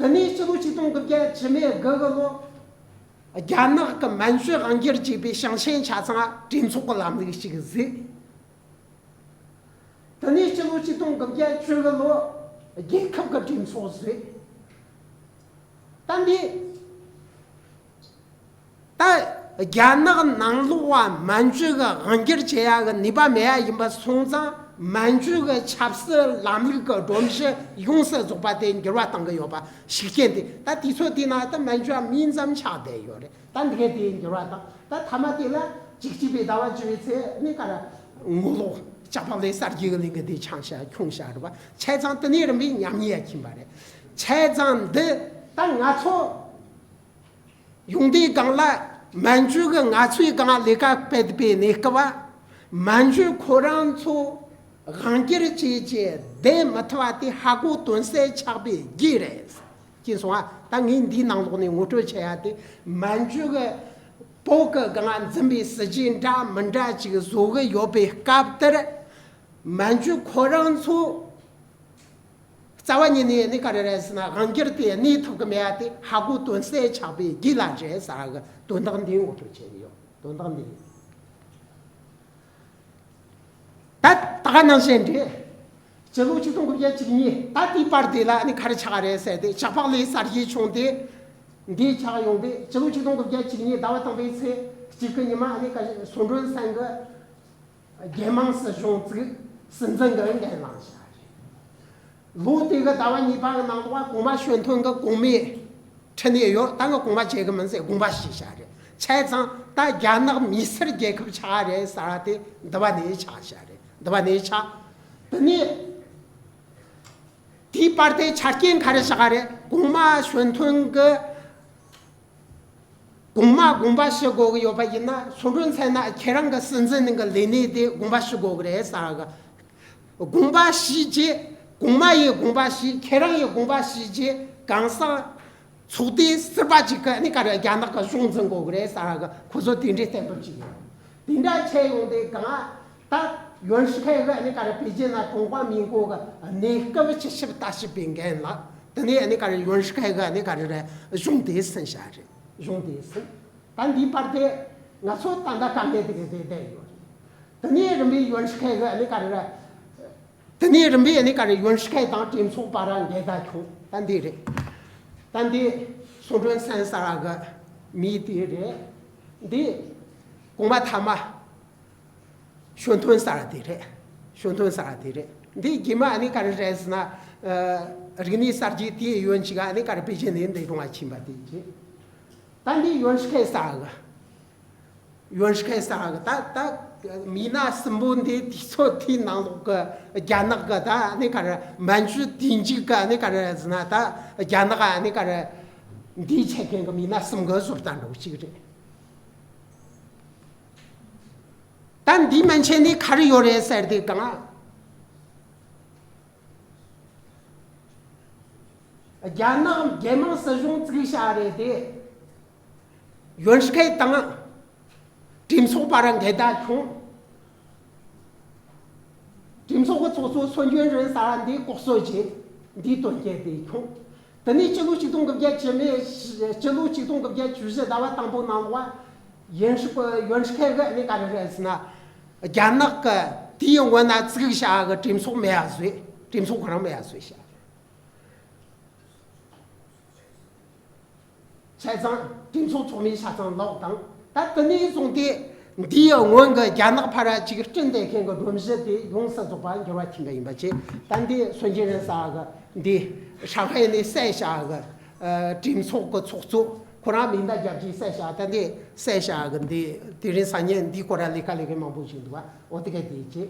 རེད། དེ་ནས་སྤྱི་ལོ་ཆིག་སྟོང་དགུ་བརྒྱ་བཅུ་མེད་དགུ་གི་ལོ། རྒྱ་ནག་གི་མན་ཇུ་དབང་སྒྱུར་བྱས་པའི་ཞིང་ཆེན་ཆ་ཚང་གྲོས་ཚོགས་ཀྱི་ལམ་ལུགས་ཤིག་བཟོས། དེ་ནས་སྤྱི་ལོ་ཆིག་སྟོང་དགུ་བརྒྱ་བཅུ་གི་ལོ། རྒྱལ་ཁབ་ཀྱི་གྲོས་ཚོགས་བཟོས། ད་འདི། ད་རྒྱ་ནག་ནང་ལོགས་པ་མན་ཇུ་གི་དབང་སྒྱུར་བྱེད་ཡ་གི་ནུས་པ་མེད་ཡ་ཡིན་པ་སོང་ཙང་། མན་ཇུ་གི་ཆབ་སྲིད་ལམ་ལུགས་ཀྱི་སྒྲོམ་གཞི་ཡོངས་སུ་རྫོགས་པ་དེ་འགྱུར་བ་གཏང་གི་ཡོད་པ་ཤུགས་རྐྱེན་དེ། ད་དུས་ཚོད་དེ་ན་ད་མན་ཇུ་མིང་ཙམ་ཆགས་བསྡད་ཡོད་རེད། ད་འདི་གའི་དེ་འགྱུར་བ་དང་། ད་ཐ་མ་དེ་ལ་བཅུ་གཅིག་པའི་ཟླ་བ་བཅུ་པའི་ཚེ་ནས་ག་རེ། ངོ་ལོག་ལྕགས་ཕག་ལེ་གསར་བརྗེ་གི་ལས་འགུལ་དེ་འཆང་བྱས་ཁྱོང་བྱས་རེད་པ། བྱས་ཙང་དེ་ནས་རིམ་པས་ཉམས་ཉེས་ཡ་ཕྱིན་པ་རེད། བྱས་ཙང་འདི་ད་ང་ཚོ་ཡོང་དུས་སྒང་ལ་མན་ཇུ་གི་ང་ཚོའི་སྒང་ལས་ཀ་སྤེལ་པའི་གནས་སྐབས། མན་ཇུ་ཁོ་རང་ཚོ་དབང་སྒྱུར་བྱས་རྗེས་བསྡད་མི་ཐུབ་པ་དེ་ཧ་གོ་དོན་གསལ་ཆགས་པའི་རྗེས་རེད། ཅེས་གསུངས་པ། ད་ངས་འདིའི་ནང་ལོགས་ནས་ངོ་སྤྲོད་བྱེད་ཡ་དེ། མན་ཇུ་གི་བོད་ཀྱི་སྒང་འཛིན་པའི་སྲིད་ཇུས་འདྲ་མི་འདྲ་ཅིག་བཟོ་གི་ཡོད་པའི་སྐབས་དེར། མན་ཇུ་ཁོ་རང་ཚོ་རྩ་བ་ཉིད་ནས་ནི་ག་རེ་རེད་ཟེར་ན། དབང་སྒྱུར་དེ་གནས་ཐུབ་ཀྱི་མེད་པ་དེ་ཧ་གོ་དོན་གསལ་ཆགས་པའི་རྗེས་ལ་རེད་ཟེར་གི་དོན་དག་འདི་ངོ་སྤྲོད་བྱེད་ཀྱི་ཡོད། དོན་དག་འདི་ཡིན། ད་ད་ག་ནང་བཞིན་རེད། སྤྱི་ལོ་ཆིག་སྟོང་དགུ་བརྒྱ་བཅུ་གཉིས། ད་དེའི་བར་དེ་ལ་ནི་ག་རེ་ཆགས་རེད་ཟེར་ཏེ། ལྕགས་ཕག་ལེ་གསར་བརྗེ་བྱུང་སྟེ་འདི་ཆགས་ཡོང་དུས། སྤྱི་ལོ་ཆིག་སྟོང་དགུ་བརྒྱ་བཅུ་གཉིས་ཟླ་བ་དང་པོའི་ཚེས་གཅིག་གི་ཉི་མ་ནི་ག་ཟུང་དྲུང་སན་གི་རྒྱལ་དམངས་སྲིད་གཞུང་བཙུགས། སྲིད་འཛིན་གྱི་འགན་བླངས་བཞག་རེད། ལོ་དེ་གི་ཟླ་བ་གཉིས་པ་གི་ནང་ལོགས་གོང་མ་ཞོན་ཐོན་གྱི་གོང་མའི་ཁྲི་ནས་ཡོད། ད་ངས་གོང་མ་བྱེད་གི་མིན་ཟེར་དགོངས་པ་ཞུས་བཞག་རེད། བྱས་ཙང་ད་རྒྱ་ནག་མི་སེར་རྒྱལ་ཁབ་ཆགས་རེད་ཟེར་བ་དེ་འདི་བ་ནས་ཆགས་བཞག་རེད། འདི་བ་ནས་ཆགས། དེ་ནས་དེའི་བར་དེ་ཆ་རྐྱེན་ག་རེ་བཞག་རེད། གོང་མ་ཞོན་ཐོན་གྱི་གོང་མ་དགོངས་པ་ཞུ་དགོས་ཀྱི་ཡོད་པ་ཡིན་ན། ཞོན་ཐོན་ཚན་ན་ཁྱེད་རང་གི་སྲིད་འཛིན་གྱི་ལས་གནས་དེ་དགོངས་པ་ཞུ་དགོས་ཀྱི་རེད་ཟེར་གི། དགོངས་པ་ཞུས་རྗེས། གོང་མ་ཡི་དགོངས་པ་བཞེས། ཁྱེད་རང་ཡི་དགོངས་པ་བཞེས་རྗེས་གང་ཟག་ཚོགས་སྡེ་ཟུར་པ་ཅིག་གིས་ཨ་ནི་ག་རེ་རྒྱ་ནག་གི་གཞུང་འཛིན་དགོས་གི་རེད་ཟེར་གི། ཁོ་ཚོ་དེ་འདྲའི་གཏན་འབེབས་ཅིག་ཡོད། དེ་འདྲ་ཆད་ཡོང་དུས་གང་ད་ཡོན་ཧྲི་ཁའེ་གིས་ཨ་ནི་ག་རེ་པེ་ཅིན་ན་ཀྲུང་ཧྭ་མིན་གོ་གི་གནས་སྐབས་སྤྱི་ཁྱབ་ལྟ་ཞིབ་པའི་འགན་ལ། དེ་ནས་ཨ་ནི་ག་རེ་ཡོན་ཧྲི་ཁའེ་གིས་ཨ་ནི་ག་རེ་རེད། གཞུང་དེ་ཟིན་བྱས་རེད། གཞུང་དེ་ཟིན། ད་འདིའི་བར་དེ་ང་ཚོ་ད་ལྟ་དཀའ་ངལ་དེ་ག་དེ་བསྡད་ཡོད་རེད། དེ་ནས་རིམ་པས་ཡོན་ཧྲི་ཁའེ་གིས་ཨ་ནི་ག་རེ་རེད། དེ་ནས་རིམ་པས་ཨ་ནི་ག་རེ་ཡོན་ཧྲི་ཁའེ་དང་གྲོས་ཚོགས་བར་འགལ་ཟླ་བྱུང་། ད་འདི་རེད། ད་འདི་སུང་ཀྲུང་སན་ཟེར་བ་གི་མི་དེ་རེད། འདི་གོང་མ་ཐ་མ་ཞོན་ཐོན་ཟེར་བ་དེ་རེད། ཞོན་ཐོན་ཟེར་བ་དེ་རེད། འདི་རྗེས་མ་ཨ་ནི་ག་རེ་རེད་ཟེར་ན། ཨ། རིག་གནས་གསར་བརྗེ་དེའི་ཡོན་ཅིག་ཨ་ནི་ག་རེ་པེ་ཅིན་ནས་འདི་རུ་ང་ཕྱིན་པ་དེ་རེད། ད་འདི་ཡོན་ཧྲི་ཁའེ་ཟེར་བ་གི། ཡོན་ཧྲི་ཁའེ་ཟེར་བ་གི་ད་ད་མི་སྣ་གསུམ་པོ་འདི་དུས་ཚོད་དེའི་ནང་ལོགས་གི་རྒྱ་ནག་གི་ད་ཨ་ནི་ག་རེ་མན་ཇུ་དུས་མཇུག་གི་ཨ་ནི་ག་རེ་ཟེར་ན། ད་རྒྱ་ནག་ཨ་ནི་ག་རེ་འདིའི་ཆེད་མཁན་གི་མི་སྣ་གསུམ་གི་བཟོ་ལྟ་འདྲ་བོ་ཅིག་རེད། ད་འདི་མན་ཆད་ནས་ག་རེ་ཡོད་རེད་ཟེར་དུས་གང་། རྒྱ་ནག་རྒྱལ་དམངས་སྲིད་གཞུང་བཙུགས་བཞག་རེད་དེ། ཡོན་ཧྲི་ཁའེ་དང་གྲོས་ཚོགས་བར་འགལ་ཟླ་བྱུང་། གྲོས་ཚོགས་ཀྱི་ཚོགས་གཙོ་སུན་ཅུན་རིན་ཟེར་བ་འདི་ལྐོག་གསོད་བྱས། འདིའི་དོན་རྐྱེན་དེ་བྱུང་། དེ་ནས་སྤྱི་ལོ་ཆིག་སྟོང་དགུ་བརྒྱ་བཅུ་མེད། སྤྱི་ལོ་ཆིག་སྟོང་དགུ་བརྒྱ་བཅུ་བཞི་ཟླ་བ་དང་པོ་ནང་ལོགས་ཡོན་ཧྲི་ཡོན་ཧྲི་ཁའེ་གིས་ཨ་ནི་ག་རེ་རེད་ཟེར་ན། རྒྱ་ནག་གི་དེའི་སྔོན་ན་བཙུགས་བཞག་གི་གྲོས་ཚོགས་མེད་པ་བཟོས། གྲོས་ཚོགས་ཁོ་རང་མེད་པ་བཟོས་བཞག། བྱས་ཙང་གྲོས་ཚོགས་ཚོགས་མིའི་ཆ་ཚང་ལོག་བཏང་། ད་དེ་ནས་བཟུང་སྟེ་འདིའི་སྔོན་གྱི་རྒྱ་ནག་ཕར་ཅིག་སྐྲུན་བསྡད་མཁན་གྱི་སྒྲོམ་གཞི་དེ་ཡོངས་སུ་རྫོགས་པ་འགྱུར་བ་ཕྱིན་པ་ཡིན་པ་བཅས། ད་འདི་སུན་ཅིན་རིན་ཟེར་བ་གི་འདི་ཧྲང་ཧའེ་ནས་བསད་བཞག་གི། ཨ། གྲོས་ཚོགས་ཀྱི་ཚོགས་གཙོ་ཁོ་རང་མེ་མདའ་བརྒྱབ་རྗེས་བསད་བཞག། ད་འདི་བསད་བཞག་གི་འདི་དེ་རིང་སང་ཉིན་འདི་སྐོར་ལ་ལས་ཀ་ལས་མཁན་མང་པོ་ཞིག་འདུག་བ། འོ་དེ་ག་དེ་བྱས།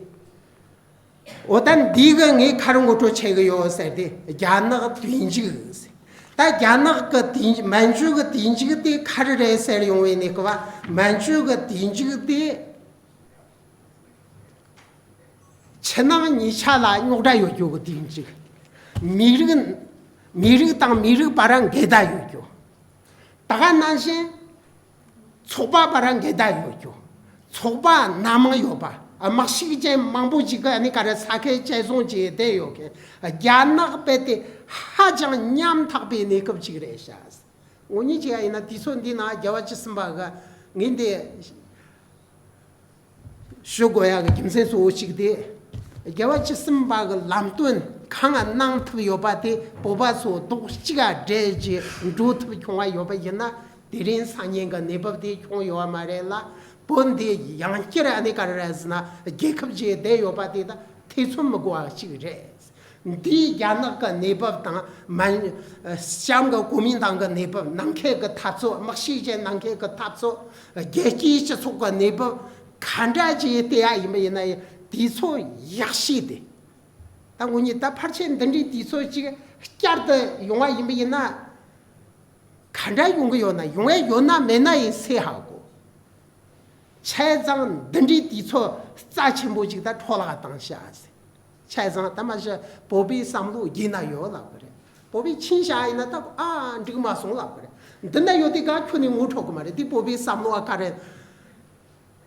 འོ་ད་འདི་གི་ངས་ག་རེ་ངོ་སྤྲོད་བྱེད་གི་ཡོད་ཟེར་ཏེ། རྒྱ་ནག་དུས་མཇུག་ཟེར། ད་རྒྱ་ནག་གི་དུས་མན་ཇུ་གི་དུས་མཇུག་དེ་ག་རེ་རེད་ཟེར་ཡོང་བའི་གནས་སྐབས། མན་ཇུ་གི་དུས་མཇུག་དེ་ཕྱི་ནང་གཉིས་ཆ་ལ་རྙོག་དྲ་ཡོད་རྒྱུ་གི་དུས་མཇུག། མི་རིགས་མི་རིགས་དང་མི་རིགས་བར་འགལ་ཟླ་ཡོད་རྒྱུ། ད་ག་ནང་བཞིན་ཚོགས་པ་བར་འགལ་ཟླ་ཡོད་རྒྱུ། ཚོགས་པ་སྣ་མང་ཡོད་པ། དམག་ཤུགས་ཅན་མང་པོ་ཅིག་གིས་ཨ་ནི་ག་རེ་ས་ཁུལ་བཅད་བཟུང་བྱས་བསྡད་ཡོད་མཁན། རྒྱ་ནག་རྦད་དེ་ཧ་ཅང་ཉམ་ཐག་པའི་གནས་སྐབས་ཅིག་རེད་ཤག། ངོ་ཉིད་ཅིག་ཡིན་ན་དུས་ཚོད་འདི་ན་རྒྱལ་བ་བཅུ་གསུམ་པ་གི་ངས་འདི་ཞུ་དགོས་ཡག་གི་རྒྱུ་མཚན་གཙོ་བོ་གཅིག་དེ། རྒྱལ་བ་བཅུ་གསུམ་པ་གི་ལམ་སྟོན་གང་གནང་ཐུབ་ཡོད་པ་དེ། བོད་པ་ཚོ་རྡོག་གཅིག་ག་སྦྲེལ་གྱིས་འགྲོ་ཐུབ་བྱུང་བ་ཡོད་པ་ཡིན་ན། དེ་རིང་སང་ཉིན་གྱི་གནས་བབ་དེ་བྱུང་ཡོད་པ་མ་རེད་ལ། བོད་འདི་ཡང་བསྐྱར་ཨ་ནི་ག་རེ་རེད་ཟེར་ན། རྒྱལ་ཁབ་ཅིག་བསྡད་ཡོད་པ་དེ་ད་ཐེ་ཚོམ་མི་དགོས་པ་ཅིག་རེད། འདིའི་རྒྱ་ནག་གི་གནས་བབ་དང་། མན་གཤམ་གྱི་གོ་མིན་ཏང་གི་གནས་བབ། ནང་ཁུལ་གྱི་འཐབ་རྩོད། དམག་ཤུགས་ཅན་ནང་ཁུལ་གྱི་འཐབ་རྩོད། རྒྱལ་སྤྱིའི་སྤྱི་ཚོགས་ཀྱི་གནས་བབ་ག་འདྲ་ཅིག་བལྟས་ཡ་ཡིན་པ་ཡིན་ན། དུས་ཚོད་ཡག་ཤོས་དེ། ད་ངོ་ཉིད་ད་ཕལ་ཆེར་འདི་འདྲའི་དུས་ཚོད་ཅིག་བསྐྱར་དུ་ཡོང་བ་ཡིན་པ་ཡིན་ན། ག་འདྲ་ཡོང་གི་ཡོད་ན། ཡོང་ཡ་ཡོད་ན་མེད་ན་ཡིན་སེ་ཧ་གོ། བྱས་ཙང་འདི་འདྲའི་དུས་ཚོད་རྩ་ཆེན་པོ་ཅིག་ད་འཕྲོ་བརླག་བཏང་བཞག་ཟེར། བྱས་ཙང་ད་མ་གཞི་བོད་པའི་བསམ་བློ་རྒྱུན་ན་ཡོད་ལབ་གི་རེད། བོད་པའི་ཕྱིན་བཞག་ཡིན་ན་ད་ཨ་འགྲིག་མ་སོང་ལབ་གི་རེད། འདི་ན་ཡོད་དུས་ག་ཁྱོན་ནས་ངོ་འཕྲོད་གི་མ་རེད། དེ་བོད་པའི་བསམ་བློ་ཨ་ག་རེད།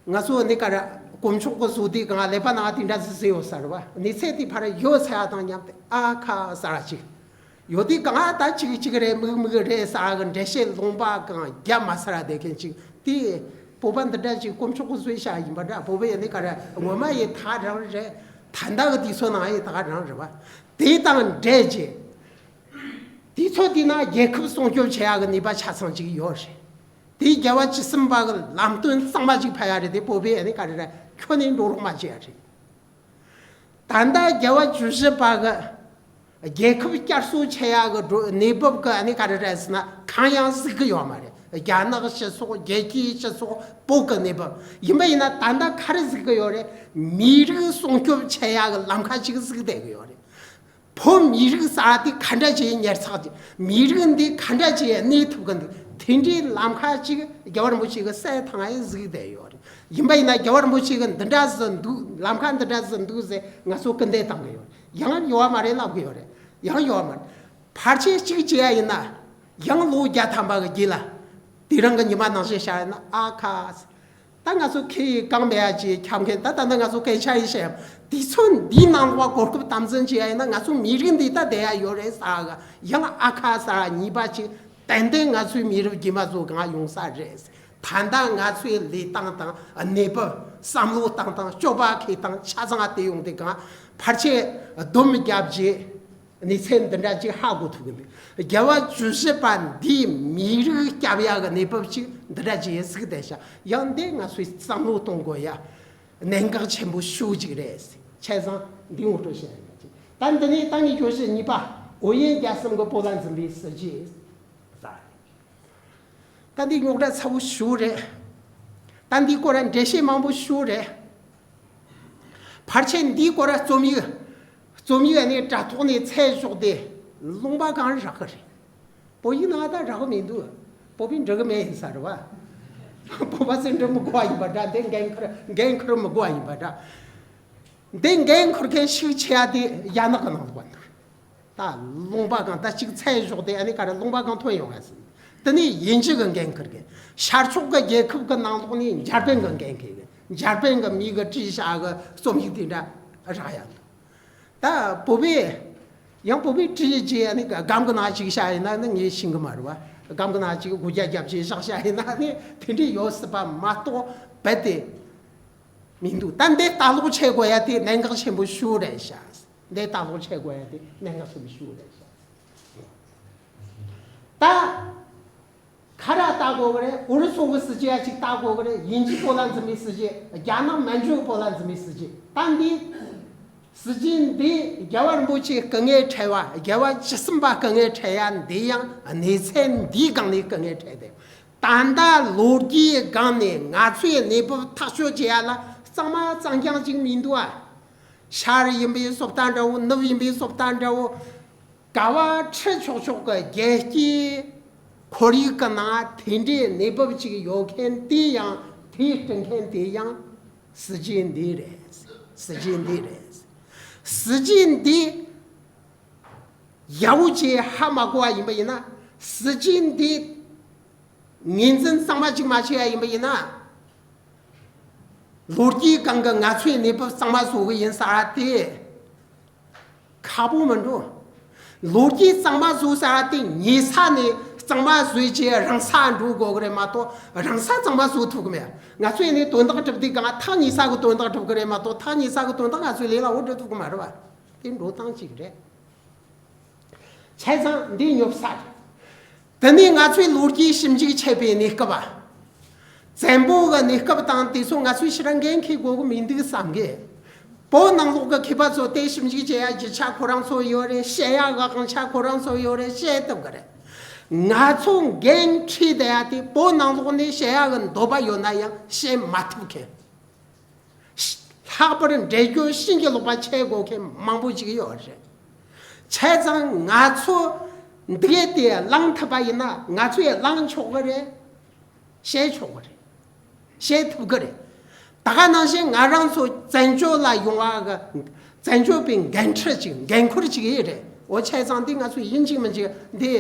ང་ཚོ་ནི་ག་རེ་དཀོན་མཆོག་གི་བཟོ་དེ་གང་ཀླད་པ་ནང་དེ་འདྲ་ཟིག་ཟིག་ཡོད་ས་རེད་བ། གནས་ཚད་དེ་ཕར་ཡོད་ཚ་ཡ་དང་མཉམ་དུ་ཨ་ཁ་ཟ་ར་ཅིག་ཡོད་དུས་གང་ཨ་ད་ཅིག་ཅིག་རེད། མིག་མིག་རེད་ཟ་གི་འགྲེལ་བཤད་ལུང་པ་གང་རྒྱབ་མ་ཟ་ར་བསྡད་མཁན་ཅིག་དེ། བོད་པ་འདི་འདྲ་ཅིག་དཀོན་མཆོག་གི་བཟོས་བཞག་ཡིན་པ་འདྲ། བོད་པ་ཡིན་ནི་ག་རེ་ངོ་མ་ཡི་ད་ག་རང་རེད། ད་ལྟ་གི་དུས་ཚོད་ནང་ཡི་ད་ག་རང་རེད་བ། དེ་དང་འབྲེལ་གྱི་དུས་ཚོད་དེ་ན་རྒྱལ་ཁབ་སྲུང་སྐྱོབ་བྱེད་ཡག་གི་ནུས་པ་ཆ་ཚང་ཅིག་ཡོད་རེད། དེའི་རྒྱལ་བ་བཅུ་གསུམ་པ་གི་ལམ་སྟོན་གཙང་མ་ཅིག་ཕབ་ཡ་རེད་དེ། བོད་པས་ཨ་ནི་ག་རེ་རེད། ཁྱོན་ནས་འགྲོ་རོགས་མ་བྱེད་ཡ་རེད། ད་ལྟ་རྒྱལ་བ་བཅུ་བཞི་པ་གི་རྒྱལ་ཁབ་བསྐྱར་གསོ་བྱེད་ཡ་གི་འགྲོ་གནས་བབ་གི་ཨ་ནི་ག་རེ་རེད་ཟེར་ན། གང་ཡང་གཟིགས་གི་ཡོད་མ་རེད། རྒྱ་ནག་སྤྱི་ཚོགས། རྒྱལ་སྤྱིའི་སྤྱི་ཚོགས། བོད་གི་གནས་བབ་ཡིན་པ་ཡིན་ན། ད་ལྟ་ག་རེ་གཟིགས་གི་ཡོད་རེད། མི་རིགས་སྲུང་སྐྱོབ་བྱེད་ཡ་གི་ལམ་ཁ་ཅིག་གཟིགས་བསྡད་གི་ཡོད་རེད། བོད་མི་རིགས་ཟེར་བ་དེ་ག་འདྲ་ཅིག་ཉར་ཚགས་ཀྱི། མི་རིགས་འདི་ག་འདྲ་ཅིག་གནས་ཐུབ་ཀྱི་འདུག་དེ་འདྲའི་ལམ་ཁ་ཅིག་རྒྱལ་བ་རིན་པོ་ཆེ་གི་སྲས་ཐང་ཨེ་གཟིགས་བསྡད་ཡོད་རེད། ཡིན་པ་ཡིན་ན་རྒྱལ་བ་རིན་པོ་ཆེ་གི་འདི་འདྲ་ཟིག་འདུག་ལམ་ཁ་འདི་འདྲ་ཟིག་འདུག་ཟེར་ང་ཚོ་སྐུལ་འདེད་བཏང་གི་ཡོད་རེད། ཡང་ཡོད་མ་རེད་ལབ་གི་ཡོད་རེད། ཡང་ཡོད་མ་རེད། ཕལ་ཆེར་གཅིག་བྱས་ཡ་ཡིན་ན། ཡང་ལོ་བརྒྱ་ཐམ་པ་གི་རྗེས་ལ། དེ་རིང་གི་ཉི་མ་ནང་བཞིན་བཤད་ཡིན་ན། ཨ་ཁ། ད་ང་ཚོ་ཁེ་ཡི་གང་མེད་ཡ་ཅིག་འཁྱམ་མཁན། ད་ད་ནི་ང་ཚོ་སྐད་ཆ་ཡིན་བཤད་ཡ། དུས་ཚོད་འདིའི་ནང་ལོགས་གོ་སྐབས་དམ་འཛིན་བྱས་ཡ་ཡིན་ན། ང་ཚོ་མི་རིགས་འདི་ད་བསྡད་ཡ་ཡོད་རེད་ཟེར་གི། ཡང་ཨ་ཁ་ཟེར་གཉིས་པ་ཅིག་ཏན་ཏན་ང་ཚོའི་མི་རབས་རྗེས་མ་ཚོ་གང་ཡོང་ས་རེད། ད་ལྟ་ང་ཚོའི་ལས་སྟངས་དང་གནས་བབ། བསམ་བློ་བཏང་སྟངས། སྤྱོད་པ་འཁྱེར་སྟངས་ཆ་ཚང་དེ་ཡོང་དུས་གང་། ཕལ་ཆེར་སྡོམ་བརྒྱབ་རྗེས་གནས་ཚད་འདི་འདྲ་ཅིག་ཧ་གོ་ཐུབ་གི་འདུག་རྒྱལ་བ་བཅུ་བཞི་པ་འདིའི་མི་རིགས་སྐྱོབ་ཡག་གི་གནས་བབ་ཅིག་འདི་འདྲ་ཅིག་ཡིན་སྲིད་བསྡད་ཤག་ཡང་འདི་ང་ཚོས་བསམ་བློ་གཏོང་དགོས་ཡ་གནད་འགག་ཆེན་པོ་ཤོས་ཅིག་རེད། བྱས་ཙང་འདི་ངོ་སྤྲོད་བྱས་ཡིན་པ་ཅིག་ད་འདི་ནས་ད་ངས་བརྗོད་གཞི་གཉིས་པ། ཨོ་རྒྱན་རྒྱལ་གསུམ་གྱི་སྤོ་ལགས་འཛིན་པའི་སྲིད་ཇུས་ཟེར། ད་འདི་རྙོག་དྲ་ཚ་བོ་ཞེ་པོ་རེད། ད་འདི་སྐོར་ལ་འགྲེལ་བཤད་མང་པོ་ཞེ་པོ་རེད། ཕལ་ཆེར་འདིའི་སྐོར་ལ་རྩོམ་ཡིག་རྩོམ་ཡིག་ནི་དྲ་ཐོག་ནས་ཚད་བཞག་སྟེ་ལུང་པ་གང་རག་གི་རེད། བོད་ཡིག་ནང་ད་རག་གི་མི་འདུག་བོད་པས་འབྲི་གི་མེད་ཡིན་ས་རེད་བ། བོད་པ་ཚོས་འབྲི་མི་དགོས་པ་ཡིན་པ་འདྲ། འདི་འགན་འཁུར་འགན་འཁུར་མི་དགོས་པ་ཡིན་པ་འདྲ། འདི་འགན་འཁུར་མཁན་ཤུགས་ཆེ་ཡ་དེ་རྒྱ་ནག་གི་ནང་ལོགས་པ་འདུག་ད་ལུང་པ་གང་ད་གཅིག་ཚད་བཞག་སྟེ། ཨ་ནི་ག་རེ་ལུང་པ་གང་ཐོན་ཡོང་ཡ་ཟིན། དེ་ནས་དབྱིན་ཇི་གི་འགན་འཁུར་མཁན། ཤར་ཕྱོགས་ཀྱི་རྒྱལ་ཁབ་ཀྱི་ནང་ལོགས་ནས་འཇར་པན་གྱི་འགན་འཁུར་མཁན། འཇར་པན་གྱི་མི་གིས་བྲིས་བཞག་གི་རྩོམ་ཡིག་དེ་འདྲ་རག་ཡ་འདུག་ད་བོད་པས་ཡང་བོད་པས་བྲིས་རྗེས་ཨ་ནི་སྒམ་གྱི་ནང་ཅིག་བཞག་ཡིན་ན་ནི་ངས་ཤེས་གི་མ་རེད་བ། སྒམ་གྱི་ནང་ཅིག་སྒོ་རྒྱ་བརྒྱབ་བྱས་བཞག་བཞག་ཡིན་ན་ནི་དེ་འདྲས་ཡོད་སྲིད་པ་མ་གཏོགས་རྦད་དེ་མི་འདུག་ད་འདི་ལྟ་ཀློག་བྱེད་དགོས་ཡ་དེ་གནད་འགག་ཆེན་པོ་ཞེ་པོ་རེད་ཤག་འདི་ལྟ་ཀློག་བྱེད་དགོས་ཡ་དེ་གནད་འགག་ཆེན་པོ་ཞེ་པོ་རེད་ཤག་ད་ག་རེ་ལྟ་དགོས་གི་རེད། ཨུ་རུ་སུ་གི་སྲིད་ཇུས་ཡ་ཅིག་ལྟ་དགོས་གི་རེད། དབྱིན་ཇིའི་སྤོ་ལགས་འཛིན་པའི་སྲིད་ཇུས། རྒྱ་ནག་མན་ཇུའི་སྤོ་ལགས་འཛིན་པའི་སྲིད་ཇུས། ད་འདི་སྲིད་ཇུས་འདི་རྒྱལ་བ་རིན་པོ་ཆེ་སྐུ་ངལ་འཕྲད་པ། རྒྱལ་བ་བཅུ་གསུམ་པ་སྐུ་ངལ་འཕྲད་ཡ་འདི་ཡང་གནས་ཚད་འདིའི་སྒང་ནས་སྐུ་ངལ་འཕྲད་དེ། ད་ལྟ་ལོ་རྒྱུས་སྒང་ནས་ང་ཚོའི་གནས་བབ་ཐག་གཅོད་བྱེད་ཡ་ལ་གཙང་མ་གཙང་རྐྱང་ཅིག་མི་འདུག་ཨ། ཤར་ཡིན་པའི་བཟོ་ལྟ་འདྲ་བོ། ནུབ་ཡིན་པའི་བཟོ་ལྟ་འདྲ་བོ། ག་བ་ཁྲི་ཆོག་ཆོག་གི་རྒྱལ་སྤྱིའི་ཁོར་ཡུག་གི་ནང་དེ་འདྲའི་གནས་བབ་ཅིག་ཡོད་མཁན་དེ་ཡང་། དེ་སྐྲུན་མཁན་དེ་ཡང་སྲིད་ཇུས་འདི་རེད། སྲིད་ཇུས་འདི་རེད། སྲིད་ཇུས་འདི་ཡག་པོ་ཅིག་ཧ་མ་གོ་བ་ཡིན་པ་ཡིན་ན། སྲིད་ཇུས་འདི་ངོས་འཛིན་གཙང་མ་ཅིག་མ་བྱས་པ་ཡིན་པ་ཡིན་ན། ལོ་རྒྱུས་སྒང་གི་ང་ཚོའི་གནས་བབ་གཙང་མ་བཟོ་གི་ཡིན་ཟེར་བ་དེ་ཁག་པོ་མི་འགྲོ། ལོ་རྒྱུས་གཙང་མ་བཟོ་ཟེར་བ་དེ་ཉེ་ས་ནས་གཙང་མ་བཟོས་བྱས་རང་ས་འགྲོ་དགོས་གི་རེད་མ་གཏོགས། རང་ས་གཙང་མ་བཟོ་ཐུབ་གི་མེད། ང་ཚོས་ནི་དོན་དག་སྒྲུབ་དུས་སྒང་ཐག་ཉེ་ས་གི་དོན་དག་སྒྲུབ་གི་རེད་མ་གཏོགས། ཐག་ཉེ་ས་གི་དོན་དག་ང་ཚོའི་ལས་ལ་འོ་སྒྲུབ་ཐུབ་གི་མ་རེད་བ། དེ་འགྲོ་སྟངས་གཅིག་རེད། བྱས་ཙང་འདི་ཉོབ་ས་རེད། དེ་ནས་ང་ཚོའི་ལོ་རྒྱུས་ཞིབ་འཇུག་བྱེད་པའི་གནས་སྐབས། བཙན་པོ་གི་གནས་སྐབས་དང་དེ་ཚོ་ང་ཚོས་ཕྱིར་འགན་འཁྱེར་དགོས་གི་མི་འདུག་བསམ་གི། བོད་ནང་ལོགས་ཀྱི་མཁས་པ་ཚོ་དེ་ཞིབ་འཇུག་བྱེད་ཡ་རྒྱུ་ཆ་ཁོ་རང་ཚོ་ཡོད་རེད། བཤད་ཡ་དབང་ཆ་ཁོ་རང་ཚོ་ཡོད་རེད། བཤད་ཐུབ་གི་རེད། ང་ཚོ་འགན་འཁྲི་བསྡད་ཡ་དེ་བོད་ནང་ལོགས་ནས་བཤད་ཡ་གི་འདོད་པ་ཡོད་ན་ཡང་བཤད་མ་ཐུབ་མཁན། ལྷག་པར་འགྲེལ་བརྗོད་ཕྱིན་ཅི་ལོག་པ་བྱེད་དགོས་མཁན་མང་པོ་ཅིག་ཡོད་རེད། བྱས་ཙང་ང་ཚོ་འདི་གས་དེ་བླང་ཐུབ་པ་ཡིན་ན་ང་ཚོས་བླང་ཆོག་གི་རེད། བཤད་ཆོག་གི་རེད། བཤད་ཐུབ་གི་རེད། ད་ག་ནང་བཞིན་ང་རང་ཚོ་བཙན་བྱོལ་ལ་ཡོང་བ་གི་བཙན་བྱོལ་པའི་འགན་འཁྲི་ཅིག་འགན་ཁུར་ཅིག་ཡོད་རེད། འོ་བྱས་ཙང་འདི་ང་ཚོ་ཡིན་གཅིག་མིན་གཅིག་འདི་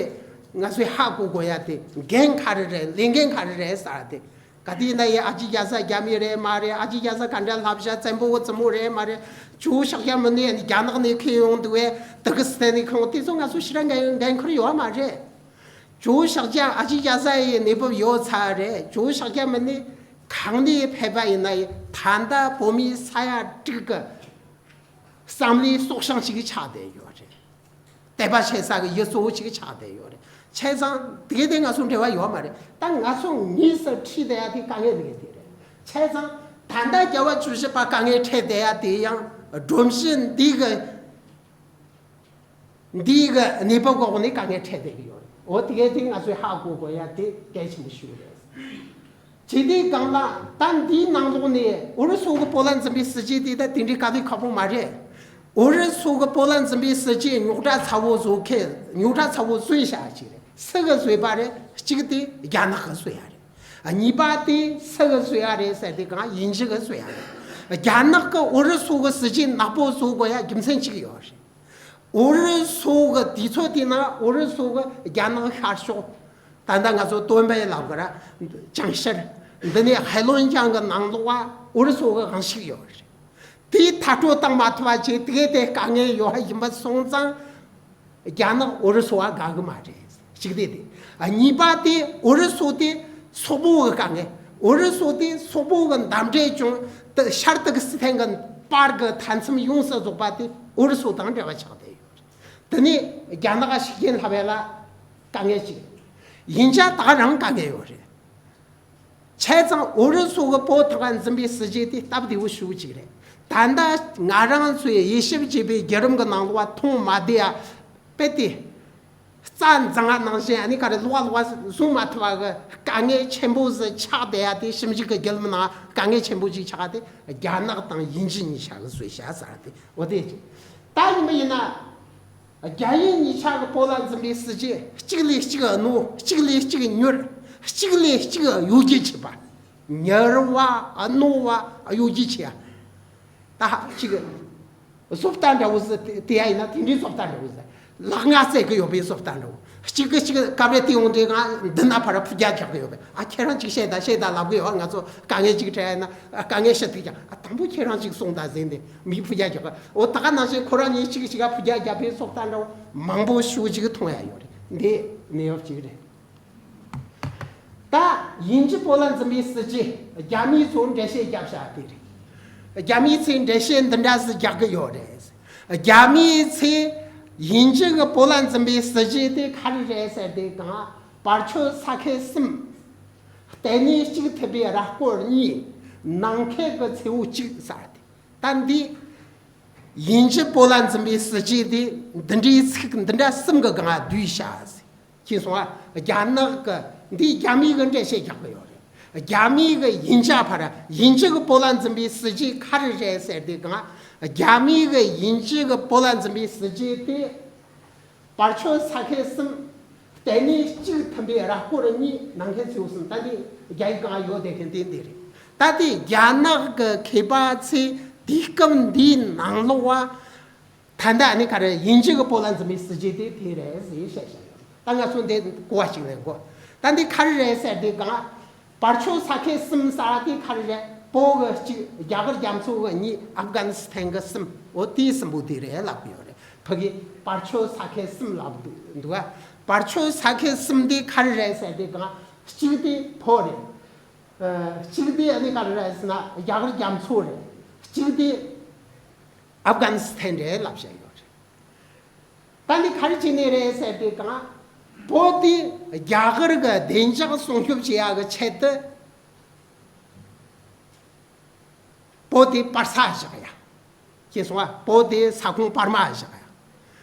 ང་ཚོས་ཧ་གོ་དགོས་ཡ་དེ་འགན་ག་རེ་རེད། ལས་འགན་ག་རེ་རེད་ཟེར་དེ། ག་དུས་ན་ཡི་ཨ་ཅེ་རྒྱ་བཟའ་རྒྱ་མི་རེད་མ་རེད། ཨ་ཅེ་རྒྱ་བཟའ་ག་འདྲ་ལབ་བྱ་བཙན་པོ་གི་བཙུན་མོ་རེད་མ་རེད། ཇོ་བོ་ཤཱཀྱ་མུ་ནེ་ནི་རྒྱ་ནག་ནས་ཁྱེར་ཡོང་འདུག་བས། ཏི་གི་སི་ཐན་ནས་ཁྱེར་ཡོང་། དེ་ཚོ་ང་ཚོ་ཕྱིར་འགན་འགན་ཁུར་ཡོད་མ་རེད། ཇོ་བོ་ཤཱཀྱ་ཨ་ཅེ་རྒྱ་བཟའ་ཡི་གནས་བབ་ཡོད་ཚར་རེད། ཇོ་བོ་ཤཱཀྱ་མུ་ནེ་གང་ནས་ཕེབས་པ་ཡིན་ན་ཡི་ད་ལྟ་བོད་མིའི་ས་ཡ་དྲུག་གི་བསམ་བློའི་སྲོག་ཤིང་ཞིག་ཆགས་བསྡད་ཡོད་རེད། དད་པ་བྱེད་ས་གི་ཡུལ་གཙོ་བོ་ཅིག་ཆགས་བསྡད་ཡོད་རེད། བྱས་ཙང་དེ་དེ་ང་ཚོ་འབྲེལ་བ་ཡོད་མ་རེད། ད་ང་ཚོ་དངོས་སུ་ཁྲིད་བསྡད་ཡ་དེ་དཀའ་ངལ་འདི་ག་དེ་རེད། བྱས་ཙང་ད་ལྟ་རྒྱལ་བ་བཅུ་བཞི་པ་དཀའ་ངལ་འཕྲད་བསྡད་ཡ་དེ་ཡང་སྒྲོམ་གཞི་འདི་གི་འདི་གི་གནས་བབ་འོག་ནས་དཀའ་ངལ་འཕྲད་བསྡད་ཀྱི་ཡོད་རེད། འོ་དེ་ག་དེ་ང་ཚོས་ཧ་གོ་དགོས་ཡ་དེ་གལ་ཆེན་པོ་ཞིག་རེད། ཇི་སྟེ་གང་ལ་ད་འདིའི་ནང་ལོགས་ནས་ཨུ་རུ་སུ་གི་སྤོ་ལགས་འཛིན་པའི་སྲིད་ཇུས་དེ་ད་དེ་འདྲའི་དཀའ་ལས་ཁག་པོ་མ་རེད། ཨུ་རུ་སུ་གི་སྤོ་ལགས་འཛིན་པའི་སྲིད་ཇུས་རྙོག་དྲ་ཚ་བོ་བཟོ་མཁན། རྙོག་དྲ་ཚ་བོ་བཟོས་བཞག་ཅིག་རེད། སུ་གི་བཟོས་པ་རེད། གཅིག་དེ་རྒྱ་ནག་གི་བཟོས་ཡ་རེད། གཉིས་པ་དེ་སུ་གི་བཟོས་ཡ་རེད་ཟེར་དེ་གང་དབྱིན་ཇི་གི་བཟོས་ཡ་རེད། རྒྱ་ནག་གི་ཨུ་རུ་སུ་གི་སྲིད་ཇུས་ནག་པོ་བཟོ་དགོས་ཡ་རྒྱུ་མཚན་གཅིག་ཡོད་རེད། ཨོ་རི་སུ་གི་དུས་ཚོད་དེ་ན་ཨོ་རི་སུ་གི་རྒྱ་ནག་ཤར་ཕྱོགས། ད་ལྟ་ང་ཚོ་ཏོན་པེ་ལབ་གི་ར། ཅང་ཤར། འདི་ནས་ཧའེ་ལུན་ཅང་གི་ནང་ལོགས་ཨོ་རི་སུ་གི་དབང་ཤུགས་ཡོད་རེད། དེའི་ཐར་གྲོལ་བཏང་མ་ཐུབ་པ་བྱས། དེ་གས་དེ་དཀའ་ངལ་ཡོད་ཡིན་པ་སོང་ཙང་། རྒྱ་ནག་ཨོ་རི་སུ་བ་དགའ་གི་མ་རེད། གཅིག་དེ་དེ། གཉིས་པ་དེ་ཨོ་རི་སུ་དེ་སོག་པོ་གི་དཀའ་ངལ། ཨོ་རི་སུ་དེ་སོག་པོ་གི་འདབས་འབྲེལ་ཅུང་དེ་ཤར་ཏུར་ཀི་སི་ཐན་གི་པར་གི་མཐའ་མཚམས་ཡོངས་སུ་རྫོགས་པ་དེ་ཨོ་རི་སུ་དང་འབྲེལ་བ་ཆགས་བསྡད་ཡོད་རེད། དེ་ནས་རྒྱ་ནག་ཤུགས་རྐྱེན་ལྷབ་ཡ་ལ་དཀའ་ངལ་ཅིག་ཡིན་ཙང་ད་རང་དཀའ་ངལ་ཡོད་རེད། བྱས་ཙང་ཨོ་རི་སུ་གི་བོད་ཐོག་འཛིན་པའི་སྲིད་ཇུས་དེ་སྟབས་བདེ་བོ་ཞེ་པོ་ཅིག་རེད། ད་ལྟ་ང་རང་ཚོའི་དབྱེ་ཞིབ་བྱས་པའི་བརྒྱུད་རིམ་གྱི་ནང་ལོགས་མཐོང་མ་བསྡད་ཡ། དཔེ་དེ་རྩ་འཛིན་པ་ནང་བཞིན་ཨ་ནི་ག་རེ་ལོག་ལོག་བཟུང་མ་ཐུབ་པ་གི་དཀའ་ངལ་ཆེན་པོ་ཟིག་ཆགས་བསྡད་ཡ་དེ། ཞིབ་འཇུག་གི་བརྒྱུད་རིམ་ནང་དཀའ་ངལ་ཆེན་པོ་ཅིག་ཆགས་དེ་རྒྱ་ནག་དང་དབྱིན་ཇི་གཉིས་ཆ་གི་བཟོས་བཞག་ཟེར་དེ་འོ་དེ་ཅིག་ད་ཡིན་པ་ཡིན་ན། རྒྱ་དབྱིན་གཉིས་ཆ་གི་བོད་ལ་འཛིན་པའི་སྲིད་ཇུས་གཅིག་ལས་གཅིག་རྣོ། གཅིག་ལས་གཅིག་མྱུར། གཅིག་ལས་གཅིག་གཡོ་སྒྱུ་ཆེ་བ། མྱུར་བ། རྣོ་བ། གཡོ་སྒྱུ་ཆེ་བ། ད་གཅིག་བཟོ་ལྟ་འདྲ་བོ་ཟིག་དེ་ཡ་ཡིན་ན་དེ་འདྲའི་བཟོ་ལྟ་འདྲ་བོ་ཟིག་ལག་ང་རྩལ་གི་ཡོད་པའི་བཟོ་ལྟ་འདྲ་བོ། གཅིག་གིས་གཅིག་སྐབས་རེ་དེ་ཡོང་དུས་ང་འདི་ན་ཕར་ཕུ་རྒྱག་རྒྱག་གི་ཡོད་པས། ཨ། ཁྱེད་རང་གཅིག་བཤད་ད་བཤད་ད་ལབ་གི་ཡོད། ང་ཚོ་དཀའ་ངལ་གཅིག་འཕྲད་ཡ་ན་དཀའ་ངལ་ཞི་ཐུག་ཀྱང་། ཨ། དང་པོ་ཁྱེད་རང་གཅིག་གསུངས་ད་ཟེར་ནས་མི་ཕུ་རྒྱག་རྒྱག་གི། འོ་ད་ག་ནང་བཞིན་ཁོ་རང་གཉིས་གཅིག་གིས་གཅིག་ག་ཕུ་རྒྱག་རྒྱག་པའི་བཟོ་ལྟ་འདྲ་བོ་མང་པོ་ཞེ་པོ་ཅིག་མཐོང་ཡ་ཡོད་རེད། འདི་གནས་བབ་ཅིག་རེད། ད་དབྱིན་ཇི་བོད་ལ་འཛིན་པའི་སྲིད་ཇུས་རྒྱ་མིས་ཚོ་འགྲེལ་བཤད་རྒྱབ་བཞག་དེ་རེད། རྒྱ་མིས་ཚོས་འགྲེལ་བཤད་འདི་འདྲ་ཟིག་རྒྱག་གི་ཡོད་རེད། རྒྱ་མིས་ཚོས་དབྱིན་ཇི་གི་བོད་ལ་འཛིན་པའི་སྲིད་ཇུས་དེ་ག་རེ་རེད་ཟེར་དུས་གང་། བར་ཆད་ས་ཁུལ་གསུམ། ལྟེ་གནས་གཅིག་ཐུབ་པའི་ར་སྐོར་གཉིས། ནང་ཁུལ་གྱི་མཚེའུ་གཅིག་ཟེར་དེ། ད་འདི་དབྱིན་ཇི་བོད་ལ་འཛིན་པའི་སྲིད་ཇུས་དེ་འདི་འདྲའི་ཚིག་འདི་འདྲ་གསུམ་གྱི་སྒང་བསྡུས་བཞག་ཟིག་ཁྱེད་སོང་ཨ། རྒྱ་ནག་གི་འདི་རྒྱ་མིའི་གི་འགྲེལ་བཤད་རྒྱག་གི་ཡོད་རེད། རྒྱ་མིའི་གི་དབྱིན་ཇི་ཕར། དབྱིན་ཇི་གི་བོད་ལ་འཛིན་པའི་སྲིད་ཇུས་ག་རེ་རེད་ཟེར་དུས་གང་། རྒྱ་མིའི་གི་དབྱིན་ཇི་གི་བོད་ལ་འཛིན་པའི་སྲིད་ཇུས་དེ། བར་ཆད་ས་ཁུལ་གསུམ། ལྟེ་གནས་གཅིག་ཐུབ་པའི་ར་སྐོར་གཉིས། ནང་ཁུལ་མཚེའུ་གསུམ། ད་འདི་རྒྱ་ཡིག་སྒང་ཡོད་བསྡད་མཁན་དེ་འདི་རེད། ད་དེ་རྒྱ་ནག་གི་མཁས་པ་ཚོས་དུས་སྐབས་འདིའི་ནང་ལོགས་བ། ད་ལྟ་ཨ་ནི་ག་རེ་དབྱིན་ཇི་གི་བོད་ལ་འཛིན་པའི་སྲིད་ཇུས་དེ་དེ་རེད་ཟེར་བཤད་བཞག་ཡོད། ད་ང་ཚོ་འདི་གོ་བ་ཞིག་ལེན་དགོས། ད་འདི་ག་རེ་རེད་ཟེར་དུས་གང་། བར་ཆད་ས་ཁུལ་གསུམ་ཟེར་བ་དེ་ག་རེ་རེད། བོད་གི་གཅིག་རྒྱ་གར་རྒྱ་མཚོ་གི་གཉིས། ཨབ་གྷ་ནི་སི་ཐན་གི་གསུམ། འོ་དེའི་གསུམ་པོ་དེ་རེད་ལབ་གི་ཡོད་རེད། ཕ་གི་བར་ཆད་ས་ཁུལ་གསུམ་ལབ་འདུག་ག་བར་ཆད་ས་ཁུལ་གསུམ་དེ་ག་རེ་རེད་ཟེར་དུས་གང་། གཅིག་དེ་བོད་རེད། ཨ། གཅིག་དེ་ཨ་ནི་ག་རེ་རེད་ཟེར་ན་རྒྱ་གར་རྒྱ་མཚོ་རེད། གཅིག་དེ་ཨབ་གྷ་ནི་སི་ཐན་རེད་ལབ་བཤད་ཡོད་རེད། ད་འདི་ག་རེ་བྱས་ནས་རེད་ཟེར་དུས་གང་། བོད་དེ་རྒྱ་གར་གི་བདེ་འཇགས་སྲུང་སྐྱོབ་བྱེད་ཡག་གི་ཆེད་དུ། བོད་དེ་བར་ས་བཞག་ཡ། ཤེས་སོང་ཨ། བོད་དེ་ས་ཁོངས་བར་མ་བཞག་ཡ།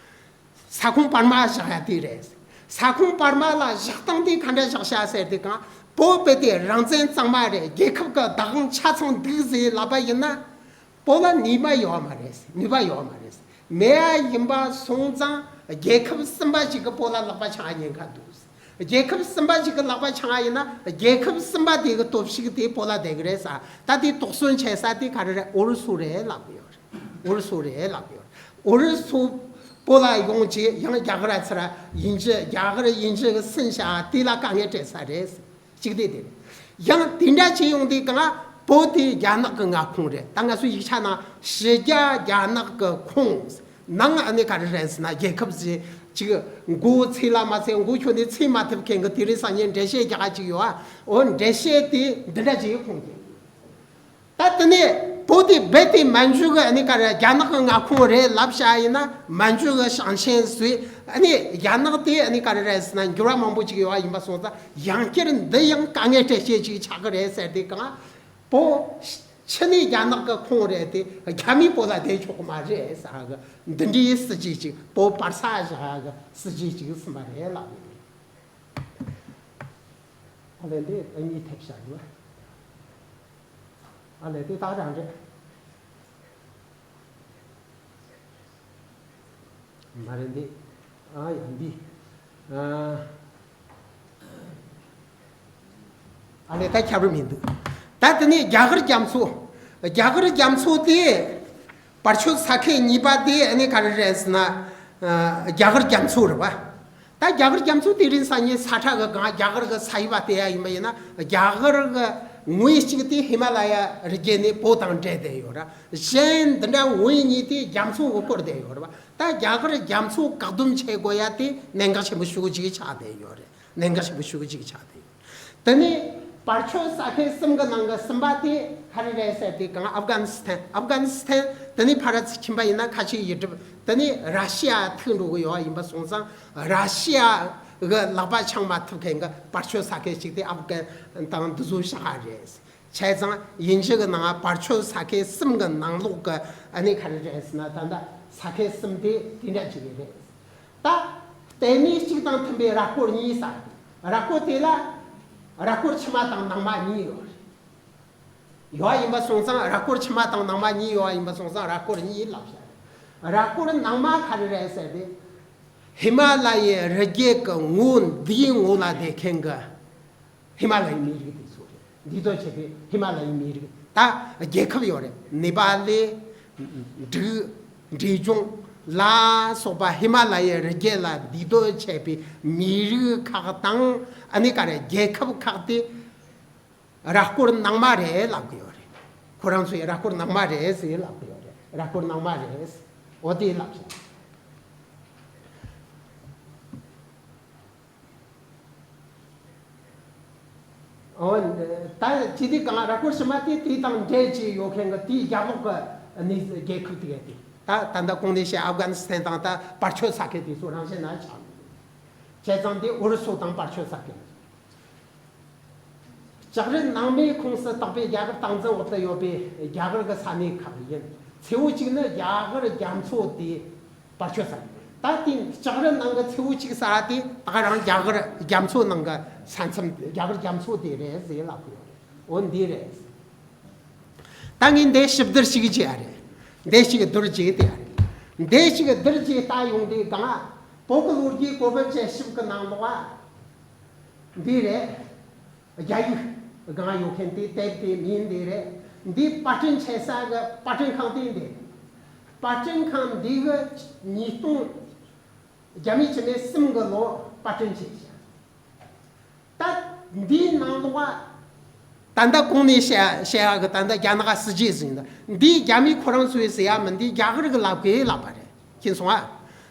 ས་ཁོངས་བར་མ་བཞག་ཡ་དེ་རེད། ས་ཁོངས་བར་མ་ལ་བཞག་སྟངས་དེ་ག་འདྲ་བཞག་བཞག་ཟེར་དུས་གང་། བོད་དཔེ་དེ་རང་བཙན་གཙང་མ་རེད། རྒྱལ་ཁབ་ཀྱི་བདག་དབང་ཆ་ཚང་འདུག་ཟེར་ལབ་པ་ཡིན་ན། བོད་ལ་ནུས་པ་ཡོད་མ་རེད། ནུས་པ་ཡོད་མ་རེད། མེད་ཡ་ཡིན་པ་སོང་ཙང་རྒྱལ་ཁབ་གསུམ་པ་ཞིག་གི་བོད་ལ་ལག་པ་འཆང་ཡ་ཉེན་ཁ་འདུག་རྒྱལ་ཁབ་གསུམ་པ་ཞིག་གི་ལག་པ་འཆང་ཡ་ཡིན་ན་རྒྱལ་ཁབ་གསུམ་པ་དེ་གི་སྟོབས་ཤུགས་དེ་བོད་ལ་བསྡད་གི་རེད་ཟེར། ད་དེ་དོགས་ཟོན་བྱེད་ས་དེ་ག་རེ་རེད། ཨོ་རི་སུ་རེད་ལབ་གི་ཡོད་རེད། ཨོ་རི་སུ་རེད་ལབ་གི་ཡོད་རེད། ཨོ་རི་སུ་བོད་ལ་ཡོང་རྗེས་ཡང་རྒྱ་གར་ཚུར་དབྱིན་ཇི། རྒྱ་གར་དབྱིན་ཇི་གི་སུན་བྱ་དེ་ལ་དཀའ་ངལ་འཕྲད་ས་རེད། གཅིག་དེ་དེ་རེད། ཡང་དེ་འདྲ་བྱས་ཡོང་དུས་གང་། བོད་དེ་རྒྱ་ནག་གི་མངའ་ཁོངས་རེད། ད་ང་ཚོའི་ཡིག་ཆ་ནང་ཕྱི་རྒྱལ་རྒྱ་ནག་གི་ཁོངས། ནང་ཨ་ནི་ག་རེ་རེད་ཟེར་ན་རྒྱལ་ཁབ་ཅིག་ཅིག་མགོ་ཚོས་ལ་མ་ཚོས། མགོ་ཁྱོན་ནས་ཚོས་མ་ཐུབ་མཁན་གྱི་དེ་རིང་སང་ཉིན་འགྲེལ་བཤད་རྒྱག་ག་ཅིག་ཡོད་ཨ། འོ་འགྲེལ་བཤད་དེ་འདི་འདྲ་ཅིག་ཁོང་གིས། ད་དེ་ནས་བོད་དེ་རྦད་དེ་མན་ཇུ་གི་ཨ་ནི་ག་རེ་རྒྱ་ནག་གི་མངའ་ཁོངས་རེད་ལབ་བྱ་ཡིན་ན། མན་ཇུ་གི་ཞིང་ཆེན་བཟོས། ཨ་ནི་རྒྱ་ནག་དེ་ཨ་ནི་ག་རེ་རེད་ཟེར་ན་འགྱུར་བ་མང་པོ་ཅིག་ཡོད་ཨ། ཡིན་པ་སོང་ཙང་ཡང་བསྐྱར་འདི་ཡང་དཀའ་ངལ་འཕྲད་བྱེད་ཅིག་ཆགས་གི་རེད་ཟེར་དུས་གང་། བོད་ཕྱི་ནས་རྒྱ་ནག་གི་ཁོངས་རེད་དེ་རྒྱ་མིས་བོད་ལ་བསྡད་ཆོག་གི་མ་རེད་ཟེར་གི། འདི་འདྲའི་སྲིད་ཇུས་ཅིག་བོད་བར་ས་བཞག་གི་སྲིད་ཇུས་ཅིག་ཟིན་པ་རེད་ལབ་ཡོད། ཨ་ལས་འདི་ཨ་གཉིས་ཐེབས་བཞག་ཡོད། ཨ་ལས་དེ་དག་རང་རེད། མ་རེད་འདི། ཨ་ཡ་འདི། ཨ། ཨ་ལས་ད་ཁྱབ་རུ་མི་འདུག་ད་དེ་ནས་རྒྱ་གར་རྒྱ་མཚོ། རྒྱ་གར་རྒྱ་མཚོ་དེ། བར་ཆད་ས་ཁུལ་གཉིས་པ་དེ་ཨ་ནི་ག་རེ་རེད་ཟེར་ན། རྒྱ་གར་རྒྱ་མཚོ་རེད་བ། ད་རྒྱ་གར་རྒྱ་མཚོ་དེ་རིང་སང་ཉིན་ས་ཁྲ་གི་སྒང་རྒྱ་གར་གི་ས་དབྱིབས་བལྟས་ཡ་ཡིན་པ་ཡིན་ན། རྒྱ་གར་གི་ངོས་གཅིག་དེ་ཧི་མ་ལ་ཡ་རི་རྒྱལ་ནས་བོད་དང་འབྲེལ་བསྡད་ཡོད་ར། གཞན་འདི་འདྲ་ངོས་གཉིས་དེ་རྒྱ་མཚོ་གི་སྐོར་བསྡད་ཡོད་རེད་བ། ད་རྒྱ་གར་རྒྱ་མཚོ་བཀག་སྡོམ་བྱེད་དགོས་ཡ་དེ་གནད་འགག་ཆེན་པོ་ཞེ་པོ་ཅིག་ཆགས་བསྡད་ཡོད་རེད། གནད་འགག་ཆེན་པོ་ཞེ་པོ་ཅིག་ཆགས་བསྡད་ཡོད། དེ་ནས་བར་ཆོད་ས་ཁུལ་གསུམ་གྱི་ནང་གི་གསུམ་པ་དེ་ག་རེ་རེད་ཟེར་དུས་གང་ཨབ་གྷ་ནི་སི་ཐན། ཨབ་གྷ་ནི་སི་ཐན་དེ་ནས་ཕར་ཚུར་ཕྱིན་པ་ཡིན་ན་ཁ་ཆེ་ཡི་གྲུབ། དེ་ནས་ར་ཤི་ཡ་ཐུག་འགྲོ་གི་ཡོད་པ་ཡིན་པ་སོང་ཙང་། ར་ཤི་ཡ་གི་ལག་པ་འཆང་མ་ཐུབ་མཁན་གྱི་བར་ཆོད་ས་ཁུལ་གཅིག་དེ་ཨབ་གྷ་ནི་དང་འདི་ཚོ་བཞག་ག་རེད། བྱས་ཙང་དབྱིན་ཇི་གི་ནང་བར་ཆོད་ས་ཁུལ་གསུམ་གྱི་ནང་ལོགས་ཀྱི་ཨ་ནི་ག་རེ་རེད་ཟེར་ན། ད་ལྟ་ས་ཁུལ་གསུམ་དེ་དེ་འདྲ་ཅིག་རེད། ད་ལྟེ་གནས་གཅིག་དང་མཐུན་པའི་ར་སྐོར་གཉིས་ཟེར། ར་སྐོར་དེ་ལ་ར་སྐོར་ཕྱི་མ་དང་ནང་མ་གཉིས་ཡོད་རེད། ཡོད་ཡིན་པ་སོང་ཙང་། ར་སྐོར་ཕྱི་མ་དང་ནང་མ་གཉིས་ཡོད་ཡིན་པ་སོང་ཙང་ར་སྐོར་གཉིས་ལབ་བྱ། ར་སྐོར་ནང་མ་ག་རེ་རེད་ཟེར་ཏེ། ཧི་མ་ལ་ཡའི་རི་རྒྱལ་གྱི་ངོས་འདིའི་ངོས་ལ་བསྡད་མཁན་གྱི་ཧི་མ་ལ་ཡའི་མི་རིགས་དེ་ཚོ་རེད། འདུས་སྡོད་བྱས་པའི་ཧི་མ་ལ་ཡའི་མི་རིགས། ད་རྒྱལ་ཁབ་ཡོད་རེད། ནེ་པ་ལི། འབྲུག་འབྲས་ལྗོངས་ལ་སོགས་པ་ཧི་མ་ལ་ཡའི་རི་རྒྱལ་ལ་འདུས་སྡོད་བྱས་པའི་མི་རིགས་ཁག་དང་། ཨ་ནི་ག་རེ། རྒྱལ་ཁབ་ཁག་དེ་ར་སྐོར་ནང་མ་རེད་ལབ་གི་ཡོད་རེད། ཁོ་རང་ཚོས་ར་སྐོར་ནང་མ་རེད་ཟེར་ལབ་གི་ཡོད་རེད། ར་སྐོར་ནང་མ་རེད། འོ་དེ་ལབ་བྱ། འོ། ད་ཅི་སྟེ་གང་ར་སྐོར་ཕྱི་མ་དེ་དེ་དང་འབྲེལ་གྱི་ཡོད་མཁན་གྱི་དེའི་རྒྱབ་ལོགས་ཀྱི་གནས་རྒྱལ་ཁབ་དེ་ག་དེ། ད་ད་ལྟ་གོང་ནས་བཤད་ཨབ་གྷ་ནི་སི་ཐན་དང་ད་བར་ཆོད་ས་ཁུལ་དེ་ཚོ་རང་བཞིན་ན་ཆགས་འདུག་བྱས་ཙང་དེ་ཨུ་རུ་སུ་དང་བར་ཆོད་ས་ཁུལ། ལྕགས་རི་ནང་མའི་ཁོངས་སུ་གཏོགས་པའི་རྒྱ་གར་སྟངས་འཛིན་འོག་ཏུ་ཡོད་པའི་རྒྱ་གར་གྱི་ས་གནས་ཁག་ཡིན། མཚེའུ་གཅིག་ནི་རྒྱ་གར་རྒྱ་མཚོ་དེའི་བར་ཆོད་ས་རེད། ད་དེ་ལྕགས་རི་ནང་གི་མཚེའུ་གཅིག་ཟེར་བ་དེ་ད་ག་རང་རྒྱ་གར་རྒྱ་མཚོ་ནང་གི་ས་མཚམས། རྒྱ་གར་རྒྱ་མཚོ་དེ་རེད་ཟེར་ལབ་གི་ཡོད་རེད། འོ་འདི་རེད། ད་ངས་འདི་ཞིབ་བསྡུར་ཞིག་བྱས་རེད། འདི་ཞིག་བསྡུར་བྱས་ཏེ་རེད། འདི་ཞིག་བསྡུར་བྱས་ལྟ་ཡོང་དུས་གང་། བོད་ཀྱི་ལོ་རྒྱུས་གོ་བབ་ཅན་ཞིབ་ཀྱི་ནང་ལོགས་ཨ། འདི་རེད། རྒྱ་ཡིག་སྒང་ཡོད་མཁན་དེ་དེབ་དེ་མིང་འདི་རེད། འདི་པར་སྐྲུན་བྱེད་ས་གི་པར་སྐྲུན་ཁང་དེ་འདི། པར་སྐྲུན་ཁང་འདི་གི་ཉིས་སྟོང་། རྒྱ་མིའི་ཕྱི་ལོ་གསུམ་གི་ལོ་པར་སྐྲུན་བྱས་ཤག་ད་འདིའི་ནང་ལོགས་ཨ། ད་ལྟ་གོང་ནས་བཤད་བཤད་ཡག་གི་ད་ལྟ་རྒྱ་ནག་སྲིད་ཇུས་ཟིན་ད། འདི་རྒྱ་མི་ཁོ་རང་ཚོས་ཟེར་ཡ་མིན། འདི་རྒྱ་གར་གི་ལབ་གི་ལབ་པ་རེད། མཁྱེན་སོང་ཨ།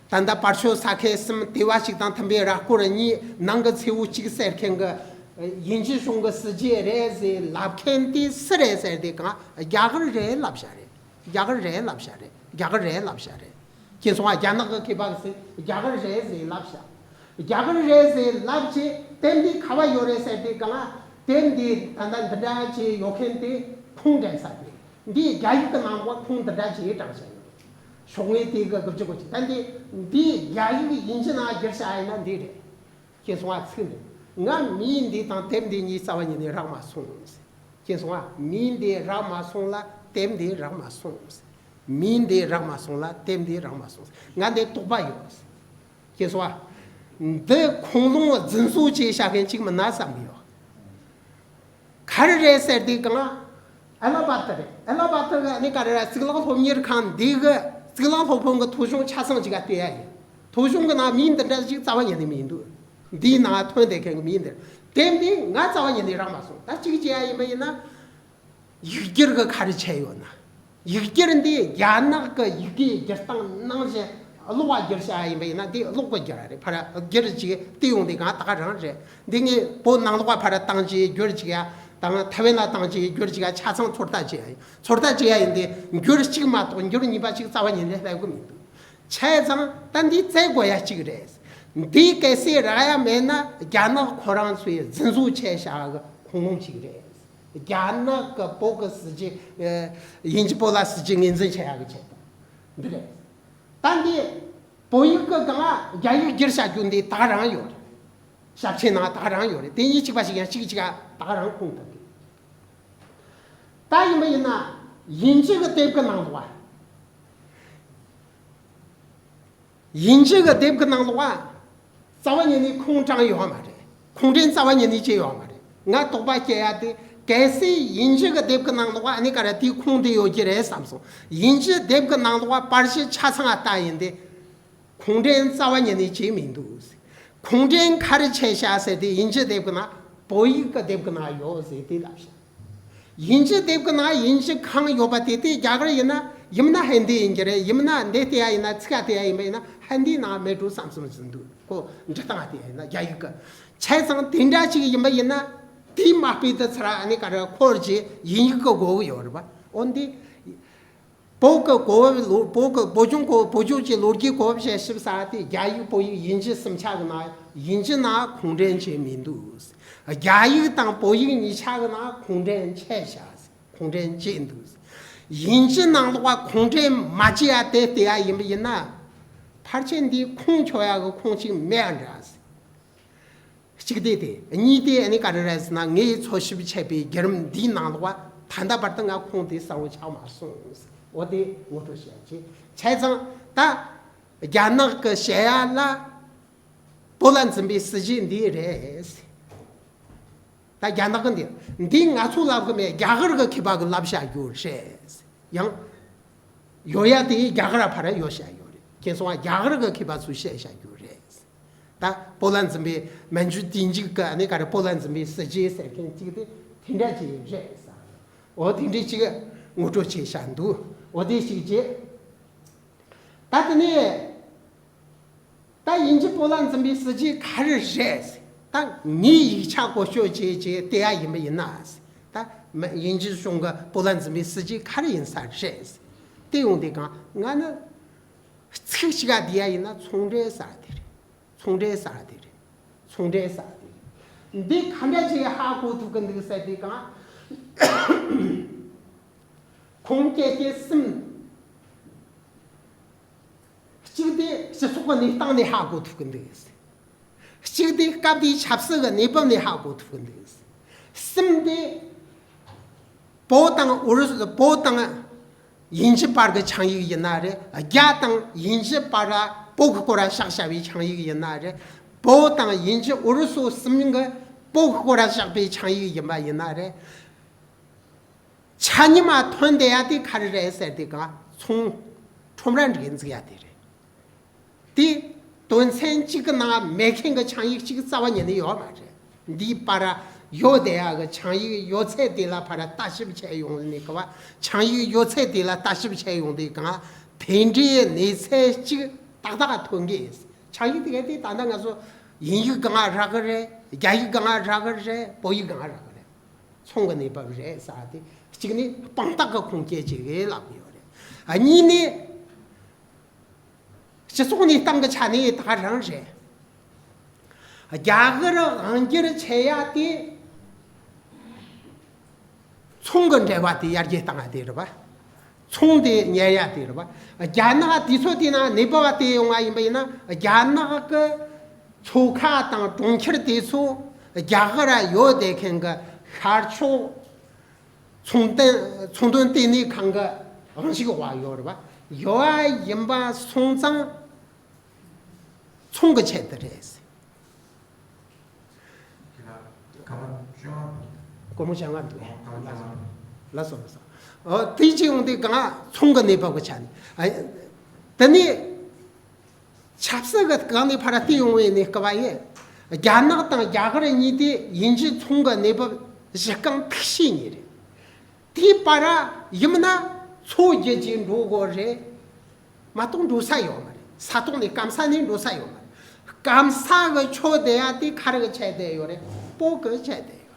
ད་ལྟ་བར་ཆོད་ས་ཁུལ་གསུམ། ལྟེ་བ་གཅིག་དང་མཐུན་པའི་ར་སྐོར་གཉིས། ནང་གི་མཚེའུ་གཅིག་ཟེར་མཁན་གི་དབྱིན་ཇི་གཞུང་གི་སྲིད་ཇུས་རེད་ཟེར་ལབ་མཁན་དེ་སུ་རེད་ཟེར་དུས་གང་། རྒྱ་གར་རེད་ལབ་བྱ་རེད། རྒྱ་གར་རེད་ལབ་བྱ་རེད། རྒྱ་གར་རེད་ལབ་བྱ་རེད། མཁྱེན་སོང་ཨ། རྒྱ་ནག་གི་མཁས་པ་གི་ཟེར་རྒྱ་གར་རེད་ཟེར་ལབ་བྱ། རྒྱ་གར་རེད་ཟེར་ལབ་བྱས། དེབ་འདི་ག་པར་ཡོད་རེད་ཟེར་དུས་གང་། དེབ་འདི་ད་ལྟ་འདི་འདྲ་ཅིག་ཡོད་མཁན་དེ་ཁུངས་འདྲེན་ས་དེ། འདི་རྒྱ་ཡིག་གི་ནང་ལ་ཁུངས་འདི་འདྲ་ཅིག་དྲངས་བྱས་ཡོད། ཤོག་ངོས་དེ་གི་དགུ་བཅུ་གོ་གཅིག་ད་འདི་འདི་རྒྱ་ཡིག་དབྱིན་ཇི་ནང་བསྒྱུར་བྱ་ཡིན་ན་འདི་རེད། མཁྱེན་སོང་ཨ། ཚིག་འདི། ང་མིང་འདི་དང་དེབ་འདི་གཉིས་རྩ་བ་ཉིད་ནས་རག་མ་སོང་ཟེར། མཁྱེན་སོང་ཨ། མིང་འདི་རག་མ་སོང་ལ་དེབ་འདི་རག་མ་སོང་ཟེར། མིང་འདི་རག་མ་སོང་ལ་དེབ་འདི་རག་མ་སོང་ཟེར། ང་འདི་དོགས་པ་ཡོད་ཟེར། མཁྱེན་སོང་ཨ། འདི་ཁུངས་ལུང་རྫུན་བཟོ་བྱས་བཞག་མཁན་གཅིག་མིན་ན་བསམ་གི་ཡོད། ག་རེ་རེད་ཟེར་དུས་གང་། ཨ་ལ་བ་ཏི་རེད། ཨ་ལ་བ་ཏི་གི་ཨ་ནི་ག་རེ་རེད། གཙུག་ལག་སློབ་གཉེར་ཁང་འདི་གི་གཙུག་ལག་སློབ་དཔོན་གི་ཐོ་གཞུང་ཆ་ཚང་ཅིག་ག་བལྟས་ཡ་ཡིན། ཐོ་གཞུང་གི་ནང་མིང་འདི་འདྲ་ཞིག་རྩ་བ་ཉིད་ནས་མི་འདུག་འདིའི་ནང་ཐོན་བསྡད་མཁན་གི་མིང་འདི། དེབ་འདི་ང་རྩ་བ་ཉིད་ནས་རག་མ་སོང་། ད་གཅིག་བྱས་ཡ་ཡིན་པ་ཡིན་ན། ཡིག་སྒྱུར་གི་ག་རེ་བྱས་ཡོད་ན། ཡིག་སྒྱུར་འདི་རྒྱ་ནག་གི་ཡི་གེའི་སྒྱུར་སྟངས་ནང་བཞིན་ཀློག་པ་བསྒྱུར་བྱ་ཡིན་པ་ཡིན་ན། འདི་ཀློག་པ་བསྒྱུར་ར་རེད། ཕར་བསྒྱུར་ཅིག་བལྟས་ཡོང་དུས་གང་ད་ག་རང་རེད། འདི་ངས་བོད་ནང་ལོགས་པ་ཕར་བཏང་ཅིག་བསྒྱུར་ཅིག་ཡ། ད་ང་ཐའེ་ཝན་ལ་བཏང་ཅིག་བསྒྱུར་ཅིག་ཡ། ཆ་ཚང་ཚོད་ལྟ་བྱས་ཡ་ཡིན། ཚོད་ལྟ་བྱས་ཡ་ཡིན་དུས་འགྱུར་གཅིག་མ་གཏོགས་འགྱུར་གཉིས་པ་ཅིག་རྩ་བ་ཉིད་ནས་སླེབས་གི་མི་འདུག་བྱས་ཙང་ད་འདི་བཙལ་དགོས་ཡ་གཅིག་རེད། འདི་གལ་སྲིད་རག་ཡ་མེད་ན་རྒྱ་ནག་ཁོ་རང་ཚོས་རྫུན་བཟོ་བྱས་བཞག་གི་ཁུངས་ལུང་ཅིག་རེད། རྒྱ་ནག་གི་བོད་ཀྱི་སྲིད་ཇུས། ཨེ། དབྱིན་ཇི་བོད་ལ་སྲིད་ཇུས་ངོས་འཛིན་བྱེད་ཡག་གི་ཆེད་དུ་འདི་རེད། ད་འདི་བོད་ཡིག་གི་སྒང་ལ་རྒྱ་ཡིག་བསྒྱུར་བྱ་རྒྱུ་འདི་ད་ག་རང་ཡོད་རེད། ཞབས་ཕྱི་ནང་ད་ག་རང་ཡོད་རེད། དེ་གཉིས་གཅིག་པ་ཞིག་ཡང་གཅིག་གཅིག་ག་ད་ག་རང་ཁུངས་ཐུབ་གི། ད་ཡིན་པ་ཡིན་ན་དབྱིན་ཇི་གི་དེབ་གི་ནང་ལོགས་ཨ། དབྱིན་ཇི་གི་དེབ་ཀྱི་ནང་ལོགས་ཨ། རྩ་བ་ཉིད་ནས་ཁུངས་དྲངས་ཡོད་མ་རེད། ཁུངས་འདྲེན་རྩ་བ་ཉིད་ནས་བྱས་ཡོད་མ་རེད། ང་དོགས་པ་སྐྱེ་ཡ་དེ། གལ་སྲིད་དབྱིན་ཇི་གི་དེབ་ཀྱི་ནང་ལོགས་ཨ་ནི་ག་རེ་དེའི་ཁུངས་དེ་ཡོད་ཀྱི་རེད་བསམ་སོང་། དབྱིན་ཇི་དེབ་ཀྱི་ནང་ལོགས་ཨ་པར་གཞི་ཆ་ཚང་ཨ་ལྟ་ཡིན་ཏེ། ཁུངས་འདྲེན་རྩ་བ་ཉིད་ནས་བྱས་མི་འདུག། ཁུངས་འདྲེན་ག་རེ་བྱས་ཤག་ཟེར་དུས་དབྱིན་ཇི་དེབ་ཀྱི་ནང་བོད་ཡིག་གི་དེབ་ཀྱི་ནང་ཡོད་ཟེར་དེ་ལབ་ཤག། དབྱིན་ཇི་དེབ་ཀྱི་ནང་དབྱིན་ཇི་གང་ཡོད་པ་དེ་དེ་རྒྱ་གར་ཡིན་ན་ཡིན་ན་ཧིན་དི་ཡིན་གྱི་རེད། ཡིན་ན་འདི་ལྟ་ཡ་ཡིན་ན་ཚིག་ག་ལྟ་ཡ་ཡིན་པ་ཡིན་ན་ཧིན་དིའི་ནང་མེད་འགྲོ་བསམ་བསམ་བཞིན་འདུག། ཁོ་འབྲི་སྟངས་ལྟ་ཡ་ཡིན་ན་རྒྱ་ཡིག་གི། བྱས་ཙང་དེ་འདྲ་ཅིག་ཡིན་པ་ཡིན་ན་དེའི་མ་དཔེ་དུ་ཚར་ཨ་ནི་ག་རེ་འཁོར་གྱི་དབྱིན་ཡིག་གི་དགོས་ཀྱི་ཡོད་རེད་པ། འོན་ཏེ། བོད་ཀྱི་གོ་བབ་ལོ་བོད་ཀྱི་བོད་ལྗོངས་གོ་བོད་ལྗོངས་ཀྱི་ལོ་རྒྱུས་གོ་བབ་བཤད་ཞིབ་ས་དེ་རྒྱ་ཡིག་བོད་ཡིག་དབྱིན་ཇི་གསུམ་ཆ་གི་ནང་དབྱིན་ཇི་ནང་ཁུངས་འདྲེན་བྱས་མི་འདུག། རྒྱ་ཡིག་དང་བོད་ཡིག་གཉིས་ཆ་གི་ནང་ཁུངས་འདྲེན་བྱས་ཤག། ཁུངས་འདྲེན་བྱས་འདུག། དབྱིན་ཇི་ནང་ལོགས་ཁུངས་འདྲེན་མ་བྱས་ཡ་དེ་ལྟ་ཡ་ཡིན་པ་ཡིན་ན་ཕལ་ཆེར་འདི་ཁུངས་འཁྱོལ་ཡ་གི་ཁུངས་གཅིག་མེད་ཡ་འདྲ། གཅིག་དེ་དེ། གཉིས་དེ་ཨ་ནི་ག་རེ་རེད་ཟེར་ན་ངས་འཚོལ་ཞིབ་བྱས་པའི་བརྒྱུད་རིམ་འདིའི་ནང་ལོགས་ད་ལྟ་བར་དུ་ང་ཁུངས་དེ་གསལ་བོ་ཆགས་མ་སོང་། འོ་དེ་ངོ་སྤྲོད་བྱས་ཀྱི། བྱས་ཙང་ད་རྒྱ་ནག་གི་བཤད་ཡ་ལ་བོད་ལ་འཛིན་པའི་སྲིད་ཇུས་འདི་རེད། ད་རྒྱ་ནག་གི་འདི་འདི་ང་ཚོ་ལབ་གི་མེད། རྒྱ་གར་གི་མཁས་པ་གི་ལབ་བཞག་རྒྱུ་རེད། ཡང་ཡོད་ཡ་དེ་རྒྱ་གར་ཕར་ཡོད་བཞག་ཡོད་རེད། མཁྱེན་སོང་ང་། རྒྱ་གར་གི་མཁས་པ་ཚོས་བཤད་བཞག་རྒྱུ་རེད། ད་བོད་ལ་འཛིན་པའི་མན་ཇུ་དབྱིན་ཇི་གི་ཨ་ནི་ག་རེ་བོད་ལ་འཛིན་པའི་སྲིད་ཇུས་ཟེར་མཁན་གཅིག་དེ་དེ་འདྲ་ཅིག་རེད་ཟེར། འོ་དེ་འདྲ་ཅིག་ངོ་སྤྲོད་བྱས་བཞག་འདུག། འོ་དེ་ཞིག་བྱས། ད་དེ་ནས་ད་དབྱིན་ཇི་བོད་ལ་འཛིན་པའི་སྲིད་ཇུས་ག་རེ་རེད། ད་ངའི་ཡིག་ཆ་བཀོལ་སྤྱོད་བྱས་བྱས་བལྟས་ཡ་ཡིན་པ་ཡིན་ན། ད་དབྱིན་ཇི་གཞུང་གི་བོད་ལ་འཛིན་པའི་སྲིད་ཇུས་ག་རེ་ཡིན་ས་རེད། དེ་ཡོང་དུས་གང་ང་ནི། ཚིག་གཅིག་ག་བསྡུས་ཡ་ཡིན་ན་ཚོང་འབྲེལ་ཟེར་དེ་རེད། ཚོང་འབྲེལ་ཟེར་དེ་རེད། ཚོང་འབྲེལ་ཟེར་དེ་རེད། འདི་ག་འདྲ་ཅིག་ཧ་གོ་ཐུབ་ཀྱི་འདུག་ཟེར་དུས་གང་། ཁུངས་སྐྱེལ་སྐྱེལ་གསུམ། གཅིག་དེ་སྤྱི་ཚོགས་ཀྱི་གནས་སྟངས་ནས་ཧ་གོ་ཐུབ་ཀྱི་འདུག། གཅིག་དེ་སྐབས་དེའི་ཆབ་སྲིད་ཀྱི་གནས་བབ་ནས་ཧ་གོ་ཐུབ་ཀྱི་འདུག། གསུམ་དེ་བོད་དང་ཨུ་རུ་སུ་བོད་དང་དབྱིན་ཇི་བར་གྱི་ཆིངས་ཡིག་ཡིན་ན་རེད། རྒྱ་དང་དབྱིན་ཇི་བར་བོད་ཀྱི་སྐོར་ལ་བཞག་བཞག་པའི་ཆིངས་ཡིག་ཡིན་ན་རེད། བོད་དང་དབྱིན་ཇི་ཨུ་རུ་སུ་གསུམ་གྱི་བོད་ཀྱི་སྐོར་ལ་བཞག་པའི་ཆིངས་ཡིག་ཡིན་པ་ཡིན་ན་རེད། ཆ་སྙོམས་མ་ཐོན་བསྡད་ཡ་དེ་ག་རེ་རེད་ཟེར་དུས་གང་ཚོང་ཁྲོམ་ར་འགྲིག་འཛུགས་ཡ་དེ་རེད། དེ་དོན་ཚན་གཅིག་གི་ནང་མེད་མཁན་གྱི་ཆིངས་ཡིག་གཅིག་རྩ་བ་ཉིད་ནས་ཡོད་མ་རེད། འདིའི་བར་ཡོད་བསྡད་ཡ་གི་ཆིངས་ཡིག་ཡོད་ཚད་དེ་ལ་ཕར་ལྟ་ཞིབ་བྱས་ཡོང་ནས་གི་བ། ཆིངས་ཡིག་ཡོད་ཚད་དེ་ལ་ལྟ་ཞིབ་བྱས་ཡོང་དུས་གང་དེ་འདྲའི་གནས་ཚད་གཅིག་ཏག་ཏག་ཐོན་གི། ཆིངས་ཡིག་དེ་ག་དེ་ད་ལྟ་ང་ཚོ་དབྱིན་ཡིག་སྒང་རག་གི་རེད། རྒྱ་ཡིག་སྒང་རག་གི་རེད། བོད་ཡིག་སྒང་རག་གི་རེད། ཚོང་གི་གནས་བབ་རེད་ཟེར་དེ་གཅིག་ནི་དཔང་རྟགས་ཀྱི་ཁུངས་སྐྱེལ་བྱེད་དགོས་ལབ་ཀྱི་ཡོད་རེད། ཨ་གཉིས་ནི་སྤྱི་ཚོགས་གནས་སྟངས་ཀྱི་ཆ་ནས་ད་ག་རང་རེད། རྒྱ་གར་དབང་སྒྱུར་བྱེད་ཡ་དེ་ཚོང་གི་འབྲེལ་བ་དེ་ཡར་རྒྱས་བཏང་ཡ་དེ་རེད་པ། ཚོང་དེ་གཉེར་ཡ་དེ་རེད་པ། རྒྱ་ནག་དུས་ཚོད་དེ་ན་གནས་བབ་དེ་ཡོང་བ་ཡིན་པ་ཡིན་ན་རྒྱ་ནག་གི་མཚོ་ཁ་དང་གྲོང་ཁྱེར་དེ་ཚོ་རྒྱ་གར་ཡོད་བསྡད་མཁན་གྱི་ཤར་ཕྱོགས་ཚོང་དོན་ཚོང་དོན་ལྟེ་གནས་ཁང་གི་དབང་ཤུགས་འོག་ཡོད་རེད་པ། ཡོད་པ་ཡིན་པ་སོང་ཙང་ཚོང་གི་ཆེད་དུ་རེད། སྒོར་མོ་བཅོ་ལྔ་འདུག། ལགས་སོ། ལགས་སོ། ཨོ་དེ་ཅི་ཡོང་དུས་གང་ཚོང་གི་གནས་བབ་ཀྱི་ཆ་ནས། ཨ་དེ་ནས་ཆབ་སྲིད་ཀྱི་སྒང་ནས་ཕར་བལྟས་ཡོང་བའི་གནས་སྐབས་ཡིན། རྒྱ་ནག་དང་རྒྱ་གར་གཉིས་དེ་དབྱིན་ཇི་ཚོང་གི་གནས་བབ་གཞི་རྐང་ཐུག་ཤེས་གཉིས་རེད། དེའི་བར་ཡིན་ན་མཚོ་བརྒྱུད་ཀྱིས་འགྲོ་དགོས་རེད། མ་གཏོགས་འགྲོ་ས་ཡོད་མ་རེད། ས་ཐོག་ནས་སྐམ་ས་ནས་འགྲོ་ས་ཡོད་མ་རེད། སྐམ་ས་གི་ཆོག་བསྡད་ཡ་དེ་ག་རེ་གི་ཆད་བསྡད་ཡོད་རེད། བོད་གི་ཆད་བསྡད་ཡོད་རེད།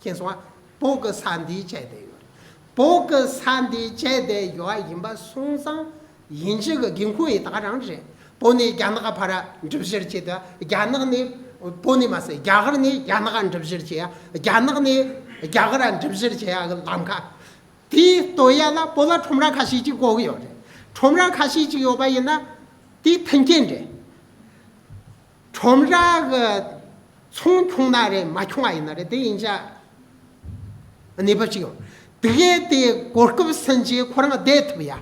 མཁྱེན་སོང་ང་། བོད་གི་ས་འདིའི་ཆད་བསྡད་ཡོད་རེད། བོད་གི་ས་འདིའི་ཆད་བསྡད་ཡོད་ཡིན་པ་སོང་ཙང་དབྱིན་ཇི་གི་དགོས་མཁོ་ཡི་ད་ག་རང་རེད། བོད་ནས་རྒྱ་ནག་ཕར་འགྲུལ་བཞུད་བྱེད་དུས་རྒྱ་ནག་ནས་བོད་ནས་མ་ཟད་རྒྱ་གར་ནས་རྒྱ་ནག་འགྲུལ་བཞུད་བྱེད་ཡ། རྒྱ་ནག་ནས་རྒྱ་གར་འགྲུལ་བཞུད་བྱེད་ཡ་གི་ལམ་ཁ། དེའི་སྟོད་ཡ་ལ་བོད་ལ་ཁྲོམ་ར་ཁ་ཤས་ཅིག་དགོས་ཀྱི་ཡོད་རེད། ཁྲོམ་ར་ཁ་ཤས་ཅིག་ཡོད་པ་ཡིན་ན་དེའི་མཐུན་རྐྱེན་རེད། ཁྲོམ་ར་གི་ཚོང་ཁྱོང་ན་རེད། མ་ཁྱོང་བ་ཡིན་ན་རེད། དེ་ཡིན་ཆ་གནས་བབ་ཅིག་ཡོད། དེ་གས་དེ་གོ་སྐབས་ཟིན་རྗེས་ཁོ་རང་བསྡད་ཐུབ་ཡ།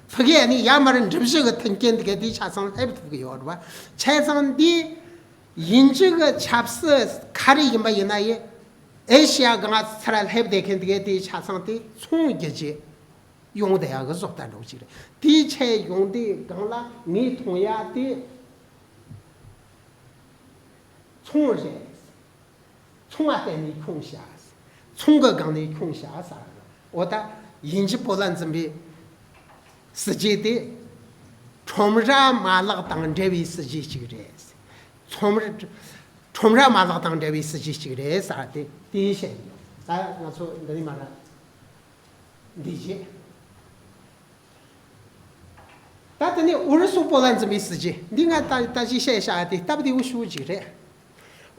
ཕ་གིའི་ནི་ཡར་མར་འགྲུལ་བཞུད་ཀྱི་མཐུན་རྐྱེན་དེ་གས་དེ་ཆ་ཚང་སླེབས་ཐུབ་ཀྱི་ཡོད་རེད་བ། བྱས་ཙང་འདི་དབྱིན་ཇི་གི་ཆབ་སྲིད་ག་རེ་ཡིན་པ་ཡིན་ན་ཡི་ཨེ་ཤི་ཡ་གང་ཚར་སླེབས་བསྡད་མཁན་དེ་གས་དེ་ཆ་ཚང་དེ་ཚོང་བརྒྱུད་རྗེས། ཡོང་བསྡད་ཡག་གི་བཟོ་ལྟ་འདྲ་བོ་ཅིག་རེད། དེའི་ཆེད་ཡོང་དུས་སྒང་ལ་ངས་མཐོང་ཡག་དེ་ཚོང་རེད། ཚོང་ལ་བརྟེན་ནས་ཁྱོང་བྱ། ཚོང་གི་སྒང་ནས་ཁྱོང་བྱ་ཟེར། འོ་ད་དབྱིན་ཇི་སྤོ་ལག་འཛིན་པའི་སྲིད་ཇུས་དེ་ཁྲོམ་ར་མ་ལག་དང་འབྲེལ་བའི་སྲིད་ཇུས་ཅིག་རེད། ཚོང་ར་ཁྲོམ་ར་མ་ལག་དང་འབྲེལ་བའི་སྲིད་ཇུས་ཅིག་རེད་ཟེར་ཏེ་དེ་བཤད་ཡོད། ད་ང་ཚོ་འདི་ནས་མར་འདི་བྱེད། ད་དེ་ནས་ཨུ་རུ་སུ་སྤོ་ལག་འཛིན་པའི་སྲིད་ཇུས་འདི་ང་ད་ད་ཅི་བཤད་བྱ་དེ་སྟབས་བདེ་བོ་ཞེ་པོ་ཅིག་རེད།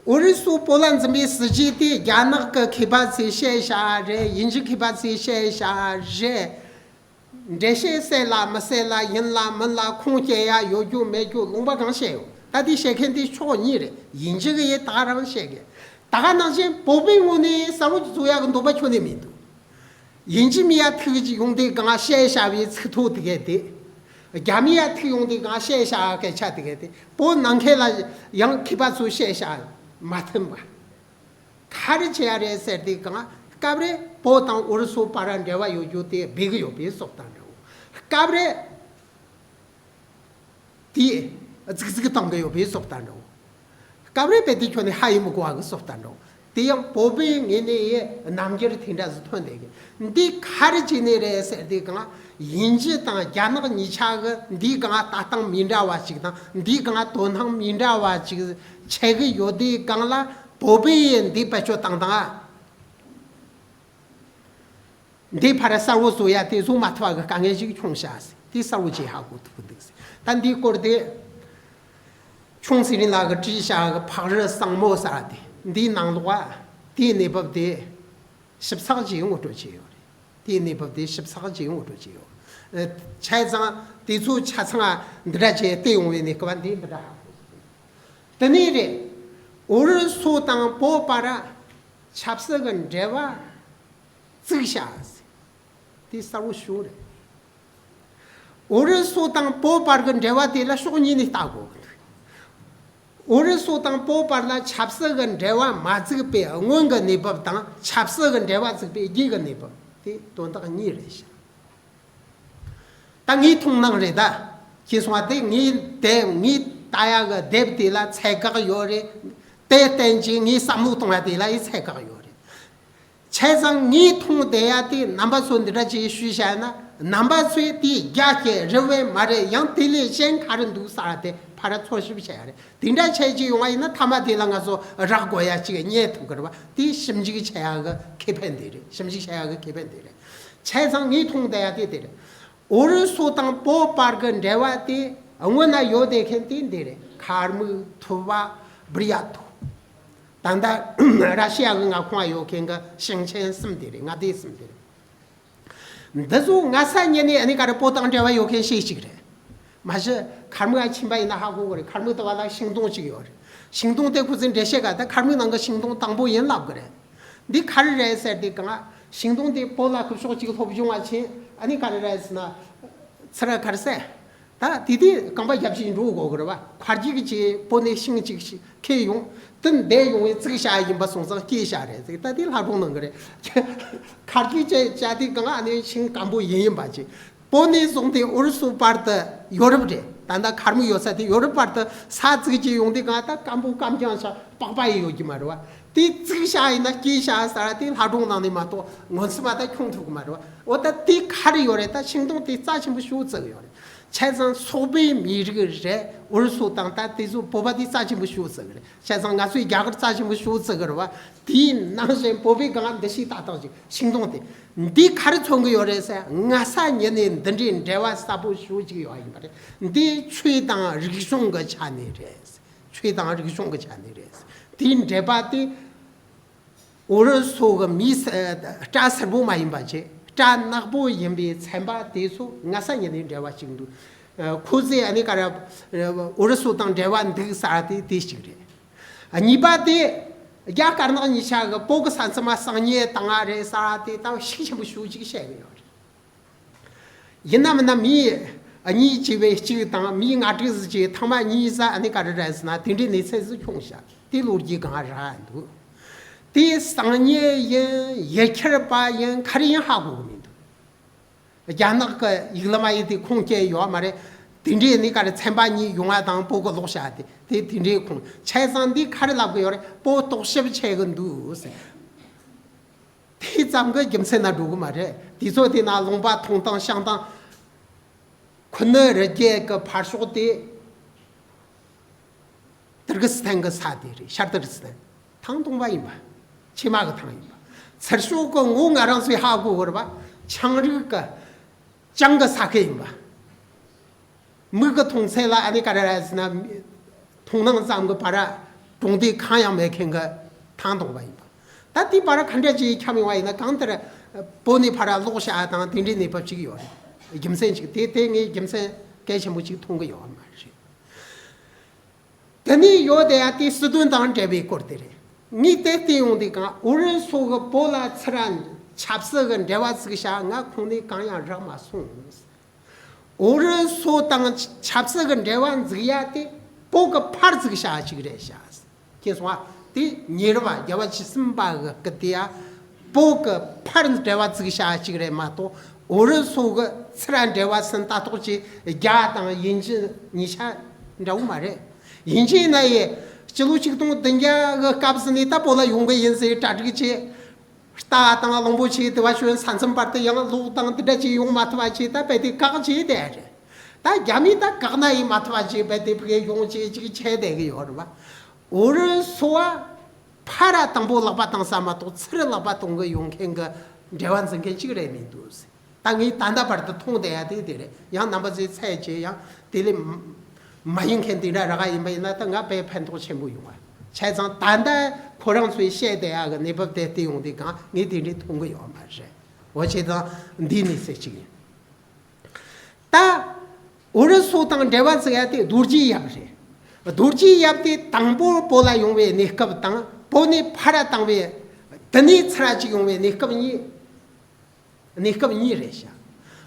ཨུ་རུ་སུ་སྤོ་ལག་འཛིན་པའི་སྲིད་ཇུས་དེ་རྒྱ་ནག་གི་མཁས་པ་ཚོས་བཤད་བྱ་རེད། དབྱིན་ཇི་མཁས་པ་ཚོས་བཤད་བྱ་རེད། འགྲེལ་བཤད་གསལ་ལ་མི་གསལ་ལ་ཡིན་ལ་མིན་ལ་ཁུངས་སྐྱེལ་ཡ་ཡོད་རྒྱུ་མེད་རྒྱུ་ལུང་པ་གང་བཤད་ཡོད། ད་དེ་བཤད་མཁན་དེ་ཕྱོགས་གཉིས་རེད། དབྱིན་ཇི་གི་ཡི་ད་ག་རང་བཤད་མཁན། ད་ག་ནང་བཞིན་བོད་པའི་ངོས་ནས་གསལ་བོ་བཟོ་ཡ་གི་འདོད་པ་ཁྱོན་ནས་མི་འདུག་དབྱིན་ཇི་མི་ཡ་ཐུག་ཅིག་ཡོང་དུས་སྒང་བཤད་བྱ་བའི་ཚིག་ཐོ་དེ་གས་དེ། རྒྱ་མི་ཡ་ཐུག་ཡོང་དུས་སྒང་བཤད་བྱ་སྐད་ཆ་དེ་གས་དེ་བོད་ནང་ཁུལ་ལ་ཡང་མཁས་པ་ཚོས་བཤད་བྱ་མ་མཐུན་པ། ག་རེ་བྱེད་ཡ་རེད་ཟེར་དུས་སྒང་སྐབས་རེ་བོད་དང་ཨུ་རུ་སུ་བར་འབྲེལ་བ་ཡོད་རྒྱུ་དེ་སྦས་གི་ཡོད་པའི་བཟོ་ལྟ་འདྲ་བོ། སྐབས་རེ་དེ་རྫིག་རྫིག་བཏང་གི་ཡོད་པའི་བཟོ་ལྟ་འདྲ་བོ། སྐབས་རེ་དཔེ་དེ་ཁྱོན་ནས་ཧ་ཡེ་མི་གོ་བ་གི་བཟོ་ལྟ་འདྲ་བོ། དེ་ཡང་བོད་པའི་ངོས་ནས་ཡི་རྣམ་འགྱུར་དེ་འདྲ་ཟིག་ཐོན་བསྡད་གི། འདི་ག་རེ་བྱས་ནས་རེད་ཟེར་དུས་སྒང་དབྱིན་ཇི་དང་རྒྱ་ནག་གཉིས་ཆ་གི་འདིའི་སྒང་ལྟ་སྟངས་མི་འདྲ་བ་ཞིག་དང་འདིའི་སྒང་དོ་སྣང་མི་འདྲ་བ་ཞིག་བྱེད་གི་ཡོད་དུས་སྒང་ལ་བོད་པས་ཡི་འདི་བེད་སྤྱོད་བཏང་དང་། འདི་ཕར་གསལ་བོ་བཟོ་ཡ་དེ་བཟོ་མ་ཐུབ་པ་གི་དཀའ་ངལ་ཞིག་བྱུང་བྱ་ཟེར། དེ་གསལ་བོ་ཅིག་ཧ་གོ་ཐུབ་གི་འདུག་ཟེར། ད་འདིའི་སྐོར་དེ་ཁྱུང་ཚེ་རིང་ལགས་ཀྱིས་བྲིས་བྱ་གི་འཕགས་རི་ཟིང་མོ་ཟེར་བ་དེ་འདིའི་ནང་ལོགས་ཨ། དེའི་གནས་བབ་དེ་ཞིབ་ཚགས་ཀྱིས་ངོ་སྤྲོད་བྱས་ཡོད་རེད། དེའི་གནས་བབ་དེ་ཞིབ་ཚགས་ཀྱིས་ངོ་སྤྲོད་བྱས་ཡོད། ཨ། བྱས་ཙང་དེ་ཚོ་ཆ་ཚང་ཨ་འདི་འདྲ་བྱས་བལྟས་ཡོང་བའི་གནས་སྐབས་འདི་འདི་འདྲ་ཧ་གོ། དེ་ནས་རེད། ཨུ་རུ་སུ་དང་བོད་བར་ཆབ་སྲིད་ཀྱི་འབྲེལ་བ་བཙུགས་བྱ་ཟེར། དེ་གསལ་བོ་ཞེ་པོ་རེད། ཨུ་རུ་སུ་དང་བོད་བར་གྱི་འབྲེལ་བ་དེ་ལ་ཕྱོགས་གཉིས་ནས་ལྟ་དགོས་ཀྱི་འདུག་ཨུ་རུ་སུ་དང་བོད་བར་ལ་ཆབ་སྲིད་ཀྱི་འབྲེལ་བ་མ་བཙུགས་པའི་སྔོན་གྱི་གནས་བབ་དང་ཆབ་སྲིད་ཀྱི་འབྲེལ་བ་བཙུགས་པའི་རྗེས་ཀྱི་གནས་བབ་དེ་དོན་དག་གཉིས་རེད་ཤག་ད་ངའི་མཐོང་སྣང་རེད་ད། ཁྱེད་སོང་བ་དེ་ངའི་དེབ་ངའི་ལྟ་ཡག་གི་དེབ་དེ་ལ་ཚད་བཀག་ཡོད་རེད། དེ་བསྟན་གྱིས་ངའི་བསམ་བློ་གཏོང་བ་དེ་ལ་ཡི་ཚད་བཀག་ཡོད་རེད། བྱས་ཙང་ངས་མཐོང་བསྡད་ཡ་དེ་རྣམ་པ་ཚོ་འདི་འདྲ་ཅིག་ཞུས་བྱས་ན་རྣམ་པ་ཚོས་དེའི་རྒྱ་སྐྱེད་རེད་བས་མ་རེད། ཡང་དེ་ལས་གཞན་ག་རེ་འདུག་ཟེར་བ་དེ་ཕར་འཚོལ་ཞིབ་བྱས་ཡ་རེད། དེ་འདྲ་བྱས་ཅིག་ཡོང་བ་ཡིན་ན་མཐའ་མ་དེ་ལ་ང་ཚོ་རག་དགོས་ཡ་ཅིག་རྙེད་ཐུབ་ཀྱི་རེད་བ། དེ་ཞིབ་འཇུག་བྱེད་ཡ་གི་ཁེ་ཕན་དེ་རེད། ཞིབ་འཇུག་བྱེད་ཡ་གི་ཁེ་ཕན་དེ་རེད། བྱས་ཙང་ངས་མཐོང་བསྡད་ཡ་དེ་དེ་རེད། ཨུ་རུ་སུ་དང་བོད་བར་གྱི་འབྲེལ་བ་དེ་སྔོན་ན་ཡོད་བསྡད་མཁན་དེ་འདི་རེད། མཁར་དམག་ཐུབ་པ་བུར་ཡ་ཐུབ། ད་ལྟ་ར་ཤི་ཡ་གི་མངའ་ཁོངས་ཡོད་མཁན་གྱི་ཞིང་ཆེན་གསུམ་དེ་རེད། མངའ་སྡེ་གསུམ་དེ་རེད། འདི་ཚོ་སྔ་ས་ཉིན་ནས་ཨ་ནི་ག་རེ་བོད་དང་འབྲེལ་བ་ཡོད་མཁན་ཞིག་ཅིག་རེད། མ་གཞི་མཁར་དམག་ཕྱིན་པ་ཡིན་ན་ཧ་གོ་གི་རེད། མཁར་དམག་དེ་བ་ལ་ཤིང་སྡོང་ཅིག་ཡོད་རེད། ཤིང་སྡོང་དེ་ཁོ་ཚོས་འགྲེལ་བཤད་ག་ད་མཁར་དམག་ནང་གི་ཤིང་སྡོང་དང་པོ་ཡིན་ལབ་གི་རེད། འདི་ག་རེ་རེད་ཟེར་དུས་གང་ང་ཤིང་སྡོང་དེ་བོད་ལ་ཁུ་ཕྱོགས་གཅིག་སློབ་སྦྱོང་བ་ཕྱིན་ཨ་ནི་ག་རེ་རེད་ཟེར་ན། ཚུར་ག་རེ་ཟེར། ད་དེ་དུས་རྐང་པ་རྒྱབ་ཀྱིས་འགྲོ་དགོས་གི་རེད་བ། ཁར་གཅིག་གིས་བོད་ནས་ཤིང་གཅིག་ཁྱེར་ཡོང་། དེ་འདེད་ཡོང་བའི་བཙུགས་བྱ་ཡིན་པ་སོང་ཙང་སྐྱེས་བྱ་རེད་ཟེར། ད་དེ་ལྷ་སྒྲུང་ནང་གི་རེད། ཁར་གཅིག་བྱས་བྱ་དེ་གང་ང་ཨ་ནི་ཤིང་སྐམ་པོ་ཡིན་ཡིན་པ་ཅིག་བོད་ནས་བཟུང་སྟེ་ཨུ་རུ་སུ་བར་དུ་ཡོ་རོབ་རེད། ད་ལྟ་མཁར་དམག་ཡོད་ས་དེ་ཡོ་རོབ་བར་དུ་ས་བཙུགས་ཀྱི་ཡོང་དུས་གང་ད་སྐམ་པོ་སྐམ་རྐྱང་ཆགས་པགས་པ་ཡི་ཡོད་ཀྱི་མ་རེད་བ། དེ་བཙུགས་བྱ་ཡིན་ན་སྐྱེས་བྱ་ཟེར་བ་དེ་ལྷ་སྒྲུང་ནང་ནས་མ་གཏོགས་ངོ་མཚར་མ་ད་ཁྱོང་ཐུབ་ཀྱི་མ་རེད་བ། འོ་ད་དེ་ག་རེ་ཡོད་རེད། ད་ཤིང་སྡོང་དེ་རྩ་ཆེན་པོ་ཞེ་པོ་བརྩི་གི་ཡོད་རེད། བྱས་ཙང་སོག་པོའི་མི་རིགས་རེད། ཨུ་རུ་སུ་དང་ད་དེ་ཚོ་བོད་པ་དེ་རྩ་ཆེན་པོ་ཞེ་པོ་བརྩི་གི་རེད། བྱས་ཙང་ང་ཚོའི་རྒྱ་གར་རྩ་ཆེན་པོ་ཞེ་པོ་བརྩི་གི་རེད་བ། དེའི་ནང་བཞིན་བོད་པའི་སྒང་འདི་ཞིག་ལྟ་སྟངས་ཤིག་ཤིང་སྡོང་དེ། འདི་ག་རེ་མཚོན་གི་ཡོད་རེད་ཟེར། སྔ་ས་ཉིན་ནས་འདི་འདྲའི་འབྲེལ་བ་ཟབ་པོ་ཞེ་པོ་ཅིག་ཡོད་ཡིན་པ་རེད། འདི་ཆོས་དང་རིག་གཞུང་གི་ཆ་ནས་རེད། ཆོས་དང་རིག་གཞུང་གི་ཆ་ནས་རེད། དེའི་འབྲེལ་བ་དེ་ཨུ་རུ་སུ་གི་མི་ས་སྐྲ་སེར་པོ་མ་ཡིན་པ་བྱས་སྐྲ་ནག་པོ་ཡིན་པའི་ཚན་པ་དེ་ཚོ་སྔ་ས་ཉིན་ནས་འབྲེལ་བ་ཅིག་འདུག་ཁོ་ཚོས་ཨ་ནི་ག་རེ་ཨུ་རུ་སུ་དང་འབྲེལ་བ་འདུག་ཟེར་དེ་དེ་ཅིག་རེད། གཉིས་པ་དེ་རྒྱ་དཀར་ནག་གཉིས་ཆ་གི་བོད་ཀྱི་ས་མཚམས་མ་གསང་ཉན་བཏང་ང་རེད་ཟེར་དེ་ད་ཤུགས་ཆེན་པོ་ཞེ་པོ་ཅིག་བཤད་གི་ཡོད་རེད། ཡིན་ན་མིན་ན་མི་གཉིས་བྱས་པའི་གཅིག་དང་མི་ལྔ་དྲུག་ཙམ་བྱས་ཐེངས་མ་གཉིས་ཙམ་ཨ་ནི་ག་རེ་རེད་ཟེར་ན་དེ་འདྲའི་གནས་ཚུལ་ཟིག་བྱུང་ཤག་དེ་ལོ་རྒྱུས་གང་རག་འདུག་དེ་གསང་ཉན་ཡིན་ཡུལ་གྱར་པ་ཡིན་ག་རེ་ཡིན་ཧ་གོ་གི་མི་འདུག་རྒྱ་ནག་གི་ཡིག་ལམ་ཡིན་དེ་ཁུངས་སྐྱེལ་ཡོད་མ་རེད། དེ་འདྲའི་ནི་ག་རེ་ཚན་པ་གཉིས་ཡོང་བ་དང་བོད་གི་ལོག་བྱ་དེ་དེ་དེ་འདྲའི་ཁུངས་ཆ་ཚང་འདི་ག་རེ་ལབ་གི་ཡོད་རེད། བོད་རྟོག་ཞིབ་བྱེད་གི་འདུག་ཟེར། དེ་ཙམ་གི་རྒྱུ་མཚན་ན་འགྲོ་གི་མ་རེད། དེ་ཚོ་དེ་ན་ལུང་པ་ཐོང་དང་ཤང་དང་། ཁུ་ནུ་རི་རྒྱལ་གི་ཕར་ཕྱོགས་དེ་ཏིར་ཀི་སི་ཐན་གི་ས་དེ་རེད། ཤར་ཏིར་ཀི་སི་ཐན། ཐང་སྟོང་པ་ཡིན་པ། ཕྱེ་མ་གི་ཐང་ཡིན་པ། ཚུར་ཕྱོགས་གི་ངོ་ང་རང་ཚོས་ཧ་གོ་བར་བ། ཆང་རིགས་གི་ཅང་གི་ས་ཁུལ་ཡིན་པ། མིག་གི་མཐོང་ཚད་ལ་ཨ་ནི་ག་རེ་རེད་ཟེར་ན། མཐོང་སྣང་ཙམ་གི་བར་གྲོང་སྡེ་གང་ཡང་མེད་མཁན་གི་ཐང་སྟོང་པ་ཡིན་པ། ད་དེའི་བར་ག་འདྲ་ཅིག་འཁྱམས་ཡོང་བ་ཡིན་ན། གང་ལྟར་བོད་ནས་ཕར་ལོག་བྱ་དང་དེ་འདྲའི་གནས་བབ་ཅིག་ཡོད་རེད། རྒྱུ་མཚན་ཅིག་དེ་དེ་ངས་རྒྱུ་མཚན་གལ་ཆེན་པོ་ཅིག་མཐོང་གི་ཡོད་མ་རེད། དེ་ནས་ཡོད་དེ་ཡ་དེ་སྲིད་དོན་དང་འབྲེལ་བའི་སྐོར་དེ་རེད། ངས་དེ་བལྟས་ཡོང་དུས་གང་ཨུ་རུ་སུ་གི་བོད་ལ་ཚུར་ར་ཆབ་སྲིད་གི་འབྲེལ་བ་བཙུགས་བྱ་ང་ཁོང་ནས་གང་ཡང་རག་མ་སོང་། ཨུ་རུ་སུ་དང་ཆབ་སྲིད་གི་འབྲེལ་བ་འཛུགས་ཡ་དེ་བོད་གི་ཕར་བཙུགས་བྱ་ཅིག་རེད་བྱ། མཁྱེན་སོང་ཨ། དེ་ཉེ་རབས་རྒྱལ་བ་བཅུ་གསུམ་པ་གི་སྐུ་དེ་ཡ། བོད་གི་ཕར་འབྲེལ་བ་བཙུགས་བྱ་ཅིག་རེད་མ་གཏོགས། ཨུ་རུ་སུ་གི་ཚུར་འབྲེལ་བ་ཟིན་ལྟ་རྟོག་ཅིག་རྒྱ་དང་དབྱིན་ཇི་གཉིས་ཆ་འདྲ་བོ་མ་རེད། དབྱིན་ཇི་ཡིན་ན་ཡི་སྤྱི་ལོ་ཆིག་སྟོང་བདུན་བརྒྱ་གི་སྐབས་སུ་ནས་ད་བོད་ལ་ཡོང་གི་ཡིན་ཟེར་གྲ་སྒྲིག་བྱས། རྟ་དང་གླང་པོ་ཆེ་དེ་བ་ཞོན་ས་མཚམས་བར་དུ་ཡང་ལོག་དང་དེ་འདྲ་ཅིག་ཡོང་མ་ཐུབ་པ་ཅིག་ད་རྦད་དེ་བཀག་བྱས་བསྡད་རེད། ད་རྒྱ་མི་ད་བཀག་ན་ཡིན་མ་ཐུབ་པ་ཅིག་རྦད་དེ་ཕ་གིར་ཡོང་ཅིག་ཅིག་བྱས་བསྡད་གི་ཡོད་རེད་བ། ཨུ་རུ་སུ་བ་ཕར་ར་དང་པོ་ལག་པ་བཏང་ས་མ་གཏོགས་ཚུར་ལག་པ་གཏོང་གི་ཡོང་མཁན་གི་འབྲེལ་བ་འཛིན་མཁན་ཅིག་རེད་མི་འདུག་ཟེར། ད་ངས་ད་ལྟ་བར་དུ་མཐོང་བསྡད་ཡ་དེ་དེ་རེད། ཡང་རྣམ་པ་ཚོས་ཚད་བཅད་ཡང་དེ་ལས་མ་ཡིན་མཁན་དེ་འདྲ་རག་ག་ཡིན་པ་ཡིན་ན་ད་ང་དཔེ་ཕན་ཐོགས་ཆེན་པོ་ཡོང་བ། བྱས་ཙང་ད་ལྟ་ཁོ་རང་ཚོས་བཤད་བསྡད་ཡ་གི་གནས་བབ་དེ་བལྟས་ཡོང་དུས་གང་ངས་དེ་འདྲས་མཐོང་གི་ཡོད་མ་རེད། འོ་བྱས་ཙང་འདི་ནི་ཟེར་གཅིག་ཡིན། ད་ཨུ་རུ་སུ་དང་འབྲེལ་བ་བཙུགས་ཡ་དེ་རྡོ་རྗེ་ཡབ་རེད། རྡོ་རྗེ་ཡབ་དེ་དང་པོ་བོད་ལ་ཡོང་བའི་གནས་སྐབས་དང་བོད་ནས་ཕར་ར་བཏང་བའི་དེ་ནས་ཚུར་ར་གཅིག་ཡོང་བའི་གནས་སྐབས་གཉིས། གནས་སྐབས་གཉིས་རེད་ཤག་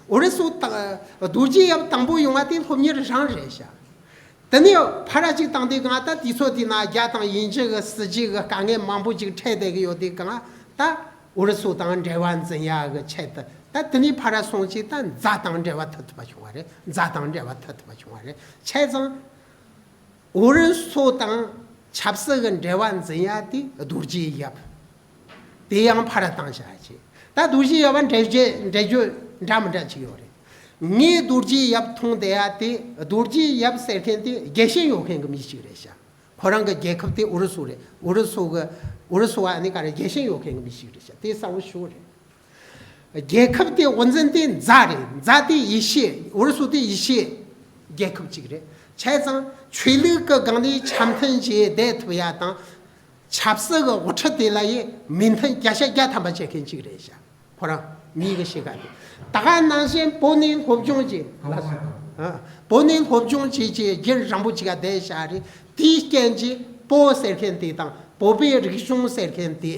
ཨུ་རུ་སུ་དང་རྡོ་རྗེ་ཡབ་དང་པོ་ཡོང་བ་དེ་སློབ་གཉེར་རང་རེད་ཤག་དེ་ནས་ཕར་ར་གཅིག་བཏང་དུས་གང་ད་དུས་ཚོད་དེ་ན་རྒྱ་དང་དབྱིན་ཇི་གི་སྲིད་ཇུས་གི་དཀའ་ངལ་མང་པོ་ཅིག་འཕྲད་བསྡད་གི་ཡོད་དུས་གང་ད་ཨུ་རུ་སུ་དང་འབྲེལ་བ་འཛིན་ཡ་གི་ཆེད་དུ་ད་དེ་ནས་ཕར་ར་སོང་ཅིག་ད་རྫ་དང་འབྲེལ་བ་མཐུད་ཐུབ་པ་བྱུང་བ་རེད། རྫ་དང་འབྲེལ་བ་མཐུད་ཐུབ་པ་བྱུང་བ་རེད། བྱས་ཙང་ཨུ་རུ་སུ་དང་ཆབ་སྲིད་ཀྱི་འབྲེལ་བ་འཛིན་ཡ་དེ་རྡོ་རྗེ་ཡབ། དེ་ཡང་ཕར་བཏང་བྱ་ཅིག་ད་རྡོ་རྗེ་ཡབ་འགྲེལ་བརྗོད་འགྲེལ་བརྗོད་འདྲ་མི་འདྲ་ཅིག་ཡོད་རེད། ངས་རྡོ་རྗེ་ཡབ་མཐོང་བསྡད་ཡ་དེ་རྡོ་རྗེ་ཡབ་ཟེར་མཁན་དེ་རྒྱལ་ཞེན་ཡོད་མཁན་གྱི་མི་ཞིག་རེད་ཤག་ཁོ་རང་གི་རྒྱལ་ཁབ་དེ་ཨུ་རུ་སུ་རེད། ཨུ་རུ་སུ་གི་ཨུ་རུ་སུ་བ་ནི་ག་རེ་རྒྱལ་ཞེན་ཡོད་མཁན་གྱི་མི་ཞིག་རེད་ཤག་དེ་གསལ་བོ་ཞུ་རེད། རྒྱལ་ཁབ་དེ་དབུ་འཛིན་དེ་རྫ་རེད། རྫ་དེ་ཡེ་ཤུ། ཨུ་རུ་སུ་དེ་ཡེ་ཤུ་རྒྱལ་ཁབ་ཅིག་རེད། བྱས་ཙང་ཆོས་ལུགས་ཀྱི་སྒང་ནས་འཆམ་མཐུན་བྱས་བསྡད་ཐུབ་ཡ་དང་། ཆབ་སྲིད་ཀྱི་དབུ་ཁྲིད་དེ་ལ་ཡི་མོས་མཐུན་བརྒྱ་ཆ་བརྒྱ་ཐམ་པ་བྱེད་མཁན་ཅིག་རེད་ཤག་ཁོ་རང་མིའི་གི་ཤེས་ཀ་དེ། ད་ག་ནང་བཞིན་བོད་ནས་སློབ་སྦྱོང་བྱས། ཨ། བོད་ནས་སློབ་སྦྱོང་བྱས་བྱས་རྒྱུན་རིང་པོ་ཅིག་ག་བསྡད་བཞག་རེད། དེའི་རྐྱེན་གྱིས་བོད་ཟེར་མཁན་དེ་དང་བོད་པའི་རིག་གཞུང་ཟེར་མཁན་དེ།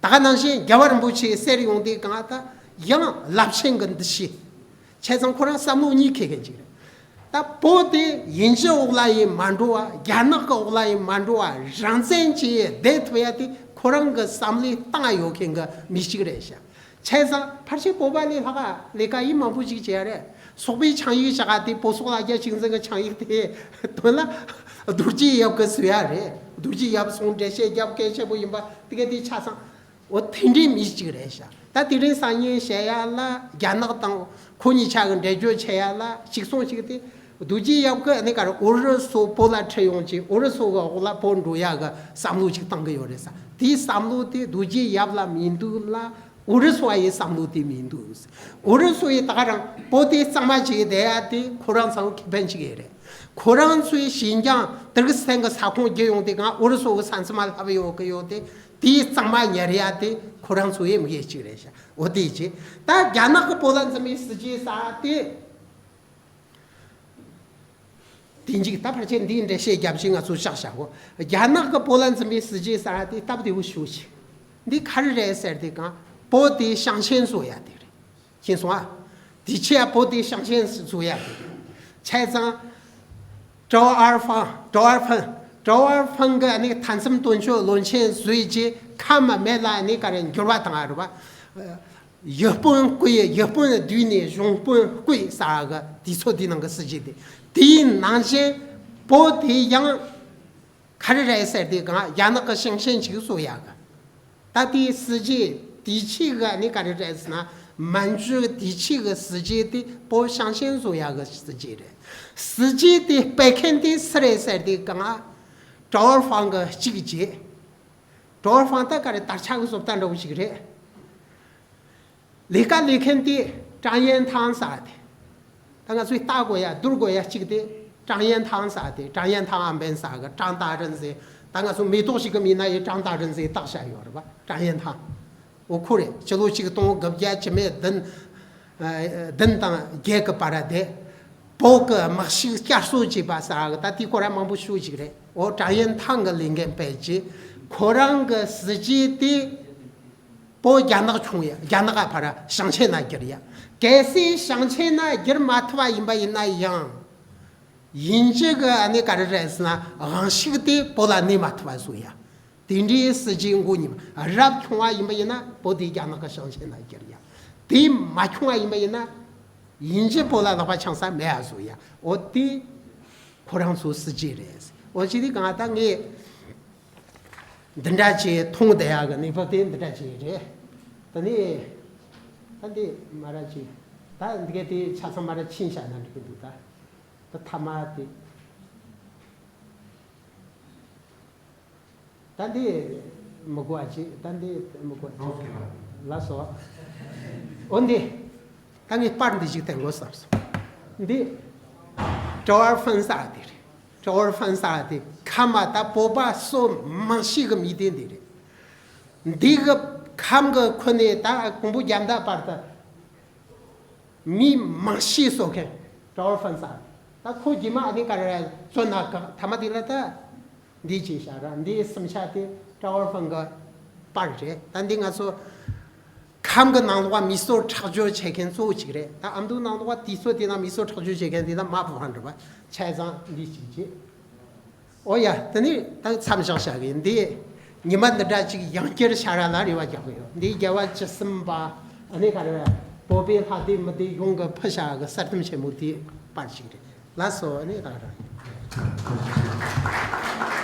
ད་ག་ནང་བཞིན་རྒྱལ་བ་རིན་པོ་ཆེ་ཟེར་ཡོང་དུས་གང་ད་ཡང་རླབས་ཆེན་གྱི་འདུ་ཤེས། བྱས་ཙང་ཁོ་རང་བསམ་བློ་གཉིས་འཁེལ་མཁན་ཅིག་རེད། ད་བོད་དེ་དབྱིན་ཇི་འོག་ལ་ཡིན་མ་འགྲོ་བ། རྒྱ་ནག་གི་འོག་ལ་ཡིན་མ་འགྲོ་བ། རང་བཙན་གྱིས་བསྡད་ཐུབ་ཡ་དེ་ཁོ་རང་གི་བསམ་བློའི་སྟེང་ཡོད་མཁན་གྱི་མི་ཞིག་རེད་ཤག་བྱས་ཙང་ཕལ་ཆེར་བོད་པ་ལས་ལྷག་ལས་ཀ་ཡིན་མང་པོ་ཞིག་བྱས་རེད། སོག་པོའི་ཆིངས་ཡིག་བཞག་ག་དེ་བོད་སོག་ལ་རྒྱ་གཅིག་འཛིན་གྱི་ཆིངས་ཡིག་དེ་དོན་ལ་རྡོ་རྗེ་ཡབ་ཀྱིས་བཟོས་ཡ་རེད། རྡོ་རྗེ་ཡབ་སོང་འགྲེལ་བཤད་རྒྱབ་གལ་ཆེན་པོ་ཡིན་པ་དེ་ག་དེ་ཆ་ཚང་། འོ་དེ་འདྲའི་མི་ཞིག་རེད་ཤག་ད་དེ་རིང་སང་ཉིན་བཤད་ཡ་ལ་རྒྱ་ནག་དང་ཁོ་གཉིས་ཆ་གི་འགྲེལ་བརྗོད་བྱེད་ཡ་ལ་གཅིག་སོང་ཞིག་དེ་རྡོ་རྗེ་ཡབ་ཀྱིས་ཨ་ནི་ག་རེ་ཨུ་རུ་སུ་བོད་ལ་ཁྲིད་ཡོང་ཅིག་ཨུ་རུ་སུ་གི་འོག་ལ་བོད་འགྲོ་ཡ་གི་བསམ་བློ་ཅིག་བཏང་གི་ཡོད་རེད་ས། དེའི་བསམ་བློ་དེ་རྡོ་རྗེ་ཡབ་ལ་མི་འདུག་ལ། ཨུ་རུ་སུ་བ་ཡི་བསམ་བློ་དེ་མི་འདུག་ཨུ་རུ་སུ་ཡི་ད་ག་རང་བོད་དེ་གཙང་མ་བྱས་བསྡད་ཡ་དེ་ཁོ་རང་ཚོ་ཁེ་ཕན་ཅིག་ཡོད་རེད། ཁོ་རང་ཚོའི་ཞིན་ཅང་ཏུར་ཀི་སི་ཐན་གི་ས་ཁོངས་བརྒྱུད་ཡོང་དུས་གང་ཨུ་རུ་སུ་གི་ས་མཚམས་ལ་ལྷབ་ཡོང་གི་ཡོད་དེ། དེའི་གཙང་མ་ཉར་ཡ་དེ་ཁོ་རང་ཚོ་ཡི་དམིགས་ཡུལ་གཅིག་རེད་ཤག་འོ་དེ་ཅི། ད་རྒྱ་ནག་གི་བོད་ལ་འཛིན་པའི་སྲིད་ཇུས་ཟེར་དེ། དེ་འཇིག་ད་ཕལ་ཆེར་འདིའི་འགྲེལ་བཤད་རྒྱབ་ཅིང་ང་ཚོ་བཞག་བཞག་གོ་རྒྱ་ནག་གི་བོད་ལ་འཛིན་པའི་སྲིད་ཇུས་ཟེར་དེ་སྟབས་བདེ་བོ་ཞུ་ཅིག་འདི་ག་རེ་རེད་ཟེར་དེ་གང་བོད་དེ་ཞིང་ཆེན་བཟོ་ཡ་དེ་རེད། མཁྱེན་སོང་ཨ། དེ་ཆེ་ཡ་བོད་དེ་ཞིང་ཆེན་བཟོ་ཡ་དེ་རེད། བྱས་ཙང་། ཀྲོའུ་ཨར་ཧྥང་ཀྲོའུ་ཨར་ཧྥང་ཀྲོའུ་ཨར་ཧྥང་གི་ཨ་ནི་མཐའ་མཚམས་དོན་གཅོད་བློན་ཆེན་བཟོས་རྗེས་ཁ་མ་མེད་ལ་ཨ་ནི་ག་རེ་འགྱུར་བ་བཏང་ཨ་རུ་བ། ཡུལ་དཔོན་བསྐོས། ཡུལ་དཔོན་བསྡུས་ནས་གཞུང་དཔོན་བསྐོས་ཟེར་གི་དུས་ཚོད་དེའི་ནང་གི་སྲིད་བྱུས་དེ། དེའི་ནང་བཞིན་བོད་དེ་ཡང་ག་རེ་རེད་ཟེར་དུས་གང་རྒྱ་ནག་གི་ཞིང་ཆེན་ཞིག་བཟོ་ཡག་གི། ད་དེའི་སྲིད་བྱུས་དུས་ཆེན་གི་ནི་ག་རེ་རེད་ཟེར་ན། མན་ཇུ་དུས་ཆེན་གི་སྲིད་བྱུས་དེ་བོད་ཞིང་ཆེན་བཟོ་ཡག་གི་སྲིད་བྱུས་རེད། སྲིད་བྱུས་དེ་སྤེལ་མཁན་དེ་སུ་རེད་ཟེར་དུས་གང་ཀྲའོ་ཧྥང་གི་གཅིག་བྱས། ཀྲའོ་ཧྥང་ད་ག་རེ་དར་ཆ་གི་བཟོ་ལྟ་འདྲ་བོ་ཞིག་རེད། ལས་ཀ་ལས་མཁན་དེ་ཀྲང་ཡན་ཐང་ཟེར་དེ། ད་ང་ཚོས་ལྟ་དགོས་ཡ་བསྡུར་དགོས་ཡ་གཅིག་དེ་ཀྲང་ཡན་ཐང་ཟེར་དེ། ཀྲང་ཡན་ཐང་ཨམ་བན་ཟེར་གི་ཀྲང་ཏ་རིན་ཟེར། ད་ང་ཚོ་མེ་ཏོག་ཞིག་གི་མིང་ན་ཡི་ཀྲང་ཏ་རིན་ཟེར་བཏགས་བཞག་ཡོད་རེད་པ། ཀྲང་ཡན་ཐང་། འོ་ཁོ་རེད། ཕྱི་ལོ་ཆིག་སྟོང་དགུ་བརྒྱ་བཅུ་མེད་བདུན། ཨ་བདུན་དང་བརྒྱད་གི་བར་དེ། བོད་གི་དམག་ཤུགས་བསྐྱར་གསོ་བྱས་པ་ཟེར་གི། ད་དེ་ཁོ་རང་མང་པོ་ཞུ་ཞིག་རེད། འོ་ཀྲང་ཡན་ཐང་གི་ལས་འགན་སྤེལ་རྗེས་ཁོ་རང་གི་སྲིད་བྱུས་དེ། བོད་རྒྱ་ནག་བྱུང་ཡ། རྒྱ་ནག་ག་ཕར་ཞིང་ཆེན་ན་བསྒྱུར་ཡ། གལ་སྲིད་ཞིང་ཆེན་ན་བསྒྱུར་མ་ཐུབ་པ་ཡིན་པ་ཡིན་ན་ཡང་། དབྱིན་ཇི་གི་ཨ་ནི་ག་རེ་རེད་ཟེར་ན་དབང་ཤུགས་དེ་བོད་ལ་གནས་མ་ཐུབ་པ་བཟོ་ཡ། དེ་འདྲའི་སྲིད་བྱུས་མགོ་གཉིས་མ་རབ་བྱུང་བ་ཡིན་པ་ཡིན་ན་བོད་དེ་རྒྱ་ནག་གི་ཞིང་ཆེན་ན་བསྒྱུར་ཡ། དེ་མ་བྱུང་བ་ཡིན་པ་ཡིན་ན་དབྱིན་ཇི་བོད་ལ་ལག་པ་འཆང་ས་མེད་ཡ་བཟོ་ཡ། འོ་དེ་ཁོ་རང་ཚོའི་སྲིད་བྱུས་རེད། འོ་ཅི་དེ་གང་ད་ངས་འདི་འདྲ་ཅིག་མཐོང་བསྡད་ཡག་གི་གནས་བབ་དེ་འདི་འདྲ་ཅིག་རེད། ད་ནི་ད་འདི་མ་ར་ཅིག་ད་འདི་ག་དེ་ཆ་ཚང་མ་ར་ཕྱིན་བཞག་ན་འགྲིག་གི་འདུག་ད་ད་ཐ་མ་དེ། ད་འདི་མི་གོ་བ་ཅིག་ད་འདི་མི་གོ་བ་ཅིག་ལགས་སོ། འོ་འདི། ད་ངས་པར་འདི་ཞིག་བསྟན་དགོས་བསམ་སོང་། འདི། ཀྲའོ་ཧྥང་ཟེར་དེ་རེད། ཀྲའོ་ཧྥང་ཟེར་དེ་ཁམས་མ་ད་བོད་པ་སུ་མང་ཤོས་གི་མི་དེ་འདི་རེད། འདི་གི་ཁམས་གི་ཁོ་ནས་ད་ཀོང་པོ་རྒྱ་མདའ་བར་དུ་མི་མང་ཤོས་གསོ་མཁན་ཀྲའོ་ཧྥང་ཟེར། ད་ཁོ་རྗེས་མ་ཨ་ནི་ག་རེ་བཙོན་ན་བཀག་ཐ་མ་དེ་ལ་ད། འདི་ཅིག་བཞག་ར། འདིའི་གསུམ་ཆ་དེ་ཀྲའོ་ཧྥང་གི་པར་རེད། ད་འདི་ང་ཚོ་ཁམས་གི་ནང་ལོགས་མི་གསོད་ཁྲག་སྦྱོར་བྱེད་མཁན་གཙོ་བོ་གཅིག་རེད། ད་ཨ་མདོའི་ནང་ལོགས་དུས་ཚོད་དེ་ན་མི་གསོད་ཁྲག་སྦྱོར་བྱེད་མཁན་དེ་ད་མ་བུ་ཧང་རེད་པ། ཆ་ཚང་འདི་གཅིག་བྱས། ཨོ་ཡ། དེ་ནི་ད་མཚམས་བཞག་བཞག་གི་འདི། ཉི་མ་འདི་འདྲ་ཅིག་ཡང་བསྐྱར་ཤར་ར་ལ་རེ་བ་རྒྱག་གི་ཡོད། འདི་རྒྱལ་བ་བཅུ་གསུམ་པ་ཨ་ནི་ག་རེ་བོད་པའི་ལྷ་སྡེ་མི་སྡེ་ཡོངས་ཀྱི་ཕུལ་བཞག་གི་གསར་རྩོམ་ཆེན་མོ་དེའི་པར་ཞིག་རེད། ལགས་སོ། ཨ་ནི་ད་ག་རང་ཡིན།